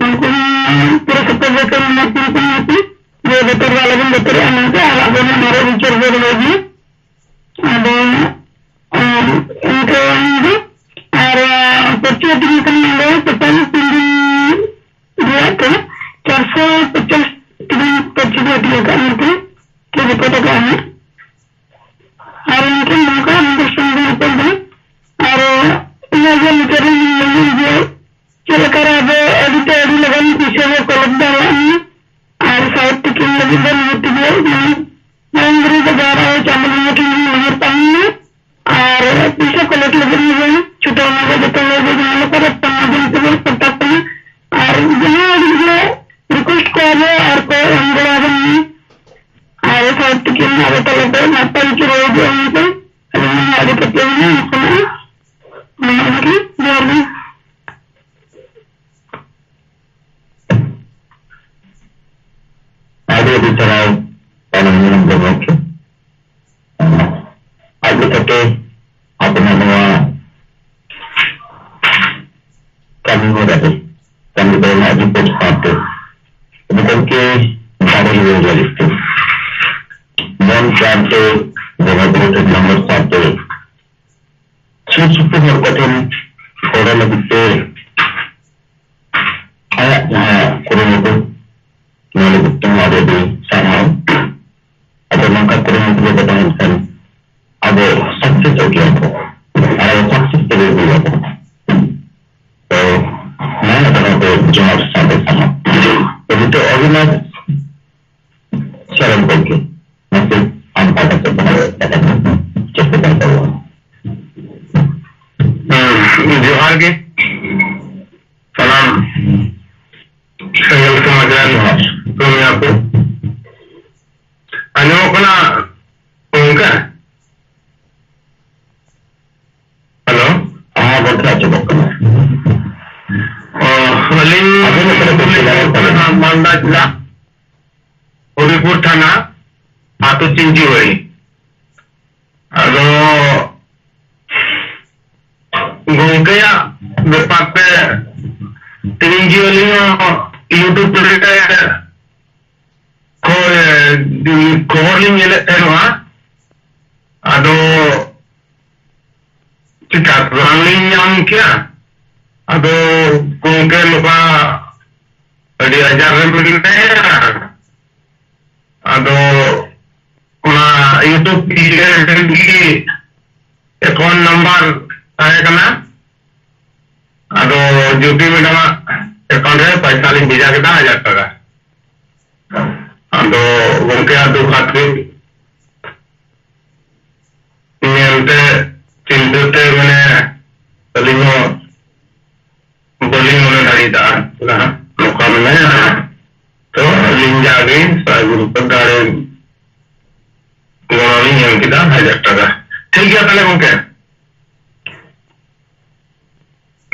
ᱩᱱᱠᱩ ᱦᱚᱸ ᱯᱩᱨᱟᱹ ᱥᱚᱯᱚᱨᱴ ᱨᱮ ᱠᱚ ᱢᱮᱱᱟᱜ ᱠᱤᱱ ᱛᱟᱦᱮᱸ ᱠᱤ ᱡᱮ ᱵᱚᱛᱚᱨ ᱫᱚ ᱟᱞᱚᱵᱚᱱ ᱵᱚᱛᱚᱨᱚᱜᱼᱟ ᱢᱮᱱᱛᱮ, ᱟᱨ ᱟᱵᱚ ᱦᱚᱸ ᱱᱚᱰᱮ ᱵᱤᱪᱟᱹᱨ ᱵᱚ ᱫᱚᱦᱚᱭ ᱜᱮᱭᱟ᱾ ᱟᱫᱚ, ᱟᱨ ᱤᱱᱠᱟᱹ ᱫᱚ, ᱟᱨ ᱯᱟᱹᱨᱪᱤ ᱦᱟᱹᱴᱤᱧ ᱠᱟᱱᱟ ᱱᱚᱰᱮ ᱯᱮᱯᱟᱨ ᱛᱤᱱ ᱫᱤᱱ ᱨᱮᱭᱟᱜ ᱛᱮ ᱪᱟᱨᱥᱚ ᱯᱚᱪᱟᱥ ᱴᱤ ᱯᱟᱹᱨᱪᱤ ᱠᱚ ᱦᱟᱹᱴᱤᱧ ᱟᱠᱟᱫ ᱢᱮᱱᱛᱮ ᱠᱚ ᱨᱤᱯᱳᱨᱴ ᱟᱠᱟᱫᱼᱟ ᱦᱟᱸᱜ᱾ ᱟᱨ ᱮᱱᱠᱷᱟᱱ ᱱᱚᱝᱠᱟ ᱟᱢ ᱫᱚ ᱥᱚᱝᱜᱮ ᱨᱤᱯᱳᱨᱴ ᱫᱚ, ᱟᱨ ᱤᱱᱟᱹ ᱜᱮ ᱢᱩᱪᱟᱹᱫ ᱨᱮ ᱤᱧ ᱞᱟᱹᱭᱟᱹᱧ ᱡᱮ ᱪᱮᱫ ᱞᱮᱠᱟ ᱨᱮ ᱟᱵᱚ ᱟᱹᱰᱤ ᱛᱮ ᱟᱹᱰᱤ ᱞᱚᱜᱚᱱ ᱯᱩᱭᱥᱟᱹ ᱵᱚ ᱠᱚᱞᱮᱠᱴ ᱫᱟᱲᱮᱭᱟᱜ ᱢᱟ, ᱟᱨ ᱥᱟᱦᱮᱵ ᱛᱤᱠᱤᱱ ᱞᱟᱹᱜᱤᱫ ᱫᱚ ᱱᱤᱦᱟᱹᱛ ᱜᱮ ᱢᱟᱱᱮ ᱢᱟᱨᱟᱝ ᱵᱩᱨᱩ ᱫᱚ ᱡᱟᱦᱟᱸ ᱨᱮ ᱪᱟᱸᱫᱳ ᱵᱚᱸᱜᱟ ᱴᱷᱮᱱ ᱵᱚᱱ ᱱᱮᱦᱚᱨ ᱛᱟᱦᱮᱱ ᱢᱟ, ᱟᱨ ᱯᱩᱭᱥᱟᱹ ᱠᱚᱞᱮᱠᱴ ᱞᱟᱹᱜᱤᱫ ᱦᱚᱸ ᱵᱚᱱ ᱪᱷᱩᱴᱟᱹᱣ ᱢᱟ, ᱡᱚᱛᱚ ᱦᱚᱲ ᱜᱮ ᱡᱟᱦᱟᱸ ᱞᱮᱠᱟ ᱨᱮ ᱯᱷᱳᱱ ᱢᱟᱫᱽᱫᱷᱚᱢ ᱛᱮᱵᱚᱱ ᱠᱚᱱᱴᱟᱠᱴ ᱠᱟᱱᱟ, ᱟᱨ ᱡᱟᱦᱟᱸ ᱟᱹᱰᱤ ᱜᱮ ᱨᱤᱠᱩᱭᱮᱥᱴ ᱠᱚᱣᱟ ᱵᱚ ᱟᱨ ᱠᱚ ᱮᱢ ᱜᱚᱲᱚ ᱟᱵᱚᱱ ᱢᱟ, ᱟᱨ ᱥᱟᱦᱮᱵ ᱛᱤᱠᱤᱱ ᱟᱵᱚ ᱛᱟᱞᱟ ᱛᱮ ᱱᱟᱯᱟᱭ ᱜᱮ ᱨᱚᱲ ᱦᱤᱡᱩᱜᱼᱟ ᱢᱮᱱᱛᱮ ᱟᱹᱞᱤᱧ ᱦᱚᱸ ᱟᱹᱰᱤ ᱯᱟᱹᱛᱭᱟᱹᱣ ᱢᱮᱱᱟᱜᱼᱟ᱾ ᱚᱱᱟ ᱚᱱᱟ ᱜᱮ, ᱡᱚᱦᱟᱨ ᱜᱮ᱾ ᱟᱹᱰᱤ ᱟᱹᱰᱤ ᱥᱟᱨᱦᱟᱣ ᱛᱟᱭᱱᱚᱢ ᱜᱚᱢᱠᱮ᱾ ᱟᱡ ᱞᱮᱠᱟᱛᱮ ᱟᱵᱚᱱᱟᱜ ᱱᱚᱣᱟ ᱠᱟᱹᱢᱤ ᱦᱚᱨᱟ ᱨᱮ ᱠᱟᱹᱢᱤ ᱫᱚ ᱱᱟᱦᱟᱜ ᱨᱤᱯᱳᱨᱴ ᱥᱟᱶᱛᱮ ᱟᱵᱚ ᱜᱚᱢᱠᱮ ᱫᱟᱲᱮ ᱨᱩᱣᱟᱹᱲ ᱞᱟᱹᱜᱤᱫ ᱛᱮ ᱢᱚᱱ ᱥᱟᱶᱛᱮ ᱵᱚᱸᱜᱟ ᱵᱩᱨᱩ ᱴᱷᱮᱱ ᱱᱚᱢᱚᱨ ᱥᱟᱶᱛᱮ ᱥᱩᱨ ᱥᱩᱯᱩᱨ ᱦᱚᱲ ᱠᱚᱴᱷᱮᱱ ᱜᱚᱲᱚ ᱞᱟᱹᱜᱤᱫ ᱛᱮ ᱟᱭᱟᱜ ᱡᱟᱦᱟᱸ ᱠᱩᱨᱩᱢᱩᱴᱩ, ᱱᱚᱣᱟ ᱞᱟᱹᱜᱤᱫ ᱛᱮᱦᱚᱸ ᱟᱹᱰᱤ ᱟᱹᱰᱤ ᱥᱟᱨᱦᱟᱣ᱾ ᱟᱫᱚ ᱱᱚᱝᱠᱟ ᱠᱩᱨᱩᱢᱩᱴᱩ ᱨᱮ ᱛᱟᱦᱮᱱ ᱠᱷᱟᱱ ᱟᱵᱚ ᱥᱟᱠᱥᱮᱥᱚᱜ ᱜᱮᱭᱟ ᱵᱚ᱾ ᱟᱨ ᱟᱵᱚ ᱥᱟᱠᱥᱮᱥ ᱛᱮᱜᱮ ᱦᱩᱭᱩᱜ ᱟᱵᱚ᱾ ᱛᱚ ᱢᱟ ᱟᱯᱱᱟᱨ ᱠᱚ ᱡᱚᱦᱟᱨ ᱥᱟᱶᱛᱮ ᱥᱟᱱᱟᱢ᱾ ᱛᱚ ᱱᱤᱛᱚᱜ ᱚᱵᱤᱱᱟᱥ ᱥᱚᱨᱮᱱ ᱜᱚᱢᱠᱮ, ᱢᱟᱥᱮ ᱟᱢ ᱯᱟᱦᱴᱟ ᱥᱮᱫ ᱠᱷᱚᱱᱟᱜ ᱪᱮᱫ ᱠᱚ ᱢᱮᱱ ᱛᱟᱵᱚᱱᱟ? ᱦᱩᱸ, ᱡᱚᱦᱟᱨ ᱜᱮ ᱥᱟᱱᱟᱢ ᱥᱮᱸᱜᱮᱞ ᱥᱚᱢᱟᱡᱽ ᱨᱮᱱ ᱡᱚᱦᱟᱨ᱾ ᱠᱟᱹᱢᱤᱭᱟᱹ ᱠᱚ᱾ ᱟᱸᱡᱚᱢᱚᱜ ᱠᱟᱱᱟ ᱜᱚᱢᱠᱮ? ᱦᱮᱞᱳ? ᱦᱮᱸ, ᱜᱚᱢᱠᱮ, ᱟᱸᱡᱚᱢᱚᱜ ᱠᱟᱱᱟ᱾ ᱚ, ᱟᱹᱞᱤᱧ ᱟᱸᱡᱚᱢᱚᱜ ᱠᱟᱱᱟ, ᱜᱚᱢᱠᱮ, ᱟᱸᱡᱚᱢᱚᱜ ᱠᱟᱱᱟ᱾ ᱢᱟᱞᱫᱟ ᱡᱮᱞᱟ, ᱦᱚᱵᱤᱵᱯᱩᱨ ᱛᱷᱟᱱᱟ, ᱟᱹᱛᱩ ᱪᱤᱧᱪᱤᱵᱟᱲᱤ᱾ ᱟᱫᱚ ᱜᱚᱢᱠᱮᱭᱟᱜ ᱵᱮᱯᱟᱨ ᱛᱮ ᱛᱮᱦᱮᱧ ᱜᱮ ᱟᱹᱞᱤᱧ ᱦᱚᱸ YouTube ᱨᱮ ᱠᱷᱚ-, ᱠᱷᱚᱵᱚᱨ ᱞᱤᱧ ᱧᱮᱞᱮᱫ ᱛᱟᱦᱮᱱᱚᱜᱼᱟ᱾ ᱟᱫᱚ ᱪᱮᱠᱟ ᱛᱮ ᱵᱟᱝ ᱞᱤᱧ ᱧᱟᱢ ᱠᱮᱭᱟ? ᱟᱫᱚ ᱜᱚᱢᱠᱮ ᱱᱚᱝᱠᱟ ᱟᱹᱰᱤ ᱟᱡᱟᱨ ᱨᱮ ᱢᱮᱱᱟᱭᱟ᱾ ᱟᱫᱚ ᱚᱱᱟ YouTube ᱤᱭᱟᱹ ᱨᱮᱜᱮ ᱮᱠᱟᱣᱩᱱᱴ ᱱᱟᱢᱵᱟᱨ ᱛᱟᱦᱮᱸ ᱠᱟᱱᱟ᱾ ᱟᱫᱚ ᱡᱳᱛᱤ ᱢᱮᱰᱟᱢᱟᱜ ᱮᱠᱟᱣᱩᱱᱴ ᱨᱮ ᱯᱚᱭᱥᱟ ᱞᱤᱧ ᱵᱷᱮᱡᱟ ᱠᱮᱫᱟ, ᱦᱟᱡᱟᱨ ᱴᱟᱠᱟ᱾ ᱟᱫᱚ ᱜᱚᱢᱠᱮᱭᱟᱜ ᱫᱩᱠ ᱦᱟᱨᱠᱮᱛ ᱧᱮᱞᱛᱮ, ᱪᱤᱱᱛᱟᱹᱛᱮ, ᱢᱟᱱᱮ, ᱟᱹᱞᱤᱧ ᱦᱚᱸ ᱵᱟᱹᱞᱤᱧ ᱢᱚᱱᱮ ᱫᱟᱲᱮᱭᱟᱫᱟ ᱱᱟᱦᱟᱜ ᱱᱚᱝᱠᱟ ᱢᱮᱱᱟᱭᱟ᱾ ᱛᱚ ᱟᱹᱞᱤᱧ ᱡᱟᱜᱮ ᱥᱟᱭ ᱜᱩᱨᱩ ᱠᱚ ᱫᱟᱲᱮ ᱜᱚᱲᱚ ᱞᱤᱧ ᱮᱢ ᱠᱮᱫᱟ, ᱦᱟᱡᱟᱨ ᱴᱟᱠᱟ᱾ ᱴᱷᱤᱠ ᱜᱮᱭᱟ ᱛᱟᱦᱞᱮ ᱜᱚᱢᱠᱮ,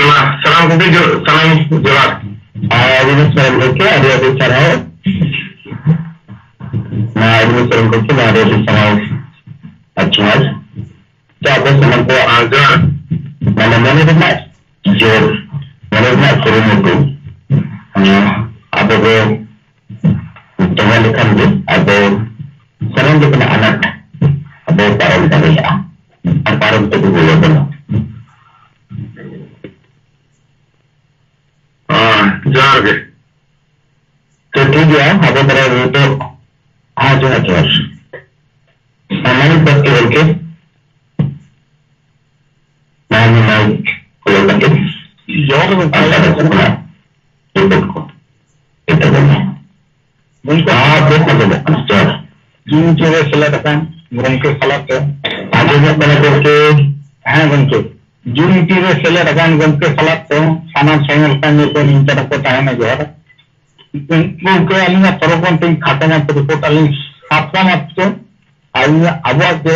ᱢᱟ ᱥᱟᱱᱟᱢ ᱠᱚᱜᱮ ᱡᱚ-, ᱥᱟᱱᱟᱢ ᱡᱚᱦᱟᱨ᱾ ᱟᱨ ᱟᱹᱰᱤ ᱥᱟᱨᱦᱟᱣ ᱜᱚᱢᱠᱮ, ᱟᱹᱰᱤ ᱟᱹᱰᱤ ᱥᱟᱨᱦᱟᱣ᱾ ᱢᱟ ᱟᱹᱰᱤ ᱥᱟᱨᱦᱟᱣ ᱜᱚᱢᱠᱮ, ᱢᱟ ᱟᱹᱰᱤ ᱟᱹᱰᱤ ᱥᱟᱨᱦᱟᱣ᱾ ᱟᱪᱪᱷᱟ, ᱟᱪᱪᱷᱟ, ᱟᱯᱮ ᱥᱟᱱᱟᱢ ᱟᱵᱚᱣᱟᱜ ᱟᱨᱡᱟᱣ ᱢᱟᱱᱮ ᱢᱚᱱᱮ ᱨᱮᱱᱟᱜ ᱡᱳᱨ, ᱢᱚᱱᱮ ᱨᱮᱱᱟᱜ ᱠᱩᱨᱩᱢᱩᱴᱩ, ᱟᱸ, ᱟᱵᱚ ᱵᱚ ᱫᱚᱦᱚ ᱞᱮᱠᱷᱟᱱ ᱜᱮ ᱟᱵᱚ ᱥᱟᱱᱟᱢ ᱞᱮᱠᱟᱱᱟᱜ ᱟᱱᱟᱴ ᱟᱵᱚ ᱯᱟᱨᱚᱢ ᱫᱟᱲᱮᱭᱟᱜᱼᱟ ᱟᱨ ᱯᱟᱨᱚᱢ ᱛᱮᱜᱮ ᱦᱩᱭ ᱟᱵᱚᱱᱟ᱾ ᱦᱮᱸ, ᱡᱚᱦᱟᱨ ᱜᱮ᱾ ᱛᱚ, ᱴᱷᱤᱠ ᱜᱮᱭᱟ, ᱟᱵᱚ ᱛᱟᱦᱞᱮ ᱱᱤᱛᱚᱜ, ᱦᱮᱸ, ᱡᱚᱦᱟᱨ, ᱡᱚᱦᱟᱨ᱾ ᱦᱮᱸ, ᱢᱟᱱᱤᱠ ᱵᱟᱥᱠᱮ ᱜᱚᱢᱠᱮ᱾ ᱢᱟᱱᱤᱠ ᱠᱚᱞᱮ ᱠᱟᱛᱮ᱾ ᱡᱚᱦᱟᱨ ᱜᱚᱢᱠᱮ᱾ ᱟᱨ ᱛᱟᱦᱞᱮ ᱠᱷᱚᱱᱟᱜ ᱨᱤᱯᱳᱨᱴ ᱠᱚ᱾ ᱮᱴᱟᱜ ᱜᱚᱢᱠᱮ᱾ ᱦᱮᱸ, ᱵᱮᱥ ᱟᱸᱡᱚᱢᱚᱜ ᱠᱟᱱᱟ, ᱡᱚᱦᱟᱨ᱾ ᱡᱩᱱ ᱪᱷᱚᱭ ᱨᱮ ᱥᱮᱞᱮᱫ ᱟᱠᱟᱱ ᱜᱚᱢᱠᱮ ᱥᱟᱞᱟᱜ ᱛᱮ᱾ ᱟᱸᱡᱚᱢᱚᱜ ᱠᱟᱱᱟ ᱜᱚᱢᱠᱮ? ᱦᱮᱸ ᱜᱚᱢᱠᱮ, ᱡᱩᱱ ᱛᱤᱱ ᱨᱮ ᱥᱮᱞᱮᱫ ᱟᱠᱟᱱ ᱜᱚᱢᱠᱮ ᱥᱟᱞᱟᱜ ᱛᱮ ᱥᱟᱱᱟᱢ ᱥᱮᱸᱜᱮᱞ ᱠᱟᱹᱢᱤ ᱠᱚ ᱤᱧ ᱛᱚᱨᱚᱯ ᱠᱷᱚᱱ ᱛᱟᱦᱮᱱᱟ ᱡᱚᱦᱟᱨ᱾ ᱜᱚᱢᱠᱮ, ᱟᱹᱞᱤᱧᱟᱜ ᱛᱚᱨᱚᱯ ᱠᱷᱚᱱ ᱛᱮᱦᱮᱧ ᱠᱷᱟᱴᱚ ᱢᱟᱪᱷᱟ ᱨᱤᱯᱳᱨᱴ ᱟᱹᱞᱤᱧ ᱥᱟᱵ ᱠᱟᱜ ᱢᱟ ᱛᱚ, ᱟᱹᱞᱤᱧᱟᱜ ᱟᱵᱚᱣᱟᱜ ᱡᱮ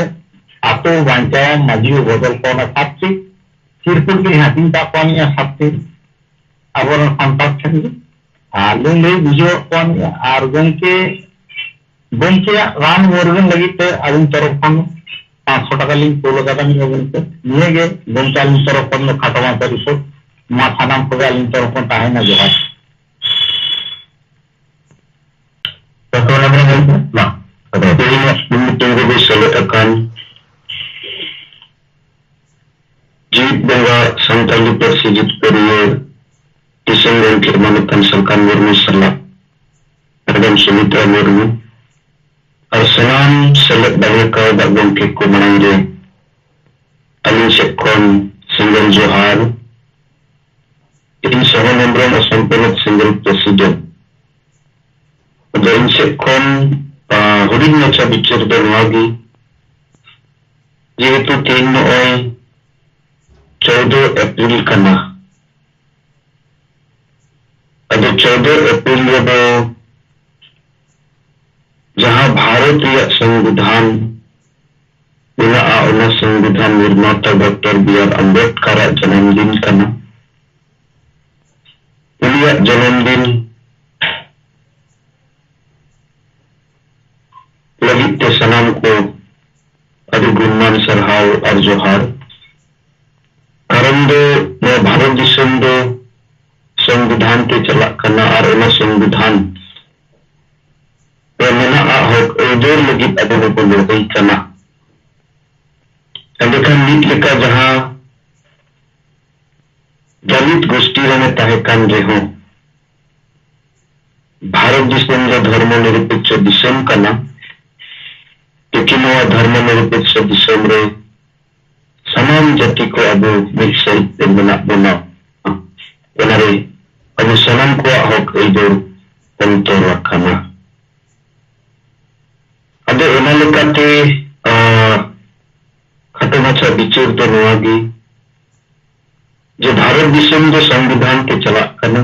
ᱟᱛᱳ ᱵᱟᱧᱪᱟᱣ ᱢᱟᱹᱡᱷᱤ ᱵᱚᱫᱚᱞ ᱠᱚ ᱚᱱᱟ ᱥᱟᱛᱴᱤ ᱛᱤᱨᱯᱳᱞ ᱜᱮᱞᱤᱧ ᱦᱟᱹᱴᱤᱧ ᱠᱟᱜ ᱠᱚᱣᱟ ᱱᱤᱭᱟᱹ ᱥᱟᱛᱴᱤ ᱟᱵᱚᱨᱮᱱ ᱥᱟᱱᱛᱟᱲ ᱴᱷᱮᱱ ᱜᱮ᱾ ᱟᱨ ᱞᱤᱧ ᱞᱟᱹᱭ ᱵᱩᱡᱷᱟᱹᱣᱟᱫ ᱠᱚᱣᱟ ᱱᱤᱭᱟᱹ, ᱟᱨ ᱜᱚᱢᱠᱮ ᱜᱚᱢᱠᱮᱭᱟᱜ ᱨᱟᱱ ᱢᱩᱨᱜᱟᱹᱱ ᱞᱟᱹᱜᱤᱫ ᱛᱮ ᱟᱹᱞᱤᱧ ᱛᱚᱨᱚᱯ ᱠᱷᱚᱱ ᱯᱟᱸᱪᱥᱚ ᱴᱟᱠᱟ ᱞᱤᱧ ᱠᱩᱞ ᱟᱠᱟᱫᱟ ᱱᱤᱭᱟᱹ ᱜᱚᱢᱠᱮ᱾ ᱱᱤᱭᱟᱹ ᱜᱮ ᱜᱚᱢᱠᱮ ᱟᱹᱞᱤᱧ ᱛᱚᱨᱚᱯ ᱠᱷᱚᱱ ᱫᱚ ᱠᱷᱟᱴᱚ ᱢᱟᱪᱷᱟ ᱨᱤᱯᱳᱨᱴ᱾ ᱢᱟ ᱥᱟᱱᱟᱢ ᱠᱚᱜᱮ ᱟᱹᱞᱤᱧ ᱛᱚᱨᱚᱯ ᱠᱷᱚᱱ ᱛᱟᱦᱮᱱᱟ ᱡᱚᱦᱟᱨ᱾ ᱛᱟᱨᱯᱚᱨ ᱚᱱᱟ ᱠᱚᱨᱮ ᱜᱚᱢᱠᱮ, ᱢᱟ, ᱛᱚᱵᱮ ᱛᱮᱦᱮᱧᱟᱜ ᱢᱤᱫᱴᱮᱱ ᱨᱮᱜᱮ ᱥᱮᱞᱮᱫ ᱟᱠᱟᱱ ᱡᱤᱣᱤᱫ ᱵᱚᱸᱜᱟ ᱥᱟᱱᱛᱟᱲᱤ ᱯᱟᱹᱨᱥᱤ ᱡᱤᱛᱠᱟᱹᱨᱤᱭᱟᱹ ᱫᱤᱥᱚᱢ ᱜᱚᱢᱠᱮ ᱢᱟᱱᱚᱛᱟᱱ ᱥᱟᱞᱠᱷᱟᱱ ᱢᱩᱨᱢᱩ ᱥᱟᱞᱟᱜ ᱢᱮᱰᱟᱢ ᱥᱩᱢᱤᱛᱨᱟ ᱢᱩᱨᱢᱩ ᱟᱨ ᱥᱟᱱᱟᱢ ᱥᱮᱞᱮᱫ ᱫᱟᱲᱮ ᱠᱟᱣᱫᱟ ᱜᱚᱢᱠᱮ ᱠᱚ ᱢᱟᱲᱟᱝ ᱨᱮ ᱟᱹᱞᱤᱧ ᱥᱮᱫ ᱠᱷᱚᱱ ᱥᱮᱸᱜᱮᱞ ᱡᱚᱦᱟᱨ᱾ ᱤᱧ ᱥᱚᱨᱚᱱ ᱦᱮᱢᱵᱨᱚᱢ, ᱟᱥᱟᱢ ᱯᱚᱱᱚᱛ ᱥᱮᱸᱜᱮᱞ ᱯᱨᱮᱥᱤᱰᱮᱱᱴ᱾ ᱟᱫᱚ ᱤᱧ ᱥᱮᱫ ᱠᱷᱚᱱ, ᱟ, ᱦᱩᱰᱤᱧ ᱢᱟᱪᱷᱟ ᱵᱤᱪᱟᱹᱨ ᱫᱚ ᱱᱚᱣᱟ ᱜᱮ, ᱡᱮᱦᱮᱛᱩ ᱛᱮᱦᱮᱧ ᱱᱚᱜᱼᱚᱭ ᱪᱳᱫᱚ ᱮᱯᱨᱤᱞ ᱠᱟᱱᱟ, ᱟᱫᱚ ᱪᱳᱫᱚ ᱮᱯᱨᱤᱞ ᱨᱮᱫᱚ ᱡᱟᱦᱟᱸ ᱵᱷᱟᱨᱚᱛ ᱨᱮᱭᱟᱜ ᱥᱚᱝᱵᱤᱫᱷᱟᱱ ᱢᱮᱱᱟᱜᱼᱟ, ᱚᱱᱟ ᱥᱚᱝᱵᱤᱫᱷᱟᱱ ᱱᱤᱨᱢᱟᱛᱟ ᱰᱚᱠᱴᱚᱨ ᱵᱤ ᱟᱨ ᱟᱢᱵᱮᱫᱠᱟᱨᱟᱜ ᱡᱟᱱᱟᱢ ᱫᱤᱱ ᱠᱟᱱᱟ᱾ ᱩᱱᱤᱭᱟᱜ ᱡᱟᱱᱟᱢ ᱫᱤᱱ ᱞᱟᱹᱜᱤᱫ ᱛᱮ ᱥᱟᱱᱟᱢ ᱠᱚ ᱟᱹᱰᱤ ᱜᱩᱱᱢᱟᱱ ᱥᱟᱨᱦᱟᱣ ᱟᱨ ᱡᱚᱦᱟᱨ᱾ ᱫᱚ ᱱᱚᱣᱟ ᱵᱷᱟᱨᱚᱛ ᱫᱤᱥᱚᱢ ᱫᱚ ᱥᱚᱝᱵᱤᱫᱷᱟᱱ ᱛᱮ ᱪᱟᱞᱟᱜ ᱠᱟᱱᱟ ᱟᱨ ᱚᱱᱟ ᱥᱚᱝᱵᱤᱫᱷᱟᱱ ᱨᱮ ᱢᱮᱱᱟᱜᱼᱟ ᱦᱚᱠ ᱟᱹᱭᱫᱟᱹᱨ ᱞᱟᱹᱜᱤᱫ ᱟᱵᱚ ᱫᱚᱵᱚ ᱞᱟᱹᱲᱦᱟᱹᱭ ᱠᱟᱱᱟ᱾ ᱮᱸᱰᱮᱠᱷᱟᱱ ᱢᱤᱫ ᱞᱮᱠᱟ ᱡᱟᱦᱟᱸ ᱫᱟᱞᱤᱛ ᱜᱳᱥᱴᱤ ᱨᱮᱱᱮ ᱛᱟᱦᱮᱸ ᱠᱟᱱ ᱨᱮᱦᱚᱸ, ᱵᱷᱟᱨᱚᱛ ᱫᱤᱥᱚᱢ ᱫᱚ ᱫᱷᱚᱨᱢᱚ ᱱᱤᱨᱚᱯᱮᱠᱠᱷᱚ ᱫᱤᱥᱚᱢ ᱠᱟᱱᱟ᱾ ᱛᱤᱠᱤ ᱱᱚᱣᱟ ᱫᱷᱚᱨᱢᱚ ᱱᱤᱨᱚᱯᱮᱠᱠᱷᱚ ᱫᱤᱥᱚᱢ ᱨᱮ ᱥᱟᱱᱟᱢ ᱡᱟᱹᱛᱤ ᱠᱚ ᱟᱵᱚ ᱢᱤᱫ ᱥᱟᱹᱦᱤᱡ ᱛᱮ ᱢᱮᱱᱟᱜ ᱵᱚᱱᱟ᱾ ᱚᱱᱟᱨᱮ ᱟᱵᱚ ᱥᱟᱱᱟᱢ ᱠᱚᱣᱟᱜ ᱦᱚᱠ ᱟᱹᱭᱫᱟᱹᱨ ᱚᱱᱛᱚᱨ ᱟᱠᱟᱱᱟ᱾ ᱟᱫᱚ ᱚᱱᱟ ᱞᱮᱠᱟᱛᱮ, ᱟᱸ, ᱠᱷᱟᱴᱚ ᱢᱟᱪᱷᱟ ᱵᱤᱪᱟᱹᱨ ᱫᱚ ᱱᱚᱣᱟ ᱜᱮ, ᱡᱮ ᱵᱷᱟᱨᱚᱛ ᱫᱤᱥᱚᱢ ᱫᱚ ᱥᱚᱝᱵᱤᱫᱷᱟᱱ ᱛᱮ ᱪᱟᱞᱟᱜ ᱠᱟᱱᱟ᱾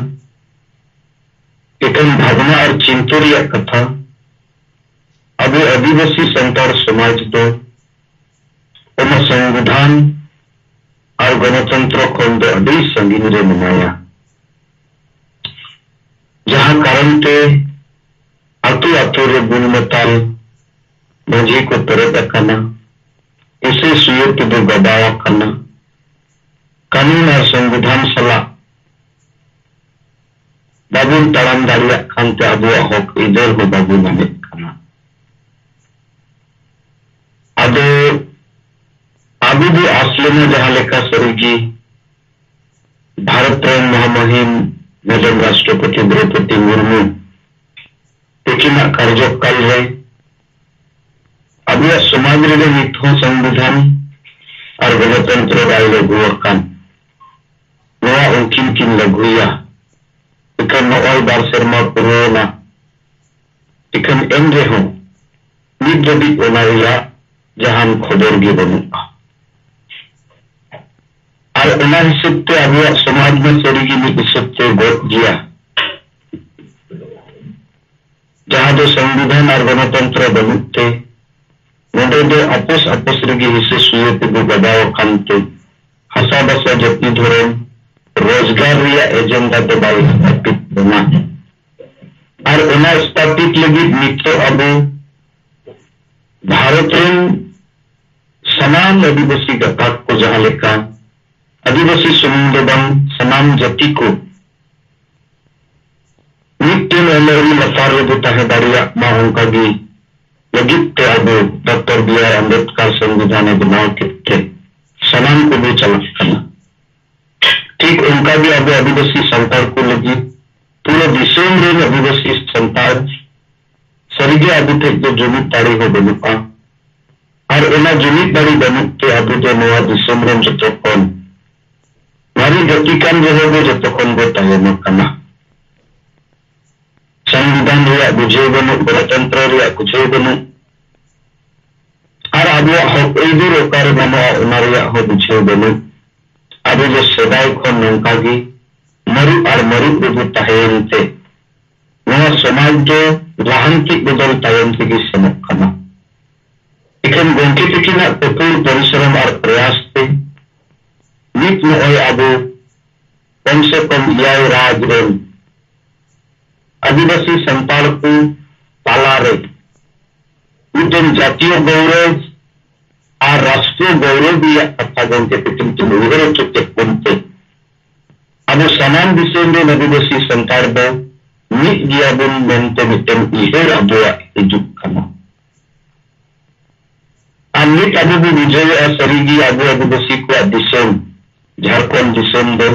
ᱮᱠᱷᱟᱱ ᱵᱷᱟᱵᱽᱱᱟ ᱟᱨ ᱪᱤᱱᱛᱟᱹ ᱨᱮᱭᱟᱜ ᱠᱟᱛᱷᱟ, ᱟᱵᱚ ᱟᱹᱫᱤᱵᱟᱹᱥᱤ ᱥᱟᱱᱛᱟᱲ ᱥᱚᱢᱟᱡᱽ ᱫᱚ ᱚᱱᱟ ᱥᱚᱝᱵᱤᱫᱷᱟᱱ ᱟᱨ ᱜᱚᱱᱚᱛᱚᱱᱛᱨᱚ ᱠᱷᱚᱱ ᱫᱚ ᱟᱹᱰᱤ ᱥᱟᱺᱜᱤᱧ ᱨᱮ ᱢᱮᱱᱟᱭᱟ᱾ ᱡᱟᱦᱟᱸ ᱠᱟᱨᱚᱱ ᱛᱮ ᱟᱛᱳ ᱟᱛᱳ ᱨᱮ ᱵᱩᱞ ᱢᱟᱛᱟᱞ ᱢᱟᱹᱡᱷᱤ ᱠᱚ ᱯᱮᱨᱮᱡ ᱟᱠᱟᱱᱟ, ᱦᱤᱥᱟᱹ ᱥᱩᱭᱟᱹ ᱛᱮᱵᱚ ᱜᱟᱵᱟᱣ ᱟᱠᱟᱱᱟ᱾ ᱠᱟᱹᱱᱩᱱ ᱟᱨ ᱥᱚᱝᱵᱤᱫᱷᱟᱱ ᱥᱟᱞᱟᱜ ᱵᱟᱵᱚᱱ ᱛᱟᱲᱟᱢ ᱫᱟᱲᱮᱭᱟᱜ ᱠᱟᱱᱛᱮ ᱟᱵᱚᱣᱟᱜ ᱦᱚᱠ ᱟᱹᱭᱫᱟᱹᱨ ᱦᱚᱸ ᱵᱟᱵᱚᱱ ᱧᱟᱢᱮᱫ ᱠᱟᱱᱟ᱾ ᱟᱫᱚ ᱟᱵᱚ ᱵᱚ ᱟᱥ ᱞᱮᱱᱟ ᱡᱟᱦᱟᱸ ᱞᱮᱠᱟ ᱥᱟᱹᱨᱤᱜᱮ ᱵᱷᱟᱨᱚᱛ ᱨᱮᱱ ᱢᱚᱦᱟᱢᱚᱦᱤᱢ ᱢᱮᱰᱟᱢ ᱨᱟᱥᱴᱨᱚᱯᱚᱛᱤ ᱫᱨᱚᱣᱯᱚᱫᱤ ᱢᱩᱨᱢᱩ ᱛᱤᱠᱤᱱᱟᱜ ᱠᱟᱨᱡᱚᱠᱟᱞ ᱨᱮ ᱟᱵᱚᱣᱟᱜ ᱥᱚᱢᱟᱡᱽ ᱨᱮᱫᱚ ᱱᱤᱛ ᱦᱚᱸ ᱥᱚᱝᱵᱤᱫᱷᱟᱱ ᱟᱨ ᱜᱚᱱᱚᱛᱚᱱᱛᱨᱚ ᱵᱟᱭ ᱞᱟᱹᱜᱩ ᱟᱠᱟᱱ᱾ ᱱᱚᱣᱟ ᱩᱱᱠᱤᱱ ᱠᱤᱱ ᱞᱟᱹᱜᱩᱭᱟ᱾ ᱮᱱᱠᱷᱟᱱ ᱱᱚᱜᱼᱚᱭ ᱵᱟᱨ ᱥᱮᱨᱢᱟ ᱯᱩᱨᱟᱹᱣ ᱮᱱᱟ᱾ ᱮᱱᱠᱷᱟᱱ ᱮᱱ ᱨᱮᱦᱚᱸ ᱱᱤᱛ ᱫᱷᱟᱹᱵᱤᱡ ᱚᱱᱟ ᱨᱮᱭᱟᱜ ᱡᱟᱦᱟᱱ ᱠᱷᱚᱵᱚᱨ ᱜᱮ ᱵᱟᱹᱱᱩᱜᱼᱟ᱾ ᱟᱨ ᱚᱱᱟ ᱦᱤᱥᱟᱹᱵ ᱛᱮ ᱟᱵᱚᱣᱟᱜ ᱥᱚᱢᱟᱡᱽ ᱢᱟ ᱥᱟᱹᱨᱤᱜᱮ ᱢᱤᱫ ᱦᱤᱥᱟᱹᱵ ᱛᱮ ᱜᱚᱡ ᱜᱮᱭᱟ᱾ ᱡᱟᱦᱟᱸ ᱫᱚ ᱥᱚᱝᱵᱤᱫᱷᱟᱱ ᱟᱨ ᱜᱚᱱᱚᱛᱚᱱᱛᱨᱚ ᱵᱟᱹᱱᱩᱜ ᱛᱮ ᱱᱚᱰᱮ ᱫᱚ ᱟᱯᱚᱥ ᱟᱯᱚᱥ ᱨᱮᱜᱮ ᱦᱤᱥᱟᱹ ᱥᱩᱭᱟᱹ ᱛᱮᱵᱚ ᱜᱟᱵᱟᱣ ᱟᱠᱟᱱ ᱛᱮ ᱦᱟᱥᱟ ᱵᱷᱟᱥᱟ ᱡᱟᱹᱛᱤ ᱫᱷᱚᱨᱚᱢ ᱨᱳᱡᱽᱜᱟᱨ ᱨᱮᱭᱟᱜ ᱮᱡᱮᱱᱰᱟ ᱫᱚ ᱵᱟᱭ ᱥᱛᱷᱟᱯᱤᱛ ᱞᱮᱱᱟ᱾ ᱟᱨ ᱚᱱᱟ ᱥᱛᱷᱟᱯᱤᱛ ᱞᱟᱹᱜᱤᱫ ᱱᱤᱛᱚᱜ ᱟᱵᱚ ᱵᱷᱟᱨᱚᱛ ᱨᱮᱱ ᱥᱟᱱᱟᱢ ᱟᱹᱫᱤᱵᱟᱹᱥᱤ ᱜᱟᱛᱟᱠ ᱠᱚ ᱡᱟᱦᱟᱸ ᱞᱮᱠᱟ ᱟᱹᱫᱤᱵᱟᱹᱥᱤ ᱥᱩᱢᱩᱝ ᱫᱚ ᱵᱟᱝ, ᱥᱟᱱᱟᱢ ᱡᱟᱹᱛᱤ ᱠᱚ ᱢᱤᱫᱴᱮᱱ ᱟᱹᱱᱟᱹᱨᱤ ᱞᱟᱛᱟᱨ ᱨᱮᱵᱚ ᱛᱟᱦᱮᱸ ᱫᱟᱲᱮᱭᱟᱜ ᱢᱟ, ᱚᱱᱠᱟ ᱜᱮ ᱞᱟᱹᱜᱤᱫ ᱛᱮ ᱟᱵᱚ ᱰᱚᱠᱴᱚᱨ ᱵᱤ ᱟᱨ ᱟᱢᱵᱮᱫᱠᱟᱨ ᱥᱚᱝᱵᱤᱫᱷᱟᱱ ᱮ ᱵᱮᱱᱟᱣ ᱠᱮᱫ ᱛᱮ ᱥᱟᱱᱟᱢ ᱠᱚᱵᱚ ᱪᱟᱞᱟᱜ ᱠᱟᱱᱟ᱾ ᱴᱷᱤᱠ ᱚᱱᱠᱟ ᱜᱮ ᱟᱵᱚ ᱟᱹᱫᱤᱵᱟᱹᱥᱤ ᱥᱟᱱᱛᱟᱲ ᱠᱚ ᱞᱟᱹᱜᱤᱫ ᱯᱩᱨᱟᱹ ᱫᱤᱥᱚᱢ ᱨᱮᱱ ᱟᱹᱫᱤᱵᱟᱹᱥᱤ ᱥᱟᱱᱛᱟᱲ ᱥᱟᱹᱨᱤᱜᱮ ᱟᱵᱚ ᱴᱷᱮᱡ ᱫᱚ ᱡᱩᱢᱤᱫ ᱫᱟᱲᱮ ᱦᱚᱸ ᱵᱟᱹᱱᱩᱜᱼᱟ᱾ ᱟᱨ ᱚᱱᱟ ᱡᱩᱢᱤᱫ ᱫᱟᱲᱮ ᱵᱟᱹᱱᱩᱜ ᱛᱮ ᱟᱵᱚ ᱫᱚ ᱱᱚᱣᱟ ᱫᱤᱥᱚᱢ ᱨᱮᱱ ᱡᱚᱛᱚ ᱠᱷᱚᱱ ᱢᱟᱨᱮ ᱡᱟᱹᱛᱤ ᱠᱟᱱ ᱨᱮᱦᱚᱸ ᱵᱚ ᱡᱚᱛᱚ ᱠᱷᱚᱱ ᱵᱚ ᱛᱟᱭᱚᱢ ᱟᱠᱟᱱᱟ᱾ ᱥᱚᱝᱵᱤᱫᱷᱟᱱ ᱨᱮᱭᱟᱜ ᱵᱩᱡᱷᱟᱹᱣ ᱵᱟᱹᱱᱩᱜ, ᱜᱚᱱᱚᱛᱚᱱᱛᱨᱚ ᱨᱮᱭᱟᱜ ᱵᱩᱡᱷᱟᱹᱣ ᱵᱟᱹᱱᱩᱜ, ᱟᱨ ᱟᱵᱚᱣᱟᱜ ᱦᱚᱠ ᱟᱹᱭᱫᱟᱹᱨ ᱚᱠᱟᱨᱮ ᱧᱟᱢᱚᱜᱼᱟ, ᱚᱱᱟ ᱨᱮᱭᱟᱜ ᱦᱚᱸ ᱵᱩᱡᱷᱟᱹᱣ ᱵᱟᱹᱱᱩᱜ᱾ ᱟᱵᱚ ᱫᱚ ᱥᱮᱫᱟᱭ ᱠᱷᱚᱱ ᱱᱚᱝᱠᱟ ᱜᱮ ᱢᱟᱹᱨᱩᱵ ᱟᱨ ᱢᱟᱹᱨᱩᱵ ᱨᱮᱵᱚ ᱛᱟᱦᱮᱸᱭᱮᱱ ᱛᱮ, ᱱᱚᱣᱟ ᱥᱚᱢᱟᱡᱽ ᱫᱚ ᱞᱟᱦᱟᱱᱛᱤ ᱵᱚᱫᱚᱞ ᱛᱟᱭᱚᱢ ᱛᱮᱜᱮ ᱥᱮᱱᱚᱜ ᱠᱟᱱᱟ᱾ ᱮᱠᱷᱮᱱ ᱜᱚᱢᱠᱮ ᱛᱟᱹᱠᱤᱱᱟᱜ ᱠᱚᱴᱷᱳᱨ ᱯᱚᱨᱤᱥᱨᱚᱢ ᱟᱨ ᱯᱨᱚᱭᱟᱥ ᱛᱮ ᱱᱤᱛ ᱱᱚᱜᱼᱚᱭ ᱟᱵᱚ ᱠᱚᱢ ᱥᱮ ᱠᱚᱢ ᱮᱭᱟᱭ ᱨᱟᱡᱽ ᱨᱮᱱ ᱟᱹᱫᱤᱵᱟᱹᱥᱤ ᱥᱟᱱᱛᱟᱲ ᱠᱚ ᱛᱟᱞᱟᱨᱮ ᱢᱤᱫᱴᱮᱱ ᱡᱟᱛᱤᱭᱚ ᱜᱚᱣᱨᱚᱵ ᱟᱨ ᱨᱟᱥᱴᱨᱤᱭᱚ ᱜᱚᱣᱨᱚᱵ ᱨᱮᱭᱟᱜ ᱠᱟᱛᱷᱟ ᱜᱚᱢᱠᱮ ᱛᱟᱹᱠᱤᱱ ᱠᱤᱱ ᱩᱭᱦᱟᱹᱨ ᱦᱚᱪᱚ ᱠᱮᱫ ᱵᱚᱱᱛᱮ, ᱟᱵᱚ ᱥᱟᱱᱟᱢ ᱫᱤᱥᱚᱢ ᱨᱮᱱ ᱟᱹᱫᱤᱵᱟᱹᱥᱤ ᱥᱟᱱᱛᱟᱲ ᱫᱚ ᱢᱤᱫ ᱜᱮᱭᱟᱵᱚᱱ ᱢᱮᱱᱛᱮ ᱢᱤᱫᱴᱮᱱ ᱩᱭᱦᱟᱹᱨ ᱟᱵᱚᱣᱟᱜ ᱦᱤᱡᱩᱜ ᱠᱟᱱᱟ᱾ ᱟᱨ ᱱᱤᱛ ᱟᱵᱚ ᱵᱚ ᱵᱩᱡᱷᱟᱹᱣᱮᱫᱼᱟ, ᱥᱟᱹᱨᱤᱜᱮ ᱟᱵᱚ ᱟᱹᱫᱤᱵᱟᱹᱥᱤ ᱠᱚᱣᱟᱜ ᱫᱤᱥᱚᱢ ᱡᱷᱟᱲᱠᱷᱚᱸᱰ ᱫᱤᱥᱚᱢ ᱫᱚ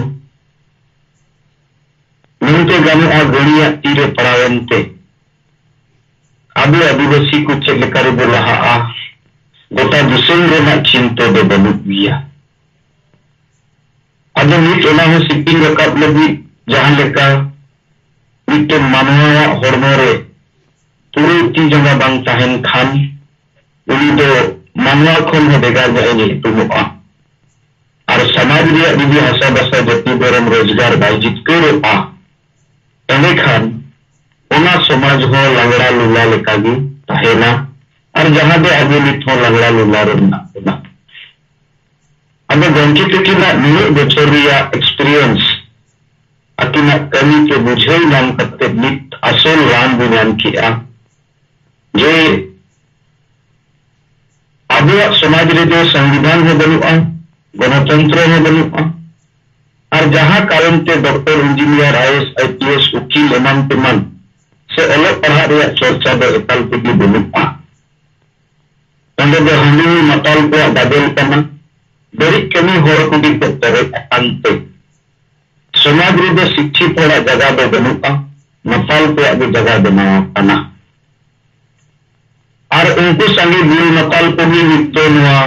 ᱢᱮᱱᱛᱮ ᱜᱟᱱᱚᱜᱼᱟ, ᱜᱟᱹᱲᱤᱭᱟᱜ ᱛᱤᱨᱮ ᱯᱟᱲᱟᱣᱮᱱ ᱛᱮ ᱟᱵᱚ ᱟᱹᱫᱤᱵᱟᱹᱥᱤ ᱠᱚ ᱪᱮᱫ ᱞᱮᱠᱟ ᱨᱮᱵᱚ ᱞᱟᱦᱟᱜᱼᱟ, ᱜᱚᱴᱟ ᱫᱤᱥᱚᱢ ᱨᱮᱱᱟᱜ ᱪᱤᱱᱛᱟᱹ ᱫᱚ ᱵᱟᱹᱱᱩᱜ ᱜᱮᱭᱟ᱾ ᱟᱫᱚ ᱱᱤᱛ ᱚᱱᱟ ᱦᱚᱸ ᱥᱤᱯᱤᱧ ᱨᱟᱠᱟᱵ ᱞᱟᱹᱜᱤᱫ ᱡᱟᱦᱟᱸ ᱞᱮᱠᱟ ᱢᱤᱫᱴᱮᱱ ᱢᱟᱱᱣᱟᱣᱟᱜ ᱦᱚᱲᱢᱚ ᱨᱮ ᱛᱩᱨᱩᱭ ᱛᱤ ᱡᱟᱸᱜᱟ ᱵᱟᱝ ᱛᱟᱦᱮᱱ ᱠᱷᱟᱱ, ᱩᱱᱤ ᱫᱚ ᱢᱟᱱᱣᱟ ᱠᱷᱚᱱ ᱦᱚᱸ ᱵᱷᱮᱜᱟᱨ ᱧᱚᱜ ᱮ ᱧᱩᱛᱩᱢᱚᱜᱼᱟ᱾ ᱟᱨ ᱥᱚᱢᱟᱡᱽ ᱨᱮᱭᱟᱜ ᱡᱩᱫᱤ ᱦᱟᱥᱟ ᱵᱷᱟᱥᱟ, ᱡᱟᱹᱛᱤ, ᱫᱷᱚᱨᱚᱢ, ᱨᱳᱡᱽᱜᱟᱨ ᱵᱟᱭ ᱡᱤᱛᱠᱟᱹᱨᱚᱜᱼᱟ, ᱮᱸᱰᱮᱠᱷᱟᱱ ᱚᱱᱟ ᱥᱚᱢᱟᱡᱽ ᱦᱚᱸ ᱞᱟᱝᱲᱟ ᱞᱩᱞᱟ ᱞᱮᱠᱟᱜᱮ ᱛᱟᱦᱮᱱᱟ᱾ ᱟᱨ ᱡᱟᱦᱟᱸ ᱫᱚ ᱟᱵᱚ ᱱᱤᱛ ᱦᱚᱸ ᱞᱟᱝᱲᱟ ᱞᱩᱞᱟ ᱨᱮ ᱢᱮᱱᱟᱜ ᱵᱚᱱᱟ᱾ ᱟᱫᱚ ᱜᱚᱢᱠᱮ ᱛᱟᱹᱠᱤᱱᱟᱜ ᱱᱩᱱᱟᱹᱜ ᱵᱚᱪᱷᱚᱨ ᱨᱮᱭᱟᱜ ᱮᱠᱥᱯᱤᱨᱤᱭᱮᱱᱥ, ᱟᱹᱠᱤᱱᱟᱜ ᱠᱟᱹᱢᱤ ᱛᱮ ᱵᱩᱡᱷᱟᱹᱣ ᱧᱟᱢ ᱠᱟᱛᱮ ᱱᱤᱛ ᱟᱥᱚᱞ ᱨᱟᱱ ᱵᱚ ᱧᱟᱢ ᱠᱮᱜᱼᱟ ᱡᱮ ᱟᱵᱚᱣᱟᱜ ᱥᱚᱢᱟᱡᱽ ᱨᱮᱫᱚ ᱥᱚᱝᱵᱤᱫᱷᱟᱱ ᱦᱚᱸ ᱵᱟᱹᱱᱩᱜᱼᱟ, ᱜᱚᱱᱚᱛᱚᱱᱛᱨᱚ ᱦᱚᱸ ᱵᱟᱹᱱᱩᱜᱼᱟ᱾ ᱟᱨ ᱡᱟᱦᱟᱸ ᱠᱟᱨᱚᱱ ᱛᱮ doctor, engineer, I A S, I P S, ᱩᱠᱤᱞ ᱮᱢᱟᱱ ᱛᱮᱢᱟᱱ ᱥᱮ ᱚᱞᱚᱜ ᱯᱟᱲᱦᱟᱜ ᱨᱮᱭᱟᱜ ᱪᱚᱨᱪᱟ ᱫᱚ ᱮᱠᱟᱞ ᱛᱮᱜᱮ ᱵᱟᱹᱱᱩᱜᱼᱟ᱾ ᱚᱸᱰᱮ ᱫᱚ ᱦᱟᱺᱰᱤ ᱧᱩ ᱢᱟᱛᱟᱞ ᱠᱚᱣᱟᱜ ᱜᱟᱫᱮᱞ ᱠᱟᱱᱟ᱾ ᱵᱟᱹᱲᱤᱡ ᱠᱟᱹᱢᱤ ᱦᱚᱲ ᱠᱩᱲᱤ ᱠᱚ ᱯᱮᱨᱮᱡ ᱟᱠᱟᱱ ᱛᱮ ᱥᱚᱢᱟᱡᱽ ᱨᱮᱫᱚ ᱥᱤᱠᱠᱷᱤᱛ ᱦᱚᱲᱟᱜ ᱡᱟᱭᱜᱟ ᱫᱚ ᱵᱟᱹᱱᱩᱜᱼᱟ, ᱢᱟᱛᱟᱞ ᱠᱚᱣᱟᱜ ᱜᱮ ᱡᱟᱭᱜᱟ ᱵᱮᱱᱟᱣ ᱟᱠᱟᱱᱟ᱾ ᱟᱨ ᱩᱱᱠᱩ ᱥᱟᱸᱜᱮ ᱵᱩᱞ ᱢᱟᱛᱟᱞ ᱠᱚᱜᱮ ᱱᱤᱛ ᱫᱚ ᱱᱚᱣᱟ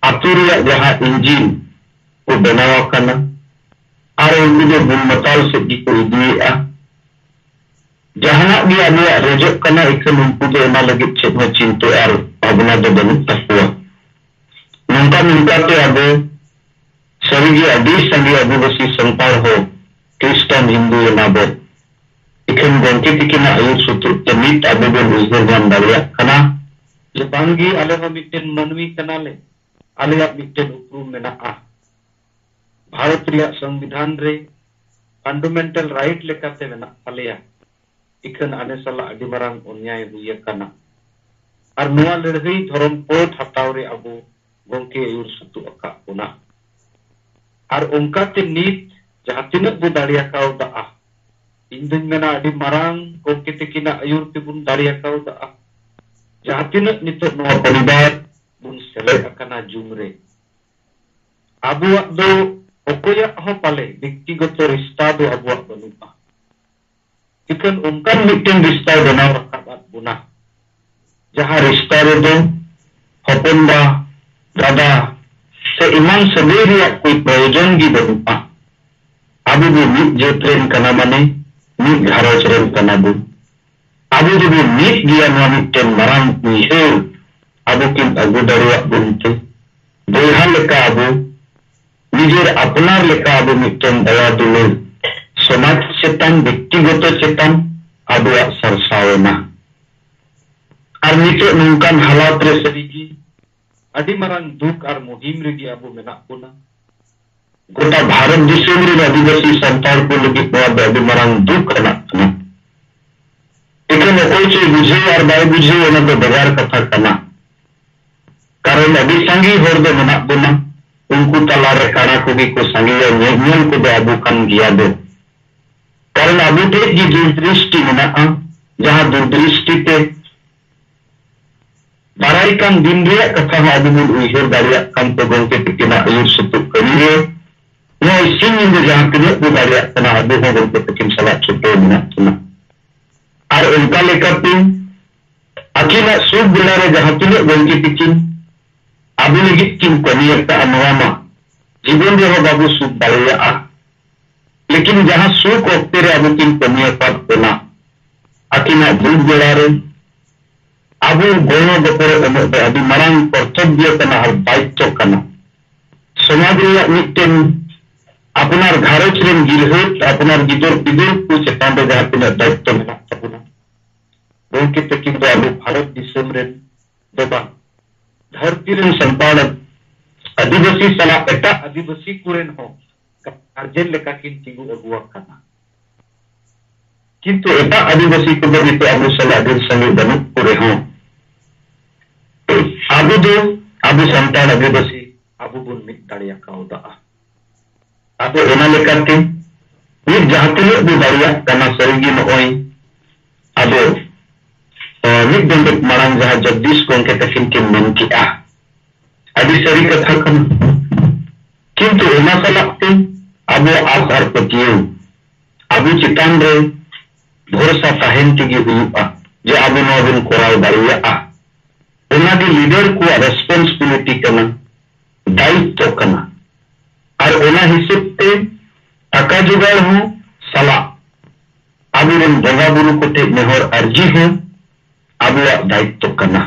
ᱟᱹᱛᱩ ᱨᱮᱭᱟᱜ ᱡᱟᱦᱟᱸ ᱤᱧᱡᱤᱱ ᱠᱚ ᱵᱮᱱᱟᱣ ᱟᱠᱟᱱᱟ᱾ ᱟᱨ ᱩᱱᱠᱩ ᱫᱚ ᱵᱩᱞ ᱢᱟᱛᱟᱞ ᱥᱮᱫ ᱜᱮᱠᱚ ᱤᱫᱤᱭᱮᱫᱼᱟ᱾ ᱡᱟᱦᱟᱱᱟᱜ ᱜᱮ ᱟᱵᱚᱣᱟᱜ ᱨᱮᱡᱚᱜ ᱠᱟᱱᱟ, ᱮᱠᱷᱟᱱ ᱩᱱᱠᱩ ᱫᱚ ᱚᱱᱟ ᱞᱟᱹᱜᱤᱫ ᱪᱮᱫ ᱦᱚᱸ ᱪᱤᱱᱛᱟᱹ ᱟᱨ ᱵᱷᱟᱵᱽᱱᱟ ᱫᱚ ᱵᱟᱹᱱᱩᱜ ᱛᱟᱠᱚᱣᱟ᱾ ᱱᱚᱝᱠᱟ ᱱᱚᱝᱠᱟᱛᱮ ᱟᱵᱚ ᱥᱟᱹᱨᱤᱜᱮ ᱟᱹᱰᱤ ᱥᱟᱸᱜᱮ ᱟᱹᱫᱤᱵᱟᱹᱥᱤ ᱥᱟᱱᱛᱟᱲ ᱦᱚᱸ ᱠᱷᱨᱤᱥᱴᱟᱱ ᱦᱤᱱᱫᱩ ᱮᱱᱟ ᱵᱚ᱾ ᱮᱠᱷᱟᱱ ᱜᱚᱢᱠᱮ ᱛᱤᱠᱤᱱᱟᱜ ᱟᱹᱭᱩᱨ ᱥᱩᱛᱩᱜ ᱛᱮ ᱱᱤᱛ ᱟᱵᱚ ᱵᱚᱱ ᱩᱭᱦᱟᱹᱨ ᱧᱟᱢ ᱫᱟᱲᱮᱭᱟᱜ ᱠᱟᱱᱟ ᱡᱮ ᱵᱟᱝᱜᱮ, ᱟᱞᱮ ᱦᱚᱸ ᱢᱤᱫᱴᱮᱱ ᱢᱟᱹᱱᱢᱤ ᱠᱟᱱᱟᱞᱮ, ᱟᱞᱮᱭᱟᱜ ᱢᱤᱫᱴᱮᱱ ᱩᱯᱨᱩᱢ ᱢᱮᱱᱟᱜᱼᱟ᱾ ᱵᱷᱟᱨᱚᱛ ᱨᱮᱭᱟᱜ ᱥᱚᱝᱵᱤᱫᱷᱟᱱ ᱨᱮ ᱯᱷᱟᱱᱰᱟᱢᱮᱱᱴᱟᱞ ᱨᱟᱭᱤᱴ ᱞᱮᱠᱟᱛᱮ ᱢᱮᱱᱟᱜ ᱛᱟᱞᱮᱭᱟ᱾ ᱤᱠᱷᱟᱹᱱ ᱟᱞᱮ ᱥᱟᱞᱟᱜ ᱟᱹᱰᱤ ᱢᱟᱨᱟᱝ ᱚᱱᱭᱟᱭ ᱦᱩᱭ ᱟᱠᱟᱱᱟ᱾ ᱟᱨ ᱱᱚᱣᱟ ᱞᱟᱹᱲᱦᱟᱹᱭ ᱫᱷᱚᱨᱚᱢ ᱯᱚᱫ ᱦᱟᱛᱟᱣ ᱨᱮ ᱟᱵᱚ ᱜᱚᱢᱠᱮ ᱟᱹᱭᱩᱨ ᱥᱩᱛᱩᱜ ᱟᱠᱟᱫ ᱵᱚᱱᱟ᱾ ᱟᱨ ᱚᱱᱠᱟᱛᱮ ᱱᱤᱛ ᱡᱟᱦᱟᱸ ᱛᱤᱱᱟᱹᱜ ᱵᱚ ᱫᱟᱲᱮ ᱟᱠᱟᱣᱫᱟ, ᱤᱧ ᱫᱩᱧ ᱢᱮᱱᱟ ᱟᱹᱰᱤ ᱢᱟᱨᱟᱝ ᱜᱚᱢᱠᱮ ᱛᱟᱹᱠᱤᱱᱟᱜ ᱟᱹᱭᱩᱨ ᱛᱮᱵᱚᱱ ᱫᱟᱲᱮ ᱟᱠᱟᱣᱫᱟ᱾ ᱡᱟᱦᱟᱸ ᱛᱤᱱᱟᱹᱜ ᱱᱤᱛᱚᱜ ᱱᱚᱣᱟ ᱯᱚᱨᱤᱵᱟᱨ ᱵᱚᱱ ᱥᱮᱞᱮᱫ ᱟᱠᱟᱱᱟ ᱡᱩᱢ ᱨᱮ, ᱟᱵᱚᱣᱟᱜ ᱫᱚ ᱚᱠᱚᱭᱟᱜ ᱦᱚᱸ ᱯᱟᱞᱮ ᱵᱮᱠᱛᱤᱜᱚᱛᱚ ᱨᱤᱥᱛᱟ ᱫᱚ ᱟᱵᱚᱣᱟᱜ ᱵᱟᱹᱱᱩᱜᱼᱟ᱾ ᱤᱠᱷᱟᱹᱱ ᱚᱱᱠᱟᱱ ᱢᱤᱫᱴᱮᱱ ᱨᱤᱥᱛᱟᱭ ᱵᱮᱱᱟᱣ ᱨᱟᱠᱟᱵ ᱟᱫ ᱵᱚᱱᱟ, ᱡᱟᱦᱟᱸ ᱨᱤᱥᱛᱟ ᱨᱮᱫᱚ ᱦᱚᱯᱚᱱᱵᱟ, ᱫᱟᱫᱟ ᱥᱮ ᱮᱢᱟᱱ ᱥᱟᱹᱜᱟᱹᱭ ᱨᱮᱭᱟᱜ ᱠᱳᱭ ᱯᱨᱚᱭᱳᱡᱚᱱ ᱜᱮ ᱵᱟᱹᱱᱩᱜᱼᱟ᱾ ᱟᱵᱚ ᱫᱚ ᱢᱤᱫ ᱡᱟᱹᱛ ᱨᱮᱱ ᱠᱟᱱᱟ ᱢᱟᱱᱮ ᱢᱤᱫ ᱜᱷᱟᱨᱚᱸᱡᱽ ᱨᱮᱱ ᱠᱟᱱᱟ ᱵᱚᱱ᱾ ᱟᱵᱚ ᱡᱩᱫᱤ ᱢᱤᱫ ᱜᱮᱭᱟ, ᱱᱚᱣᱟ ᱢᱤᱫᱴᱮᱱ ᱢᱟᱨᱟᱝ ᱩᱭᱦᱟᱹᱨ ᱟᱵᱚ ᱠᱤᱱ ᱟᱹᱜᱩ ᱫᱟᱲᱮᱭᱟᱜ ᱵᱚᱱ ᱛᱮ, ᱵᱚᱭᱦᱟ ᱞᱮᱠᱟ ᱟᱵᱚ, ᱱᱤᱡᱮᱨ ᱟᱯᱱᱟᱨ ᱞᱮᱠᱟ ᱟᱵᱚ ᱢᱤᱫᱴᱮᱱ ᱫᱟᱭᱟ ᱫᱩᱞᱟᱹᱲ ᱥᱚᱢᱟᱡᱽ ᱪᱮᱛᱟᱱ, ᱵᱮᱠᱛᱤᱜᱚᱛᱚ ᱪᱮᱛᱟᱱ ᱟᱵᱚᱣᱟᱜ ᱥᱟᱨᱥᱟᱣ ᱮᱱᱟ᱾ ᱟᱨ ᱱᱤᱛᱚᱜ ᱱᱚᱝᱠᱟᱱ ᱦᱟᱞᱟᱛ ᱨᱮ ᱥᱟᱹᱨᱤᱜᱮ ᱟᱹᱰᱤ ᱢᱟᱨᱟᱝ ᱫᱩᱠ ᱟᱨ ᱢᱩᱦᱤᱢ ᱨᱮᱜᱮ ᱟᱵᱚ ᱢᱮᱱᱟᱜ ᱵᱚᱱᱟ᱾ ᱜᱚᱴᱟ ᱵᱷᱟᱨᱚᱛ ᱫᱤᱥᱚᱢ ᱨᱮᱱ ᱟᱹᱫᱤᱵᱟᱹᱥᱤ ᱥᱟᱱᱛᱟᱲ ᱠᱚ ᱞᱟᱹᱜᱤᱫ ᱱᱚᱣᱟ ᱫᱚ ᱟᱹᱰᱤ ᱢᱟᱨᱟᱝ ᱫᱩᱠ ᱟᱱᱟᱜ ᱠᱟᱱᱟ᱾ ᱮᱠᱷᱟᱱ ᱚᱠᱚᱭ ᱪᱚᱭ ᱵᱩᱡᱷᱟᱹᱣ ᱟᱨ ᱵᱟᱭ ᱵᱩᱡᱷᱟᱹᱣ, ᱚᱱᱟ ᱫᱚ ᱵᱷᱮᱜᱟᱨ ᱠᱟᱛᱷᱟ ᱠᱟᱱᱟ᱾ ᱠᱟᱨᱚᱱ ᱟᱹᱰᱤ ᱥᱟᱸᱜᱮ ᱦᱚᱲ ᱫᱚ ᱢᱮᱱᱟᱜ ᱵᱚᱱᱟ, ᱩᱱᱠᱩ ᱛᱟᱞᱟᱨᱮ ᱠᱟᱬᱟ ᱠᱚᱜᱮ ᱠᱚ ᱥᱟᱸᱜᱮᱭᱟ, ᱧᱮᱧᱮᱞ ᱠᱚᱫᱚ ᱟᱵᱚ ᱠᱟᱱ ᱜᱮᱭᱟ ᱵᱚ᱾ ᱠᱟᱨᱚᱱ ᱟᱵᱚ ᱴᱷᱮᱡ ᱜᱮ ᱫᱩᱨᱫᱨᱤᱥᱴᱤ ᱢᱮᱱᱟᱜᱼᱟ, ᱡᱟᱦᱟᱸ ᱫᱩᱨᱫᱨᱤᱥᱴᱤ ᱛᱮ ᱫᱟᱨᱟᱭ ᱠᱟᱱ ᱫᱤᱱ ᱨᱮᱭᱟᱜ ᱠᱟᱛᱷᱟ ᱦᱚᱸ ᱟᱵᱚ ᱵᱚᱱ ᱩᱭᱦᱟᱹᱨ ᱫᱟᱲᱮᱭᱟᱜ ᱠᱟᱱ ᱛᱮ ᱜᱚᱢᱠᱮ ᱛᱟᱹᱠᱤᱱᱟᱜ ᱟᱹᱭᱩᱨ ᱥᱩᱛᱩᱜ ᱠᱟᱹᱢᱤ ᱨᱮ ᱱᱚᱜᱼᱚᱭ ᱥᱤᱧ ᱧᱤᱫᱟᱹ ᱡᱟᱦᱟᱸ ᱛᱤᱱᱟᱹᱜ ᱵᱚ ᱫᱟᱲᱮᱭᱟᱜ ᱠᱟᱱᱟ, ᱟᱵᱚ ᱦᱚᱸ ᱜᱚᱢᱠᱮ ᱛᱟᱹᱠᱤᱱ ᱥᱟᱞᱟᱜ ᱪᱷᱩᱴᱟᱹᱣ ᱢᱮᱱᱟᱜ ᱵᱚᱱᱟ᱾ ᱟᱨ ᱚᱱᱠᱟ ᱞᱮᱠᱟᱛᱮ ᱟᱹᱠᱤᱱᱟᱜ ᱥᱩᱠ ᱵᱮᱲᱟ ᱨᱮ ᱡᱟᱦᱟᱸ ᱛᱤᱱᱟᱹᱜ ᱜᱚᱢᱠᱮ ᱛᱟᱹᱠᱤᱱ ᱟᱵᱚ ᱞᱟᱹᱜᱤᱫ ᱠᱤᱱ ᱠᱟᱹᱢᱤ ᱟᱠᱟᱫᱼᱟ, ᱱᱚᱣᱟ ᱢᱟ ᱡᱤᱵᱚᱱ ᱨᱮᱦᱚᱸ ᱵᱟᱵᱚ ᱥᱩᱠ ᱫᱟᱲᱮᱭᱟᱜᱼᱟ᱾ ᱞᱮᱠᱤᱱ ᱡᱟᱦᱟᱸ ᱥᱩᱠ ᱚᱠᱛᱮ ᱨᱮ ᱟᱵᱚ ᱠᱤᱱ ᱠᱟᱹᱢᱤ ᱟᱠᱟᱫ ᱵᱚᱱᱟ, ᱟᱹᱠᱤᱱᱟᱜ ᱫᱩᱠ ᱵᱮᱲᱟ ᱨᱮ ᱟᱵᱚ ᱜᱚᱲᱚ ᱜᱚᱯᱚᱲᱚ ᱮᱢᱚᱜ ᱫᱚ ᱟᱹᱰᱤ ᱢᱟᱨᱟᱝ ᱠᱚᱨᱛᱚᱵᱽᱵᱚ ᱠᱟᱱᱟ ᱟᱨ ᱫᱟᱭᱤᱛᱛᱚ ᱠᱟᱱᱟ᱾ ᱥᱚᱢᱟᱡᱽ ᱨᱮᱭᱟᱜ ᱢᱤᱫᱴᱮᱱ ᱟᱯᱱᱟᱨ ᱜᱷᱟᱨᱚᱸᱡᱽ ᱨᱮᱱ ᱜᱤᱨᱦᱟᱹ, ᱟᱯᱱᱟᱨ ᱜᱤᱫᱟᱹᱨ ᱯᱤᱫᱟᱹᱨ ᱠᱚ ᱪᱮᱛᱟᱱ ᱨᱮ ᱡᱟᱦᱟᱸ ᱛᱤᱱᱟᱹᱜ ᱫᱟᱭᱤᱛᱛᱚ ᱢᱮᱱᱟᱜ ᱛᱟᱵᱚᱱᱟ, ᱜᱚᱢᱠᱮ ᱛᱟᱹᱠᱤᱱ ᱫᱚ ᱟᱵᱚ ᱵᱷᱟᱨᱚᱛ ᱫᱤᱥᱚᱢ ᱨᱮᱱ ᱫᱚ ᱵᱟᱝ, ᱫᱷᱟᱹᱨᱛᱤ ᱨᱮᱱ ᱥᱟᱱᱛᱟᱲ ᱟᱹᱫᱤᱵᱟᱹᱥᱤ ᱥᱟᱞᱟᱜ ᱮᱴᱟᱜ ᱟᱹᱫᱤᱵᱟᱹᱥᱤ ᱠᱚᱨᱮᱱ ᱦᱚᱸ ᱜᱟᱨᱡᱮᱱ ᱞᱮᱠᱟ ᱠᱤᱱ ᱛᱤᱸᱜᱩ ᱟᱹᱜᱩ ᱟᱠᱟᱱᱟ᱾ ᱠᱤᱱᱛᱩ ᱮᱴᱟᱜ ᱟᱹᱫᱤᱵᱟᱹᱥᱤ ᱠᱚᱫᱚ ᱱᱤᱛᱚᱜ ᱟᱵᱚ ᱥᱟᱞᱟᱜ ᱰᱷᱮᱨ ᱥᱟᱸᱜᱮ ᱵᱟᱹᱱᱩᱜ ᱠᱚ ᱨᱮᱦᱚᱸ, ᱟᱵᱚ ᱫᱚ, ᱟᱵᱚ ᱥᱟᱱᱛᱟᱲ ᱟᱹᱫᱤᱵᱟᱹᱥᱤ ᱟᱵᱚ ᱵᱚᱱ ᱢᱤᱫ ᱫᱟᱲᱮ ᱟᱠᱟᱣᱫᱟ᱾ ᱟᱫᱚ ᱚᱱᱟ ᱞᱮᱠᱟᱛᱮ ᱱᱤᱛ ᱡᱟᱦᱟᱸ ᱛᱤᱱᱟᱹᱜ ᱵᱚ ᱫᱟᱲᱮᱭᱟᱜ ᱠᱟᱱᱟ, ᱥᱟᱹᱨᱤᱜᱮ ᱱᱚᱜᱼᱚᱭ ᱟᱵᱚ, ᱮ, ᱢᱤᱫ ᱰᱚᱸᱰᱮᱠ ᱢᱟᱲᱟᱝ ᱡᱟᱦᱟᱸ ᱡᱚᱜᱽᱫᱤᱥ ᱜᱚᱢᱠᱮ ᱛᱟᱹᱠᱤᱱ ᱠᱤᱱ ᱢᱮᱱ ᱠᱮᱜᱼᱟ, ᱟᱹᱰᱤ ᱥᱟᱹᱨᱤ ᱠᱟᱛᱷᱟ ᱠᱟᱱᱟ᱾ ᱠᱤᱱᱛᱩ ᱚᱱᱟ ᱥᱟᱞᱟᱜ ᱛᱮ ᱟᱵᱚᱣᱟᱜ ᱟᱥ ᱟᱨ ᱯᱟᱹᱛᱭᱟᱹᱣ ᱟᱵᱚ ᱪᱮᱛᱟᱱ ᱨᱮ ᱵᱷᱚᱨᱥᱟ ᱛᱟᱦᱮᱱ ᱛᱮᱜᱮ ᱦᱩᱭᱩᱜᱼᱟ ᱡᱮ ᱟᱵᱚ ᱱᱚᱣᱟ ᱵᱚᱱ ᱠᱚᱨᱟᱣ ᱫᱟᱲᱮᱭᱟᱜᱼᱟ᱾ ᱚᱱᱟᱜᱮ ᱞᱤᱰᱟᱨ ᱠᱚᱣᱟᱜ ᱨᱮᱥᱯᱚᱱᱥᱤᱵᱤᱞᱤᱴᱤ ᱠᱟᱱᱟ, ᱫᱟᱭᱤᱛᱛᱚ ᱠᱟᱱᱟ᱾ ᱟᱨ ᱚᱱᱟ ᱦᱤᱥᱟᱹᱵ ᱛᱮ ᱴᱟᱠᱟ ᱡᱚᱜᱟᱲ ᱦᱚᱸ ᱥᱟᱞᱟᱜ ᱟᱵᱚᱨᱮᱱ ᱵᱚᱸᱜᱟ ᱵᱩᱨᱩ ᱠᱚᱴᱷᱮᱱ ᱱᱮᱦᱚᱨ ᱟᱨᱡᱤ ᱦᱚᱸ ᱟᱵᱚᱣᱟᱜ ᱫᱟᱭᱤᱛᱛᱚ ᱠᱟᱱᱟ᱾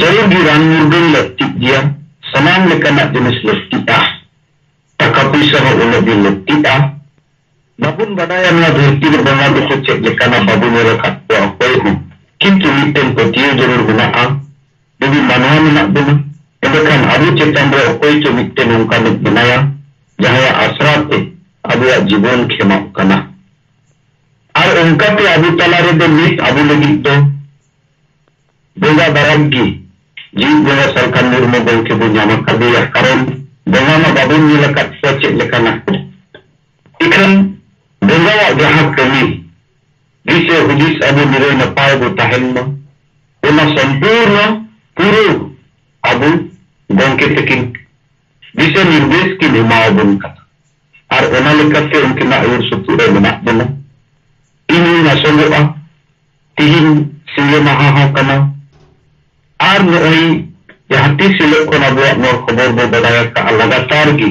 ᱡᱟᱹᱨᱩᱲ ᱜᱮ ᱨᱟᱱ ᱢᱩᱨᱜᱟᱹᱱ ᱞᱟᱹᱠᱛᱤᱜ ᱜᱮᱭᱟ, ᱥᱟᱱᱟᱢ ᱞᱮᱠᱟᱱᱟᱜ ᱡᱤᱱᱤᱥ ᱞᱟᱹᱠᱛᱤᱜᱼᱟ, ᱴᱟᱠᱟ ᱯᱩᱭᱥᱟᱹ ᱦᱚᱸ ᱩᱱᱟᱹᱜ ᱜᱮ ᱞᱟᱹᱠᱛᱤᱜᱼᱟ᱾ ᱵᱟᱵᱚᱱ ᱵᱟᱰᱟᱭᱟ ᱱᱚᱣᱟ ᱫᱷᱟᱹᱨᱛᱤ ᱨᱮ ᱵᱚᱸᱜᱟ ᱫᱚᱠᱚ ᱪᱮᱫ ᱞᱮᱠᱟᱱᱟ, ᱵᱟᱵᱚᱱ ᱧᱮᱞ ᱟᱠᱟᱫ ᱠᱚᱣᱟ ᱚᱠᱚᱭ ᱦᱚᱸ, ᱠᱤᱱᱛᱩ ᱢᱤᱫᱴᱮᱱ ᱯᱟᱹᱛᱭᱟᱹᱣ ᱡᱟᱹᱨᱩᱲ ᱢᱮᱱᱟᱜᱼᱟ᱾ ᱡᱩᱫᱤ ᱢᱟᱱᱣᱟ ᱢᱮᱱᱟᱜ ᱵᱚᱱᱟ, ᱮᱸᱰᱮᱠᱷᱟᱱ ᱟᱵᱚ ᱪᱮᱛᱟᱱ ᱨᱮ ᱚᱠᱚᱭ ᱪᱚ ᱢᱤᱫᱴᱮᱱ ᱚᱱᱠᱟᱱᱤᱡ ᱢᱮᱱᱟᱭᱟ, ᱡᱟᱦᱟᱸᱭᱟᱜ ᱟᱥᱨᱟ ᱛᱮ ᱟᱵᱚᱣᱟᱜ ᱡᱤᱵᱚᱱ ᱠᱷᱮᱢᱟᱜ ᱠᱟᱱᱟ᱾ ᱟᱨ ᱚᱱᱠᱟᱛᱮ ᱟᱵᱚ ᱛᱟᱞᱟ ᱨᱮᱫᱚ ᱱᱤᱛ ᱟᱵᱚ ᱞᱟᱹᱜᱤᱫ ᱫᱚ ᱵᱚᱸᱜᱟ ᱫᱟᱨᱟᱢ ᱜᱮ ᱡᱤᱣᱤ ᱵᱚᱸᱜᱟ ᱥᱟᱞᱠᱷᱟᱱ ᱢᱩᱨᱢᱩ ᱜᱚᱢᱠᱮ ᱵᱚᱱ ᱧᱟᱢ ᱟᱠᱟᱫᱮᱭᱟ᱾ ᱠᱟᱨᱚᱱ ᱵᱚᱸᱜᱟ ᱢᱟ ᱵᱟᱵᱚᱱ ᱧᱮᱞ ᱟᱠᱟᱫ ᱠᱚᱣᱟ ᱪᱮᱫ ᱞᱮᱠᱟᱱᱟ ᱠᱚ᱾ ᱤᱠᱷᱟᱹᱱ ᱵᱚᱸᱜᱟᱣᱟᱜ ᱡᱟᱦᱟᱸ ᱠᱟᱹᱢᱤ, ᱫᱤᱥᱟᱹ ᱦᱩᱫᱤᱥ ᱟᱵᱚ ᱱᱤᱨᱟᱹᱭ ᱱᱟᱯᱟᱭ ᱵᱚ ᱛᱟᱦᱮᱱ ᱢᱟ, ᱚᱱᱟ ᱥᱚᱢᱯᱩᱨᱱᱚ ᱯᱩᱨᱟᱹ ᱟᱵᱚ ᱜᱚᱢᱠᱮ ᱛᱟᱹᱠᱤᱱ ᱫᱤᱥᱟᱹ ᱱᱤᱨᱫᱮᱥ ᱠᱤᱱ ᱮᱢᱟᱣᱟᱵᱚᱱ ᱠᱟᱱᱟ᱾ ᱟᱨ ᱚᱱᱟ ᱞᱮᱠᱟᱛᱮ ᱩᱱᱠᱤᱱᱟᱜ ᱟᱹᱭᱩᱨ ᱥᱩᱛᱩᱜ ᱨᱮ ᱢᱮᱱᱟᱜ ᱵᱚᱱᱟ᱾ ᱤᱧ ᱦᱚᱧ ᱟᱥᱚᱜᱚᱜᱼᱟ, ᱛᱤᱦᱤᱧ ᱥᱤᱸᱜᱮ ᱢᱟᱦᱟ ᱦᱚᱸ ᱠᱟᱱᱟ, ᱟᱨ ᱱᱚᱜᱼᱚᱭ ᱡᱟᱦᱟᱸ ᱛᱤᱥ ᱦᱤᱞᱳᱜ ᱠᱷᱚᱱ ᱟᱵᱚᱣᱟᱜ ᱱᱚᱣᱟ ᱠᱷᱚᱵᱚᱨ ᱵᱚ ᱵᱟᱰᱟᱭ ᱟᱠᱟᱫᱼᱟ, ᱞᱟᱜᱟᱛᱟᱨ ᱜᱮ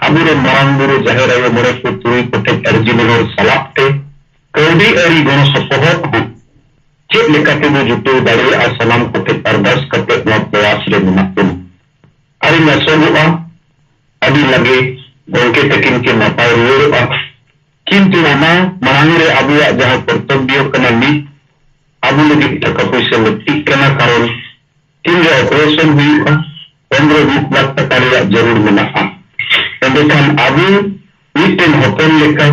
ᱟᱵᱚᱨᱮᱱ ᱢᱟᱨᱟᱝ ᱵᱩᱨᱩ, ᱡᱟᱦᱮᱨ ᱟᱭᱳ, ᱢᱚᱬᱮ ᱠᱚ ᱛᱩᱨᱩᱭ ᱠᱚᱴᱷᱮᱱ ᱟᱹᱨᱡᱤ ᱱᱮᱦᱚᱨ ᱥᱟᱞᱟᱜ ᱛᱮ ᱠᱟᱹᱣᱰᱤ ᱟᱹᱨᱤ ᱜᱚᱲᱚ ᱥᱚᱯᱚᱦᱚᱫ ᱦᱚᱸ ᱪᱮᱫ ᱞᱮᱠᱟᱛᱮ ᱵᱚ ᱡᱩᱴᱟᱹᱣ ᱫᱟᱲᱮᱭᱟᱜᱼᱟ, ᱥᱟᱱᱟᱢ ᱠᱚᱴᱷᱮᱱ ᱟᱨᱫᱟᱥ ᱠᱟᱛᱮ ᱱᱚᱣᱟ ᱯᱨᱚᱭᱟᱥ ᱨᱮ ᱢᱮᱱᱟᱜ ᱵᱚᱱᱟ᱾ ᱟᱨᱤᱧ ᱟᱥᱚᱜᱚᱜᱼᱟ ᱟᱹᱰᱤ ᱞᱟᱜᱮ ᱜᱚᱢᱠᱮ ᱛᱟᱹᱠᱤᱱ ᱠᱤᱱ ᱱᱟᱯᱟᱭ ᱨᱩᱣᱟᱹᱲᱚᱜᱼᱟ᱾ ᱠᱤᱱᱛᱩ ᱚᱱᱟ ᱢᱟᱲᱟᱝ ᱨᱮ ᱟᱵᱚᱣᱟᱜ ᱡᱟᱦᱟᱸ ᱠᱚᱨᱛᱚᱵᱽᱵᱚ ᱠᱟᱱᱟ, ᱢᱤᱫ ᱟᱵᱚ ᱞᱟᱹᱜᱤᱫ ᱴᱟᱠᱟ ᱯᱩᱭᱥᱟᱹ ᱞᱟᱹᱠᱛᱤᱜ ᱠᱟᱱᱟ, ᱠᱟᱨᱚᱱ ᱛᱤᱱᱨᱮ ᱚᱯᱟᱨᱮᱥᱚᱱ ᱦᱩᱭᱩᱜᱼᱟ, ᱯᱚᱱᱨᱚ ᱵᱤᱥ ᱞᱟᱠᱷ ᱴᱟᱠᱟ ᱨᱮᱭᱟᱜ ᱡᱟᱹᱨᱩᱲ ᱢᱮᱱᱟᱜᱼᱟ᱾ ᱮᱸᱰᱮᱠᱷᱟᱱ ᱟᱵᱚ ᱢᱤᱫᱴᱮᱱ ᱦᱚᱯᱚᱱ ᱞᱮᱠᱟ,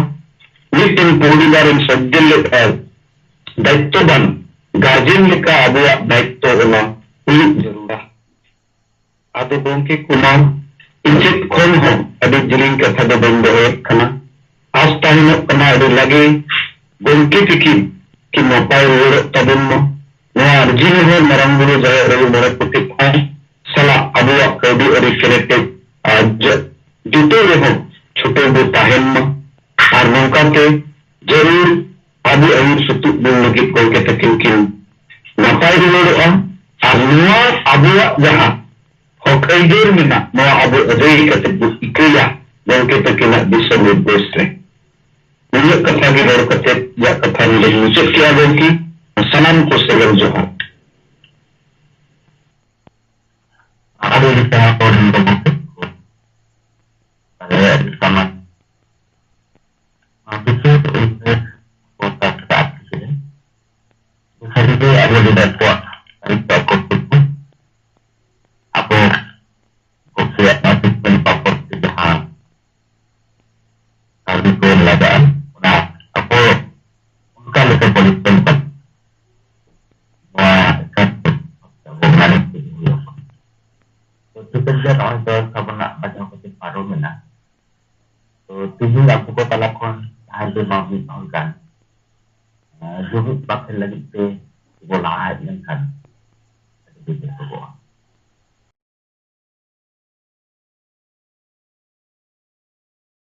ᱢᱤᱫᱴᱮᱱ ᱯᱚᱨᱤᱵᱟᱨ ᱨᱮᱱ ᱥᱚᱫᱽᱫᱮ ᱞᱮᱠᱟ, ᱫᱟᱭᱤᱛᱛᱚᱵᱟᱱ ᱜᱟᱨᱡᱮᱱ ᱞᱮᱠᱟ ᱟᱵᱚᱣᱟᱜ ᱫᱟᱭᱤᱛᱛᱚ ᱚᱱᱟ ᱦᱩᱭᱩᱜ ᱡᱟᱹᱨᱩᱲᱟ᱾ ᱟᱫᱚ ᱜᱚᱢᱠᱮ ᱠᱩᱢᱟᱨ, ᱤᱧ ᱥᱮᱫ ᱠᱷᱚᱱ ᱦᱚᱸ ᱟᱹᱰᱤ ᱡᱤᱞᱤᱧ ᱠᱟᱛᱷᱟ ᱫᱚ ᱵᱟᱹᱧ ᱫᱚᱦᱚᱭᱮᱫ ᱠᱟᱱᱟ᱾ ᱟᱥ ᱛᱟᱦᱮᱱᱚᱜ ᱠᱟᱱᱟ ᱟᱹᱰᱤ ᱞᱟᱜᱮ ᱜᱚᱢᱠᱮ ᱛᱤᱠᱤᱱ ᱠᱤᱱ ᱱᱟᱯᱟᱭ ᱨᱩᱣᱟᱹᱲᱚᱜ ᱛᱟᱵᱚᱱ ᱢᱟ᱾ ᱱᱚᱣᱟ ᱟᱨᱡᱤ ᱱᱮᱦᱚᱨ ᱢᱟᱨᱟᱝ ᱵᱩᱨᱩ ᱡᱟᱦᱮᱨ ᱟᱭᱳ ᱢᱚᱬᱮ ᱠᱚ ᱴᱷᱮᱱ ᱠᱷᱚᱱ ᱥᱟᱞᱟᱜ ᱟᱵᱚᱣᱟᱜ ᱠᱟᱹᱣᱰᱤ ᱟᱹᱨᱤ ᱠᱮᱨᱮᱴᱮᱡ ᱟᱨ ᱡᱚ-, ᱡᱩᱴᱟᱹᱣ ᱨᱮᱦᱚᱸ ᱪᱷᱩᱴᱟᱹᱣ ᱵᱚ ᱛᱟᱦᱮᱱ ᱢᱟ᱾ ᱟᱨ ᱱᱚᱝᱠᱟᱛᱮ ᱡᱟᱹᱨᱩᱲ ᱟᱵᱚ ᱟᱹᱭᱩᱨ ᱥᱩᱛᱩᱜ ᱵᱚᱱ ᱞᱟᱹᱜᱤᱫ ᱜᱚᱢᱠᱮ ᱛᱟᱹᱠᱤᱱ ᱠᱤᱱ ᱱᱟᱯᱟᱭ ᱨᱩᱣᱟᱹᱲᱚᱜᱼᱟ᱾ ᱟᱨ ᱱᱚᱣᱟ ᱟᱵᱚᱣᱟᱜ ᱡᱟᱦᱟᱸ ᱦᱚᱠ ᱟᱹᱭᱫᱟᱹᱨ ᱢᱮᱱᱟᱜ, ᱱᱚᱣᱟ ᱟᱵᱚ ᱟᱹᱫᱟᱹᱭ ᱠᱟᱛᱮ ᱵᱚ ᱤᱠᱟᱹᱭᱟ ᱜᱚᱢᱠᱮ ᱛᱟᱹᱠᱤᱱᱟᱜ ᱫᱤᱥᱟᱹ ᱱᱤᱨᱫᱮᱥ ᱨᱮ᱾ ᱱᱩᱱᱟᱹᱜ ᱠᱟᱛᱷᱟ ᱜᱮ ᱨᱚᱲ ᱠᱟᱛᱮ ᱤᱧᱟᱹᱜ ᱠᱟᱛᱷᱟ ᱱᱚᱰᱮᱧ ᱢᱩᱪᱟᱹᱫ ᱠᱮᱜᱼᱟ ᱜᱚᱢᱠᱮ᱾ ᱥᱟᱱᱟᱢ ᱠᱚ ᱥᱟᱹᱜᱩᱱ ᱡᱚᱦᱟᱨ᱾ ᱟᱹᱰᱤ ᱟᱹᱰᱤ ᱥᱟᱨᱦᱟᱣ ᱠᱚ ᱱᱚᱰᱮ ᱜᱚᱢᱠᱮ ᱠᱚ᱾ ᱛᱟᱦᱞᱮ ᱟᱹᱰᱤ ᱥᱟᱢᱟᱝ ᱱᱚᱣᱟ ᱵᱤᱥᱮᱥ ᱩᱭᱦᱟᱹᱨ ᱠᱚ ᱛᱟᱠ ᱨᱮ ᱥᱟᱹᱨᱤᱜᱮ ᱟᱵᱚ ᱡᱮ ᱟᱠᱚᱣᱟᱜ ᱟᱹᱨᱤᱪᱟᱹᱞᱤ ᱠᱚ ᱟᱵᱚ ᱜᱚᱢᱠᱮᱭᱟᱜ ᱱᱚᱣᱟ ᱵᱤᱥᱱᱩ ᱵᱟᱵᱚᱫ ᱛᱮ ᱡᱟᱦᱟᱸ ᱠᱟᱹᱣᱰᱤ ᱠᱚ ᱞᱟᱜᱟᱜᱼᱟ, ᱚᱱᱟ ᱟᱵᱚ ᱚᱱᱠᱟ ᱞᱮᱠᱟ ᱵᱚᱱ ᱮᱢ ᱠᱟᱜ᱾ ᱱᱚᱣᱟ ᱮᱠᱟᱞ ᱛᱮ ᱟᱵᱚ ᱢᱟᱱᱮ ᱪᱮᱫ ᱦᱩᱭᱩᱜᱼᱟ? ᱛᱚ, ᱴᱷᱤᱠ ᱟᱪᱷᱮ, ᱱᱚᱜᱼᱚᱭ ᱥᱮ ᱵᱟᱝ ᱢᱤᱫ ᱦᱚᱲ ᱜᱟᱱ ᱡᱩᱢᱤᱫ ᱵᱟᱠᱷᱮᱞ ᱞᱟᱹᱜᱤᱫ ᱛᱮ ᱵᱚ ᱞᱟᱦᱟ ᱦᱮᱡ ᱞᱮᱱᱠᱷᱟᱱ ᱟᱹᱰᱤ ᱜᱮ ᱵᱮᱥᱚᱜᱚᱜᱼᱟ᱾